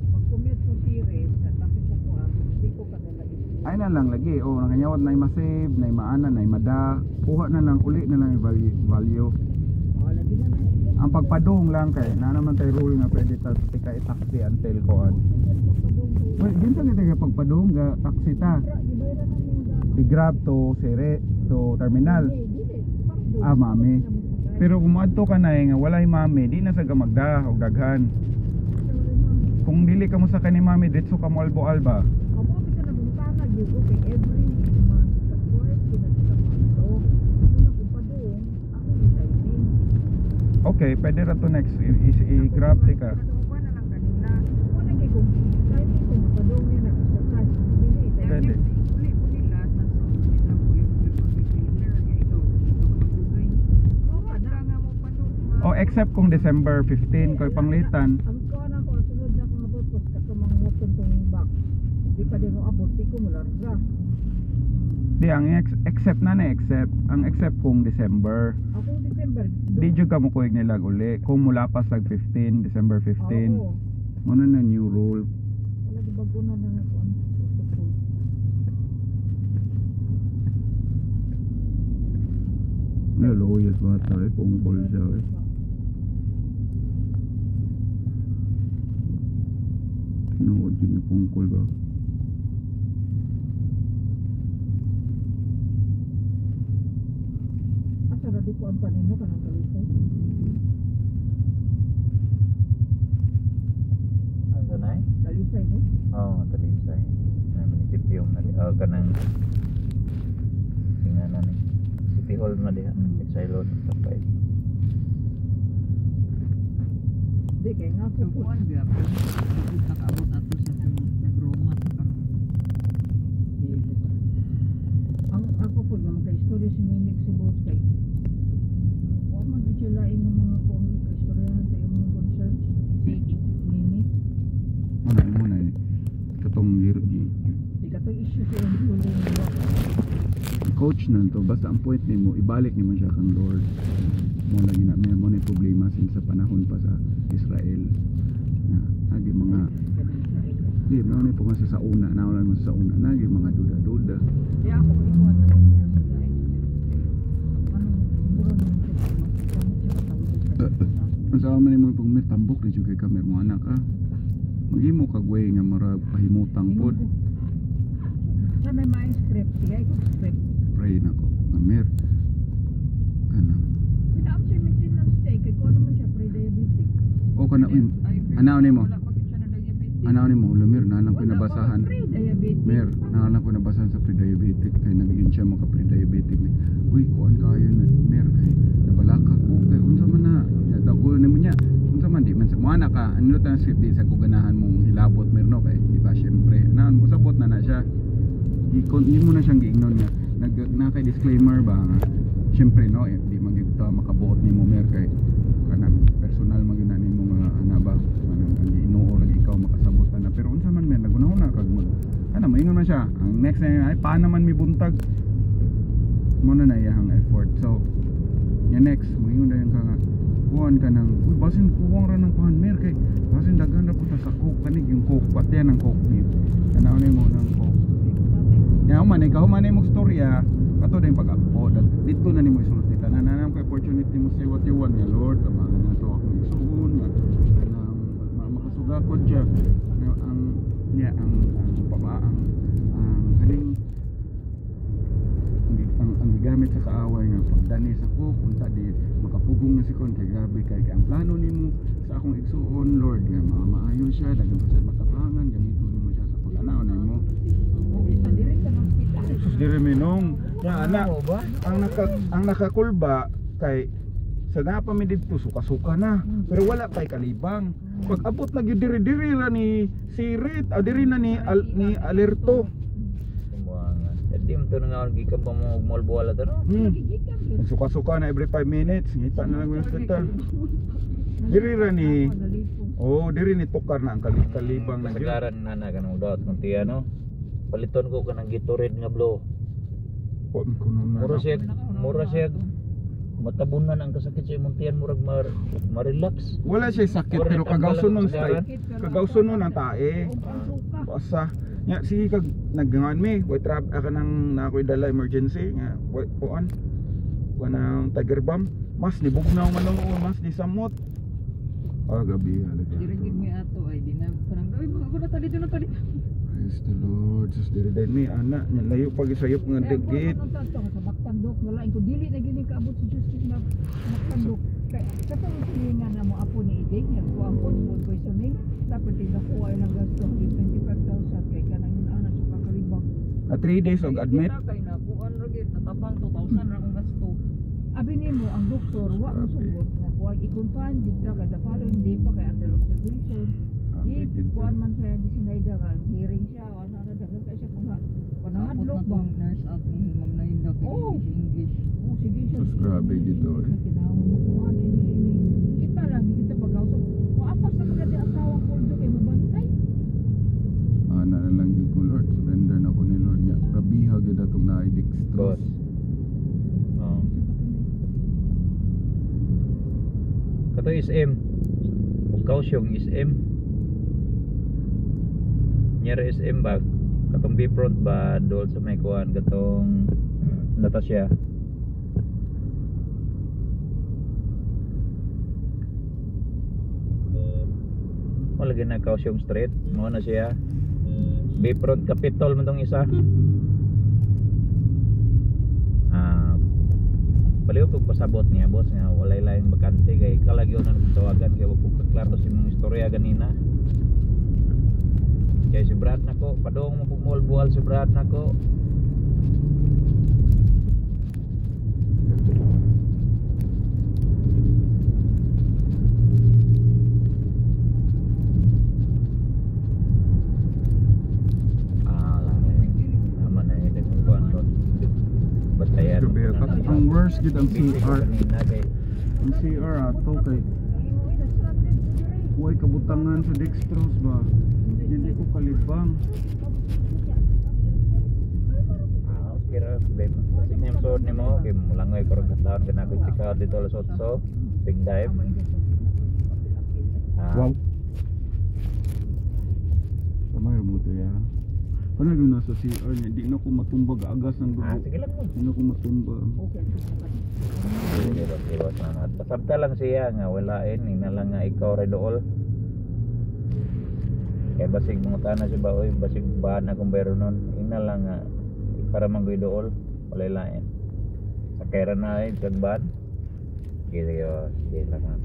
Pag commute ko series, sa taxi sa ko ako, di ko kadala ito. Ay na na lang lagi. O nanganyawat na ma-save, na maana, na mada. Kuha na lang uli na lang yung value. Oh, lagi na na. Ang pagpadung lang kay na naman tay rule nga pwede ta tika i-taxi until koan. Well, ginsa kita kay pagpadung ga taxi ta. I-grab to sere to terminal. Ah, mami. Pero kung moadto ka na eh, nga walay mami, di na sa gamagda og daghan. Kung dili ka mo sa ni mami, diretso ka mo Albo-Alba. Amo kita na butanga gyud ko kay every month sa twice kinasila to. Una kung padung ako ni timing. Okay, pwede ra to next i-grab ti ka. Katuwa na lang kanila. Wala kay kung timing kung padung na sa cash dili. Pwede. Uli po nila sa sulit lang po yung mag-cleaner niya ikaw. Magdugay. Oh, Wala nga mo padung. Oh, except kung December 15 koy panglitan. Ang kuan ako ang sunod na akong abot pos katong mga hotong tong box. Di pa din mo abot di ko mularga. Di ang except na na except ang except kung December. Ako December. Di jud ka mo kuig nila uli kung mula pa sa 15, December 15. Oo. Muna na new rule. Wala di bago na na ako ang protocol. Ano lawyers bata eh, phone call siya eh. Tinuod yun yung phone call ba? Asa ra di ko ang panino kanang kalisay. Asa na eh? Kalisay ni. Oo, Talisay. Na munisipyo na di. Oh, kanang singanan ni. City Hall na diha. Exilon tapay. Di kay nga So, ko po. kuan gyapon. Hindi nakaabot ato sa nagroma sa karon. Ang ako po nga magka-istorya si Mimic si Boss kay wa man gyud siya lain ng mga kung kaistoryahan sa imong mga concerns. Si Mimic. Muna eh, muna eh. Katong Di katong issue sa imong huli nga coach nun to, basta ang point nimo ibalik nimo siya kang Lord. Mo lagi na may mo na problema sin sa panahon pa sa Israel. Na agi mga di na ni po sa una, nauna mo sa una nagi mga duda-duda. Di ako ikuan na niya sa lain. Anong mura naman siya mas siya katambok. Ang sa man nimo pag tambok di jud kay kamer mo anak ah. Maghimo kag way nga murag pahimutang pod. Sa may may script, sige ko script. Pray nako. Amir. Kanang Pinaam siya maintenance day kay kuan naman siya pre-diabetic. o kana uy, anaw nimo. Wala pa gyud siya na diabetes. Anaw nimo Lumir na lang ko Wala pa, nabasahan. Pre-diabetic. Mer, naalang ko nabasahan sa pre-diabetic kay nag-yun siya maka pre-diabetic ni. Uy, kuan kayo na mer kay nabalaka ko kay unsa man na. Ya dagol nimo niya. Unsa man di man sa mo anak ka. Ano ta script di sa kuganahan mong hilabot mer no kay di ba syempre naan mo sabot na na siya. Di mo na siyang giingnon nga nag na kay disclaimer ba nga syempre no eh, di man gyud ta makabuot nimo mer kay kanang personal man gyud na nimo nga ana ba kanang ang Ginoo ra ikaw makasabot na pero unsa man mer nagunahuna kag mag ana moingon man siya ang next na ay paano man mi buntag mo na na iyang effort so nya next moingon dayon ka nga kuan ka ng uy basin kuwang ra ng kuan mer kay basin daghan ra punta sa coke kanig yung coke pati yan ang coke ni tanaw nimo ng coke. Nya man ikaw man mo storya kato din pag ako dito na nimo isulti tanan na kay opportunity mo say what you want nga Lord tabangan na to akong igsuon nga kanang makasugakod siya nga ang niya ang paba ang kaning ang gigamit sa kaaway nga pagdanis ako kunta di makapugong na si kon kay grabe kay ang plano nimo sa akong igsuon Lord nga maayo siya daghan pa siya matabangan gamiton nimo siya sa pag-anaw nimo. Isa diri ka ng hospital. Sus diri minong ya ana ang nakakulba kay sa napa mi didto suka-suka na pero wala pay kalibang pag abot na gyud diri diri ra ni sirit ah, diri na ni ni alerto. Simuangan. Di mo to nga gikan pa mo malbuala to no. Suka-suka na every 5 minutes ngita na lang yung hospital diri ra ni oh diri ni tukar na ang kalibang na gyud. Kasagaran nana kanang daot kung tiya no. Paliton ko kanang Gatorade nga blow. Kuan ko nun na. Mura siya matabunan ang kasakit sa imong tiyan murag ma-relax. Wala siya sakit Mura pero tambal kagawson ang nun kasagaran. style kagawson nun ang tae. Basta. Nya sige kag naggangan mi, way trab ka nang na ako'y dala emergency nga way kuan. Kanang tiger bomb, mas ni bugnaw man oo, mas ni samot. Ah, gabi halika. Diri gid mi ato ay di na kanang ay mga ko na ta dito na ta dito. Praise the Lord. Sus diri din mi ana, nya layo pag isayop nga dagit. Sa Baktandok wala ko dili na gini kaabot si Justice na Baktandok. Kay katong silingan na mo apo ni Iding nagkuha po food poisoning dapat tinakuha ilang gasto 25,000 kay kanang ana sa kakalibang. Na 3 days og admit. Kita kay nakuan ra gid natabang 2,000 ra akong gasto. Abi nimo ang doktor wa mo Grabe. sugot nga kuha i-confine gid ka kada following day pa kay under observation. Di kuan man siya di sinayda ka hearing siya o ano na daghan kay siya mga Sapot panahadlok na ba. tong nurse out ni Ma'am Naida kay Oo. English English. Oh, sige siya. Sus, grabe gid to, eh. Kinahanglan mo kuan ini ini. Kita lang di kita pag-ausap. Maapas na mga di asawang kuldo kay mo bantay. Ana na lang gyud ko Lord, surrender na ko ni Lord nya. Rabiha gyud atong naay Boss. dextrose. Oo. Kato SM. Ug Kaohsiung SM. Near SM ba? Katong Bifront ba dol sa may kuan katong Natasha. Wala na Kaohsiung Street. Mao na siya. Bifront Capitol man tong isa. Ah, baliw ko pasabot niya boss nga walay laing bakante kay kalagyo na nagtawagan kay wa ko kaklaro sa imong istorya ganina. Kay si Brad nako padung mo pugmual-bual si Brad nako. Ah, lare. Tama na yun ang kuan ron. Batayan. Grabe ka. Ang worst gid ang CR. Kanina kay Ang CR ato kay way kabutangan sa dextrose ba. Hindi ko kalibang. Ah, okay ra problema. Kasi niyang suod nimo kay mulangoy ko ron katawon kana ko check out dito alas 8. Big dive. Ah, Wow. Kamay remote ya. Ano yung nasa CR niya? Di na ko matumbag agas ng Ah, dugo. sige lang mo. Di na ko matumbag. Okay. Sige, boss, sige, boss, manat. Pasabta lang siya nga walain ni na lang nga ikaw ra dool. Kay basig mangutana siya ba oy basig ba na kung bayro nun. Ina lang nga para manggoy dool walay lain. Sakay ra na ay kagban. Sige, sige, boss. Sige lang ma'am.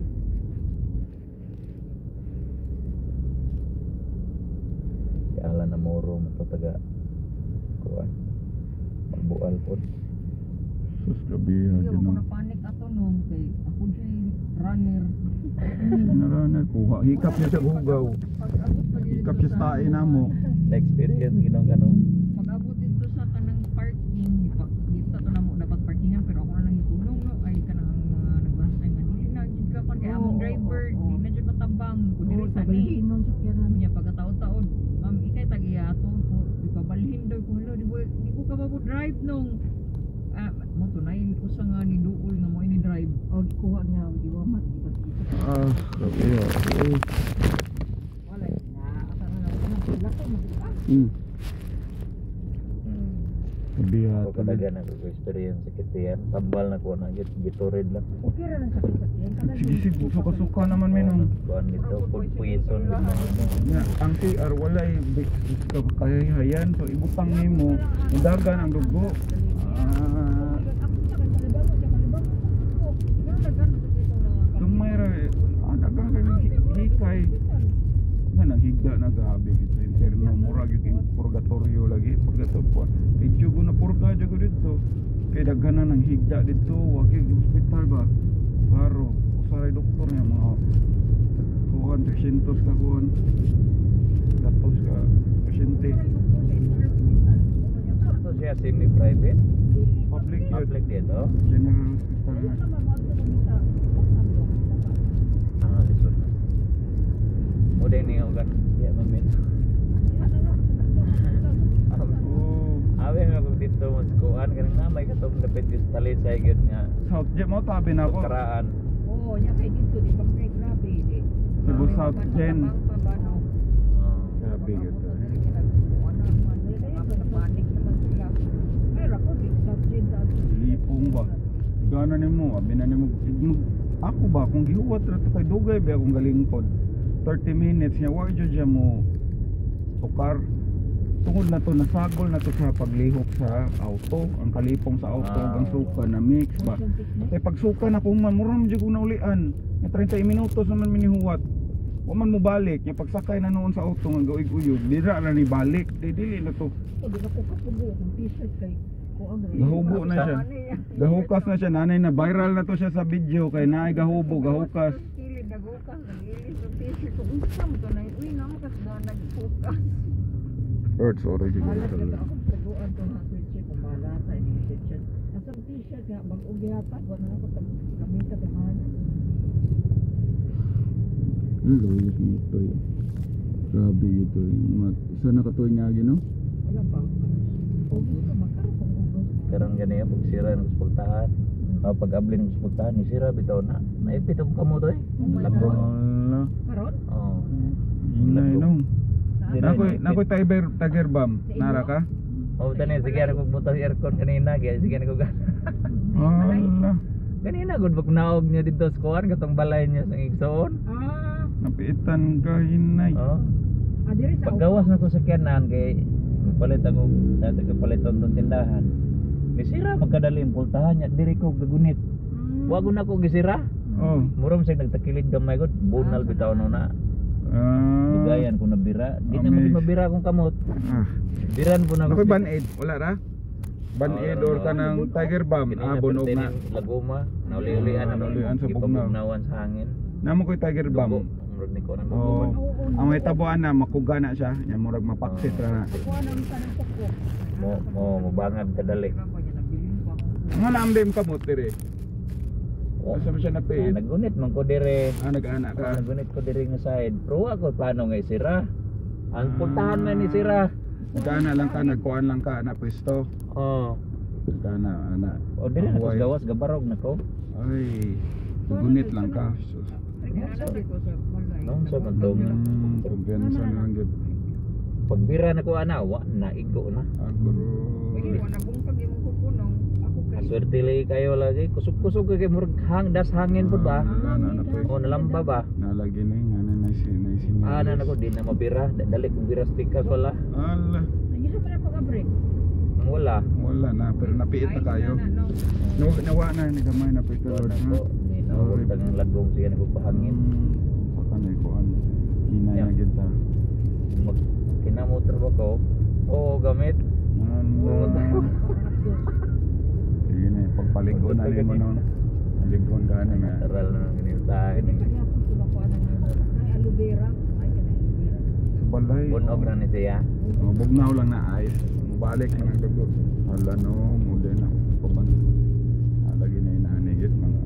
Si Alan Amoro mo to taga kuan. Magbual po. Sus, grabe ha. Iyo ako na panic ato nung kay ako jud runner. Narana, kuha. Hikap niya sa hugaw. Pag-abot pa gyud Hikap dito siya sa tae na mo. Na-experience ginong kano. Pag-abot dito sa kanang parking, dito to na mo dapat parkingan pero ako na lang itulong no ay kanang mga nagbantay nga dili na jud ka kon kay among Oo, driver oo, oo. di na jud matabang kun diri Oo, sa ni. sabalhinon sa kiyanan. Unya pagkataon-taon, ma'am ikay tag-iya ato ko ipabalhin daw ko hello di, di ko ka mo drive nung ah mo tunay usa nga ni duol nga mo ini drive. O gikuha niya og giwamat di ba? Ah, grabe ha. Oh. Wala na asa na lang lako mo. Grabe ha. Ako kadagan na ko experience sa kitiyan. Tambal na ko na git giturid lang. Okay ra lang sa sakyan. Sige, sige. Suka-suka naman minong. Kuan dito food poison gid mo. Nga, ang CR walay kahayan. So ibutang nimo, mudagan ang dugo. Ah, gamay ra eh. Ah, dagan kay hikay. Nga nang higda na grabe gid sa imperno mura gyud yung purgatorio lagi purgatorio po. Kay jugo na purga jugo didto. Kay daghan na nang higda didto, wa gyud hospital ba. Klaro, usa ra doktor niya mga kuan 300 ka kuan. Gatos ka pasyente. Ito siya semi private, Public yun. public dito. General hospital na. Ah, lisod na. Mo din niyo kan. Ya mamin. Oh. Awe nga kung dito mo sa kuan kanang na may katong dapit gyud sa talisay gyud nga. South Jet mo tabi na ako. Karaan. Oo, niya kay dito di pa kay grabe di. Cebu South Gen. Matabang pa ba no? Oh. Grabe gyud. Pag-abot na diri kay nagkuan na. Ako napanik naman sila. Ay, rako, di subject na ato. Lipong ba? Gana nimo, abi na nimo ako ba kung gihuwat ra to kay dugay ba akong galingkod. 30 minutes niya wa jud siya mo tukar. Tungod na to nasagol na to sa paglihok sa auto, ang kalipong sa auto, ang suka na mix ba. Motion sickness. Kay pagsuka na ko man mura man jud ko naulian. Nga 30 minutos naman minihuwat. Wa man mo balik, nya pagsakay na noon sa auto nga gauig-uyog, dira ra ni balik. Di dili na to. Ako, di na ko kapugo akong t-shirt kay ko ang Gahubo na siya. Gahukas na siya nanay, na viral na to siya sa video kay naay gahubo, gahukas. Kilid naghukas, naglilis ang t-shirt ko. Unsa mo to na? Uy, namo kas na naghukas. Earth, sorry Balat na to akong taguan to nga sweatshirt kung balata ini t-shirt. Asang t-shirt nga bag-o gihapon, wala na ko tag gamita kay mahal. Ano gawin mo ito eh? Grabe ito eh. Mga, isa na katuig nga no? Wala pa. Ugos ka makaroon kung ugos. Karon gani pag sira ng pultahan. Oh, pag abli ng pultahan ni sira bitaw na. Naipit og kamo to eh. Oh my Lagom. Wala. Karon? Oh. Inay no. Di na Nakoy, naipit. nakoy tiger, tiger bomb. Nara ka? Oh, tani sige ako butas aircon kanina, kaya sige ko gan. Wala. Kanina gud bag naog niya dito sa kuan katong balay niya sa igsoon. Ah, Napiitan ka, hinay. Oh. ah diri sa Paggawas na ko sa kiyanan kay palit ako dati ko palit tong tindahan. Gisira magkadali ang pultahan niya diri ko gagunit. Wa gud na ko gisira. Oh. Murom sa nagtakilid gamay gud bunal bitaw no na. Ah. Dugayan ko nabira. Di na Amazing. mo mabira akong kamot. Ah. Biran po na. Nakoy band-aid. Wala ra? Band-aid or kanang tiger bomb. Ah, bunog na. Laguma, nauli-ulian Ah, na naulian sa bugnaw. Gipabugnawan sa hangin. Namo koy tiger Dugo. bomb. Murag ni ko nang Oh. dugo. Ang may tabuan na makuga na siya. Nya murag mapaksit ra na. Kuha na unsa ng kuko. Mo mo mobangag kadali. Diba pa niya nabilin pa ako. Nga naambim kamot dire. Oh. Asa man siya Ah, napiit? nagunit man ko dire. Ah, nag-ana ka. Ah, nagunit ko dire nga side. Pero wa ko plano nga isira. Ang pultahan man ni sira. Nag-ana lang ka, nagkuan lang ka, na pwesto. Oh. Nag-ana, ana. O dire na ko Ahuay. gawas gabarog na ko. Ay, gunit lang ka. Sus. Naghanap ko sa balay. Noon sa magdong. Kumpiyansa na lang gyud. Pagbira na ko ana, wa na igo na. Pwede Agro. mo na bungkag imong kukunong. Ako kay Aswerte lagi kayo lagi. Kusog-kusog kay murag hang das hangin pud ba? Ana na po. O nalamba ba? Nalagi ni nga na naisi naisi niya. Ana na ko di na mabira. Dali kong bira stickers wala. Ala, Sige sa man pag-break. Nang wala. wala na pero napiit na kayo. Ay, na, no. Nawa, nawa na ni gamay na pito Wala Lord na ha. ko. Ni nawag tangang lagom sige na ko pahangin. Sa kanay kuan. Hinay na gyud ta. Mag kinamotor ba ko? Oo, gamit. Ano? Sige na, pagpalikon na mo noon. Palikon ka na na. Taral na ng ganito. Hindi pa gyapon sila ko ana nimo. Nay aloe vera, ay kanay aloe vera. Sa balay. Bunog na ni siya. Oh, bugnaw lang na ice. Mubalik na ng dugo. Hala no, muli na paban. Lagi na inaanigit mga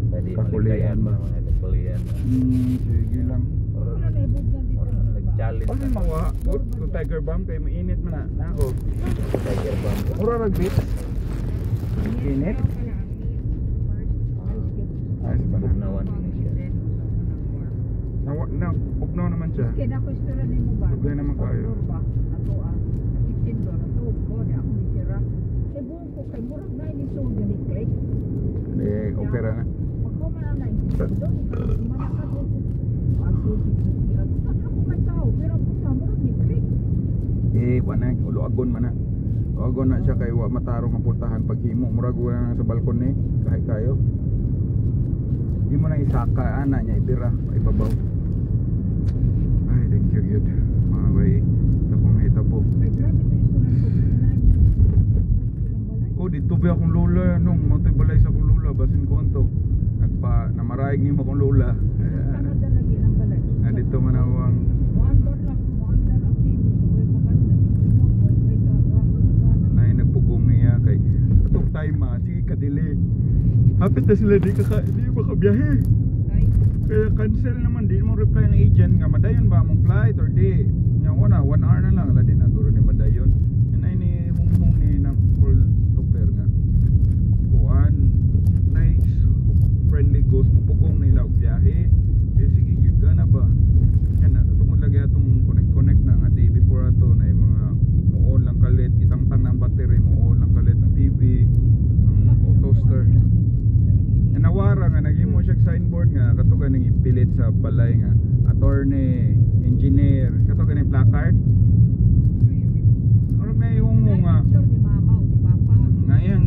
Sa di Kakulian malikayan ba? mga kakulian ba? Sige lang. Wala na ibog na dito. Mura na nag-challenge Paano na. mawa? Good, kung tiger bomb kay mainit man na. Nako. Tiger bomb. Mura rag bit. Init. Ayos ba na? Bugnawan ni siya. Nawa, na, bugnaw naman siya. Kaya na ko istorya nimo ba? Dugay naman kayo. Sa ba? Ato ah. Sa kitchen door ato ko na ako mitira. Kay buong ko kay murag na ini so gani click. Hindi, okay ra na. Pagkuman na na doon manakad ko. Aso ako man tao pero punta murag ni click. Eh, wala na, uluagon man na. Uluagon na siya kay wa matarong ang pultahan paghimo. Murag wala na sa balkon ni, kahit kayo. Di mo na isaka, ana niya ibira, ibabaw. Ay, thank you, good. Mga bay, akong nahitabo. Kay grabe to istorya ko. Ilang balay. Oh, dito ba akong lola nung motoy balay sa akong lola basin ko anto. Nagpa namaraig nimo akong lola. Canada lagi ilang balay. Na dito man ako ang Muandar lang, muandar ang TV sa way ko kanta. Remote way way ka ka ka. nay nagpugong niya kay atong time ah, sige kadili. Hapit na sila di ka di makabiyahe. Kay Kaya cancel naman, di mo reply ang agent nga madayon ba among flight or di. Nya wala, 1 hour na lang ala di naguro ni madayon. Yan ay ni hunghong ni ng call topper nga. Kuan nice friendly ghost mo pugong nila og biyahe. Eh sige yun ka na ba? Yan na tungod lagi atong connect connect na nga day before ato na yung mga muon lang kalit. nang ipilit sa balay nga attorney, engineer, kato kaning placard. Murag na yung nga Picture ni mama o ni papa. Nga iyang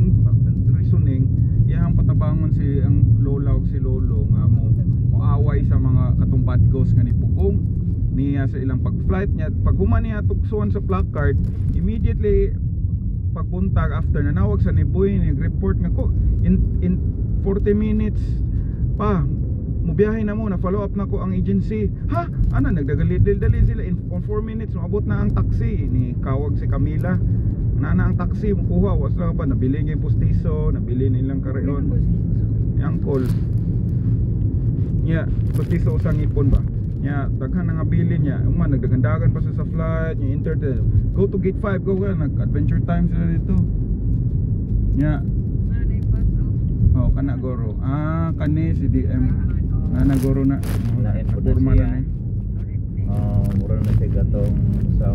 reasoning, iyang patabangon si ang lola og si lolo nga mo moaway sa mga katong bad ghost nga nipugong niya sa ilang pag-flight niya. Pag human niya tuksoan sa placard, immediately pagbuntag after, nanawag sa ni Boy, nag-report nga ko in 40 minutes pa mubiyahe na mo, na follow up na ko ang agency ha. Ana nagdagali-dali sila, in 4 minutes maabot na ang taxi. Ni kawag si Camila na na ang taxi mukuha, was lang pa nabili ng postiso, nabili nilang kareon ni angkol niya postiso usang ipon ba niya, daghan na nga bilin niya. Uma nagdagandagan pa sila sa flight niya, enter the go to gate 5, go ka, nag adventure time sila dito niya. Nanay bus oh. Oh, kana goro, ah, kani si DM na nagoro na. Oh, Lain po na napurma siya. na ni. Oh, mura na siya gatong sa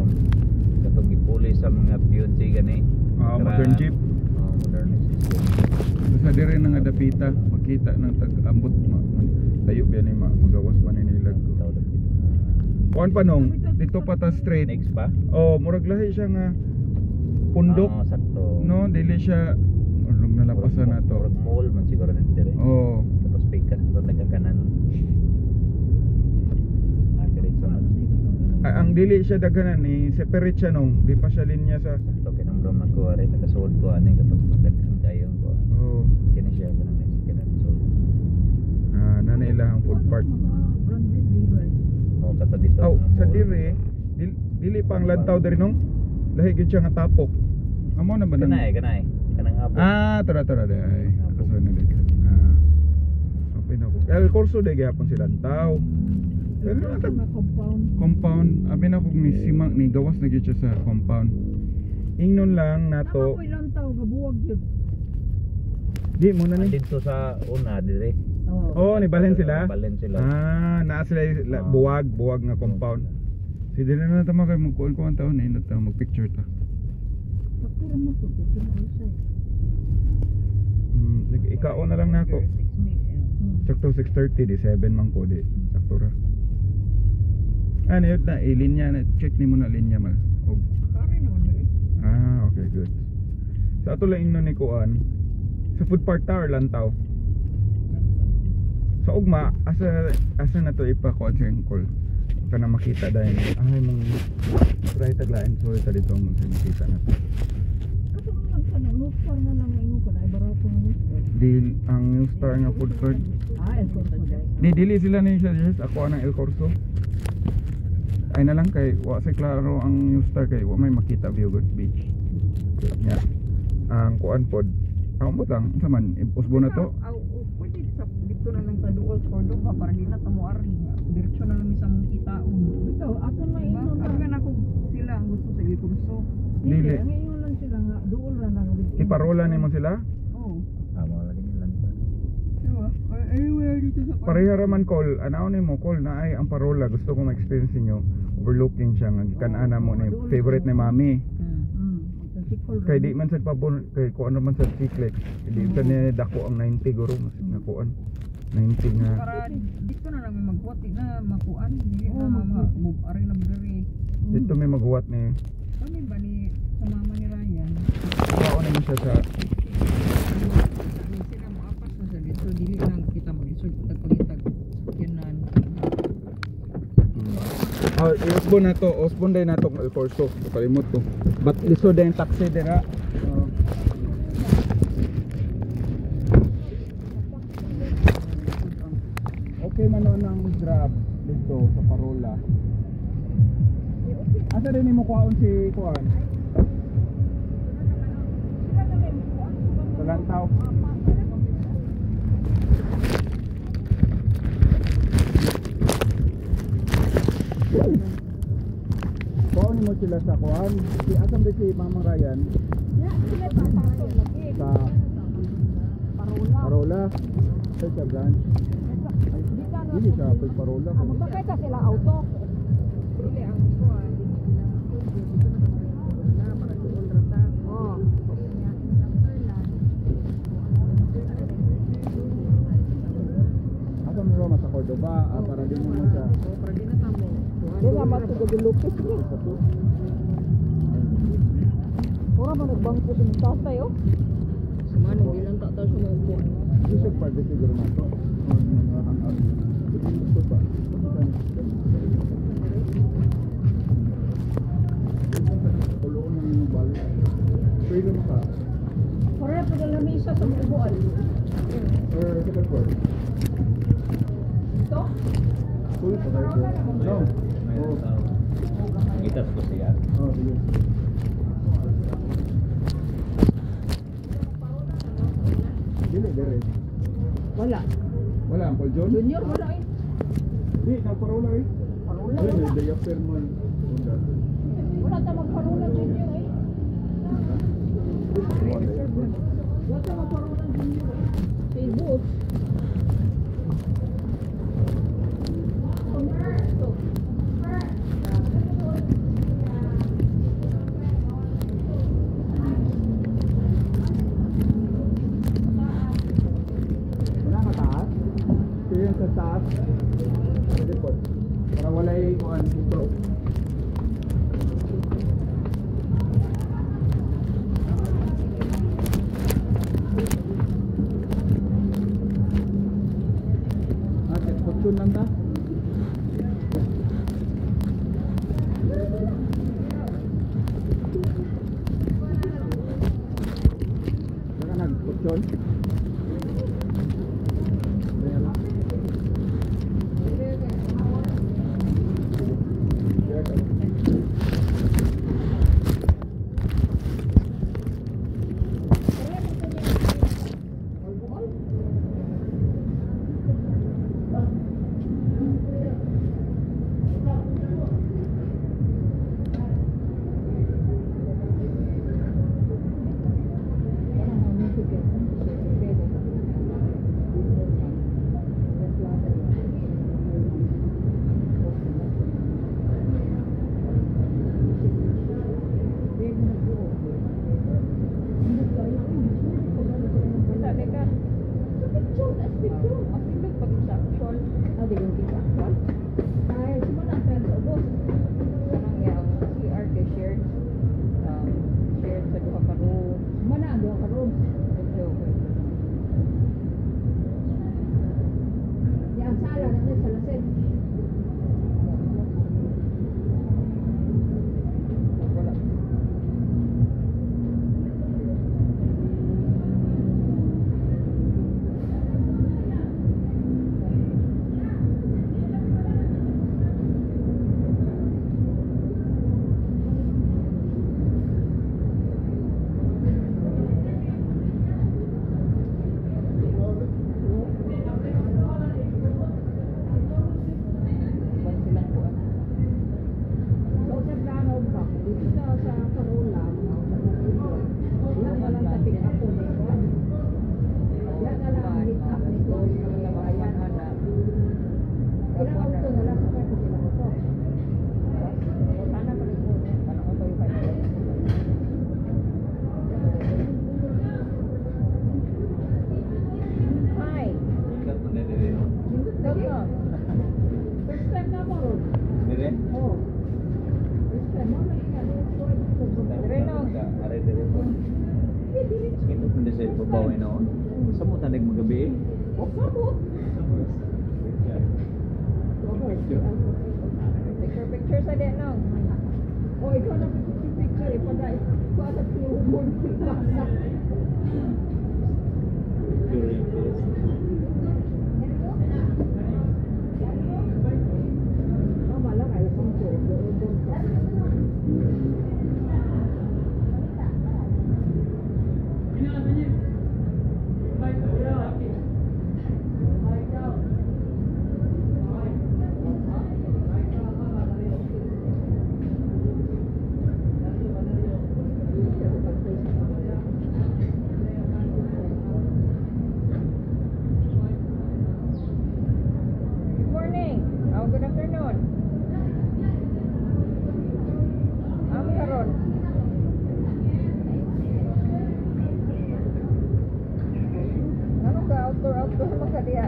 gatong gipuli sa mga beauty gani. Ah, modern jeep. Oh, modern system. Basta dire na nga dapita makita ng tag-ambot tayo biya ni magawas pa ni nilag ko. Tao dapita. Kuan pa nong dito pa ta straight. Next pa? Oh, murag lahi siya nga pundok. Ah, sakto. No, dili siya murag nalapasan na to. Murag mall man siguro na dire. Oh, Tapos pikas ito nagkakanan. Ah, diretso na. Ah, ang dili siya daghanan ni separate siya nong, di pa siya linya sa Sakto kinamdom na ko rin nakasuod ko ani katong daghan kayong ko. Oh, Kini siya kanang next kanang sulod. Ah, na ila ang food park. Branded Levi's. Oh, kato dito. Oh, nga sa mall. dire dili pa ang lantaw diri nong. Lahi gyud siya nga tapok. Amo na ba nang Kanay, kanay. Kanang hapon. Ah, tura tura day. Asa na day. Ah. Okay na ko. El Corso day gyapon si Lantaw. Pero Ito na tag nga compound. Compound, abi na kog ni simang ni gawas na gyud siya sa compound. Ingnon lang Nato. nato. Tama ko ilang tao gabuwag yun. Di mo na Ah, ni. dito sa una dire. Oo. Oh, ni balhin sila. Balhin sila. Ah, naa sila Ah. buwag, buwag nga compound. Si dili na tama kay magkuon ko ang taon ni ta mag-picture ta. Takuro mo ko ito na usay. Ikaon na lang nako. Sakto 6:30 di 7 man ko di. Sakto ra. Ano yun na, ilinya na, check ni mo na linya mal. Og Akari naman eh. Ah, okay, good. Sa ato lang ingnon ni Kuan, sa food park tower lantaw. Sa ugma, asa asa na to ipakuan sa call. Baka na makita dahil. Ay, mong try taglain. Sorry ta dito mong sa makita na to. Katong lang ka na, North Star na lang ingon ka na, ay barato ng North Star. Dil, ang New Star nga food court. Ah, El Corso dai. Di dili sila ni suggest ako ang El Corso. Ay na lang kay wa sa klaro ang New Star kay wa may makita view good beach. Nya. Ang kuan pod. Ang butang unsa man usbo na to. Aw, aw, pwede sa dito na lang ta duol sa Cordova para di na ta moari. Diretso na lang mi sa mong kitaon. Ikaw, ato na Diba? ingon Abi na. man ako sila ang gusto sa El Corso. Dili, Dili. ang ingon lang sila nga duol ra na nga. Iparola nimo sila. Oh. Amo lagi ni lantaw. Diba? Anywhere dito sa Pareha ra man call, anaw nimo call na ay ang parola gusto ko ma-experience ninyo. Overlooking siya nga gikan ana mo ni favorite ni mami. Magtasikol ra. Kay di man sad pabon kay kuan man sad cyclic. Di sad niya dako ang 90 guro mas na kuan. 90 nga. Para dito na lang may maghuwat di na makuan, di Oo, na maghuwat. ma ari na diri. Dito may maghuwat ni. Kami ba ni sa mama ni Ryan? Kuan nimo siya sa Ano sila mo apas na sa dito dili lang kita maglisod tag pangitag sakyanan. Oh, i-Osborne na to. Osborne day na to El Corso. Kalimot ko. But lisod day ang taxi dira. Oh. Okay man nun ang grab dito sa Parola. Asa din nimo kuhaon si kuan? Sa Lantaw. Kuhaon nimo sila sa kuan. Si asam din si Mama Ryan Ya, sila papasok lagi. sa Parola. Parola. Sa siya branch. Ay, dili siya pag Parola. Ah, magbakay ta sila auto. Dili ang kuan dili sila dito na kami na para duol ra ta. Oh. Asa mo Mura man sa Cordova, ah, para di mo man sa Oh, para di na tamo. Di na man to Guadalupe sige. Ora man nagbangko sa mong tatay oh. Sa manong ilang ta ta sa mga upuan. Di siya pwede siguro na to. Gusto pa. Kuloon ng inyong balik. Pwede mo ka. Ora pa ang lamisa sa mga upuan. Or second floor. Ito? Kulo pa tayo. No. May Oh. tao. Gitas ko siya. Oh, sige. Dili, dere. Wala. Wala, Uncle John? Junior wala eh. Di, nagparola eh. Parola Ayun, wala. may diaper mo. Bunda. Wala ta magparola junior eh. Wala ta magparola junior eh. Kay Boots. Wala ka taas? Ito yung sa taas. Pwede po. Para wala yung kuhan dito. Ah, kutsun lang ta? Baka nag-kutsun? Ayan lang. Yeah, ka. Kita ka. Sa picture, sa picture. Mas indot pag sa actual. Ah, di kong kita actual. Ay, sumana ang trend sa ubos. Kanang iyang CR kay shared shared sa duha ka room. Sumana ang duha ka rooms. Okay, okay. Di ang sala na sa lasen. Wala. Uban silang kuan. So sa plano ba dito sa Parola, wala na lang sa pick up ko ni Juan. Wala na lang ang meet up ni Juan sa bayan. Ilang auto na lang sa kaya sila auto. Sana pa rin ko. Sana ko tayo kayo. Hi. Ingat mo na dire. No? Nindot lagi. First time na mo ron. Dire? Oh. First time mo lagi nga. Dire no. Are dire po. Mas indot mo sa ibabaw eh, no? Sa mo tanig magabi eh. Sabot. Picture picture sa di no. Oh, ikaw na picture picture eh. Pag ikaw sa tiyumon basa. During this. Tama lang, alas 5. Doon ka. Good morning. Oh, good afternoon. Amo karon. Ano ka outdoor outdoor man ka diha?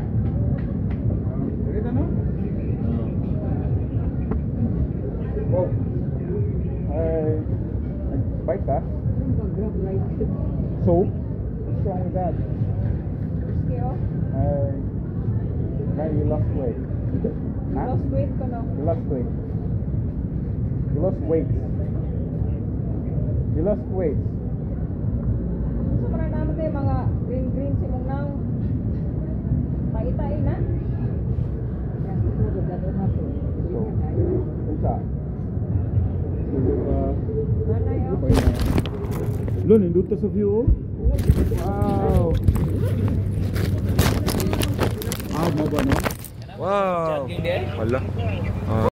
So, what's wrong with that? Risky oh. Now you lost weight. Huh? Lost weight ko no. You lost weight. You lost weight. You lost weight. So mara naman tayo mga green green si mong naong. Tai-tai na. So, unsa? Nanay oh. Okay na. Lo, nindot sa view oh. Wow. Ah, mo ba no? Wow. Jogging there? Hala. Ah.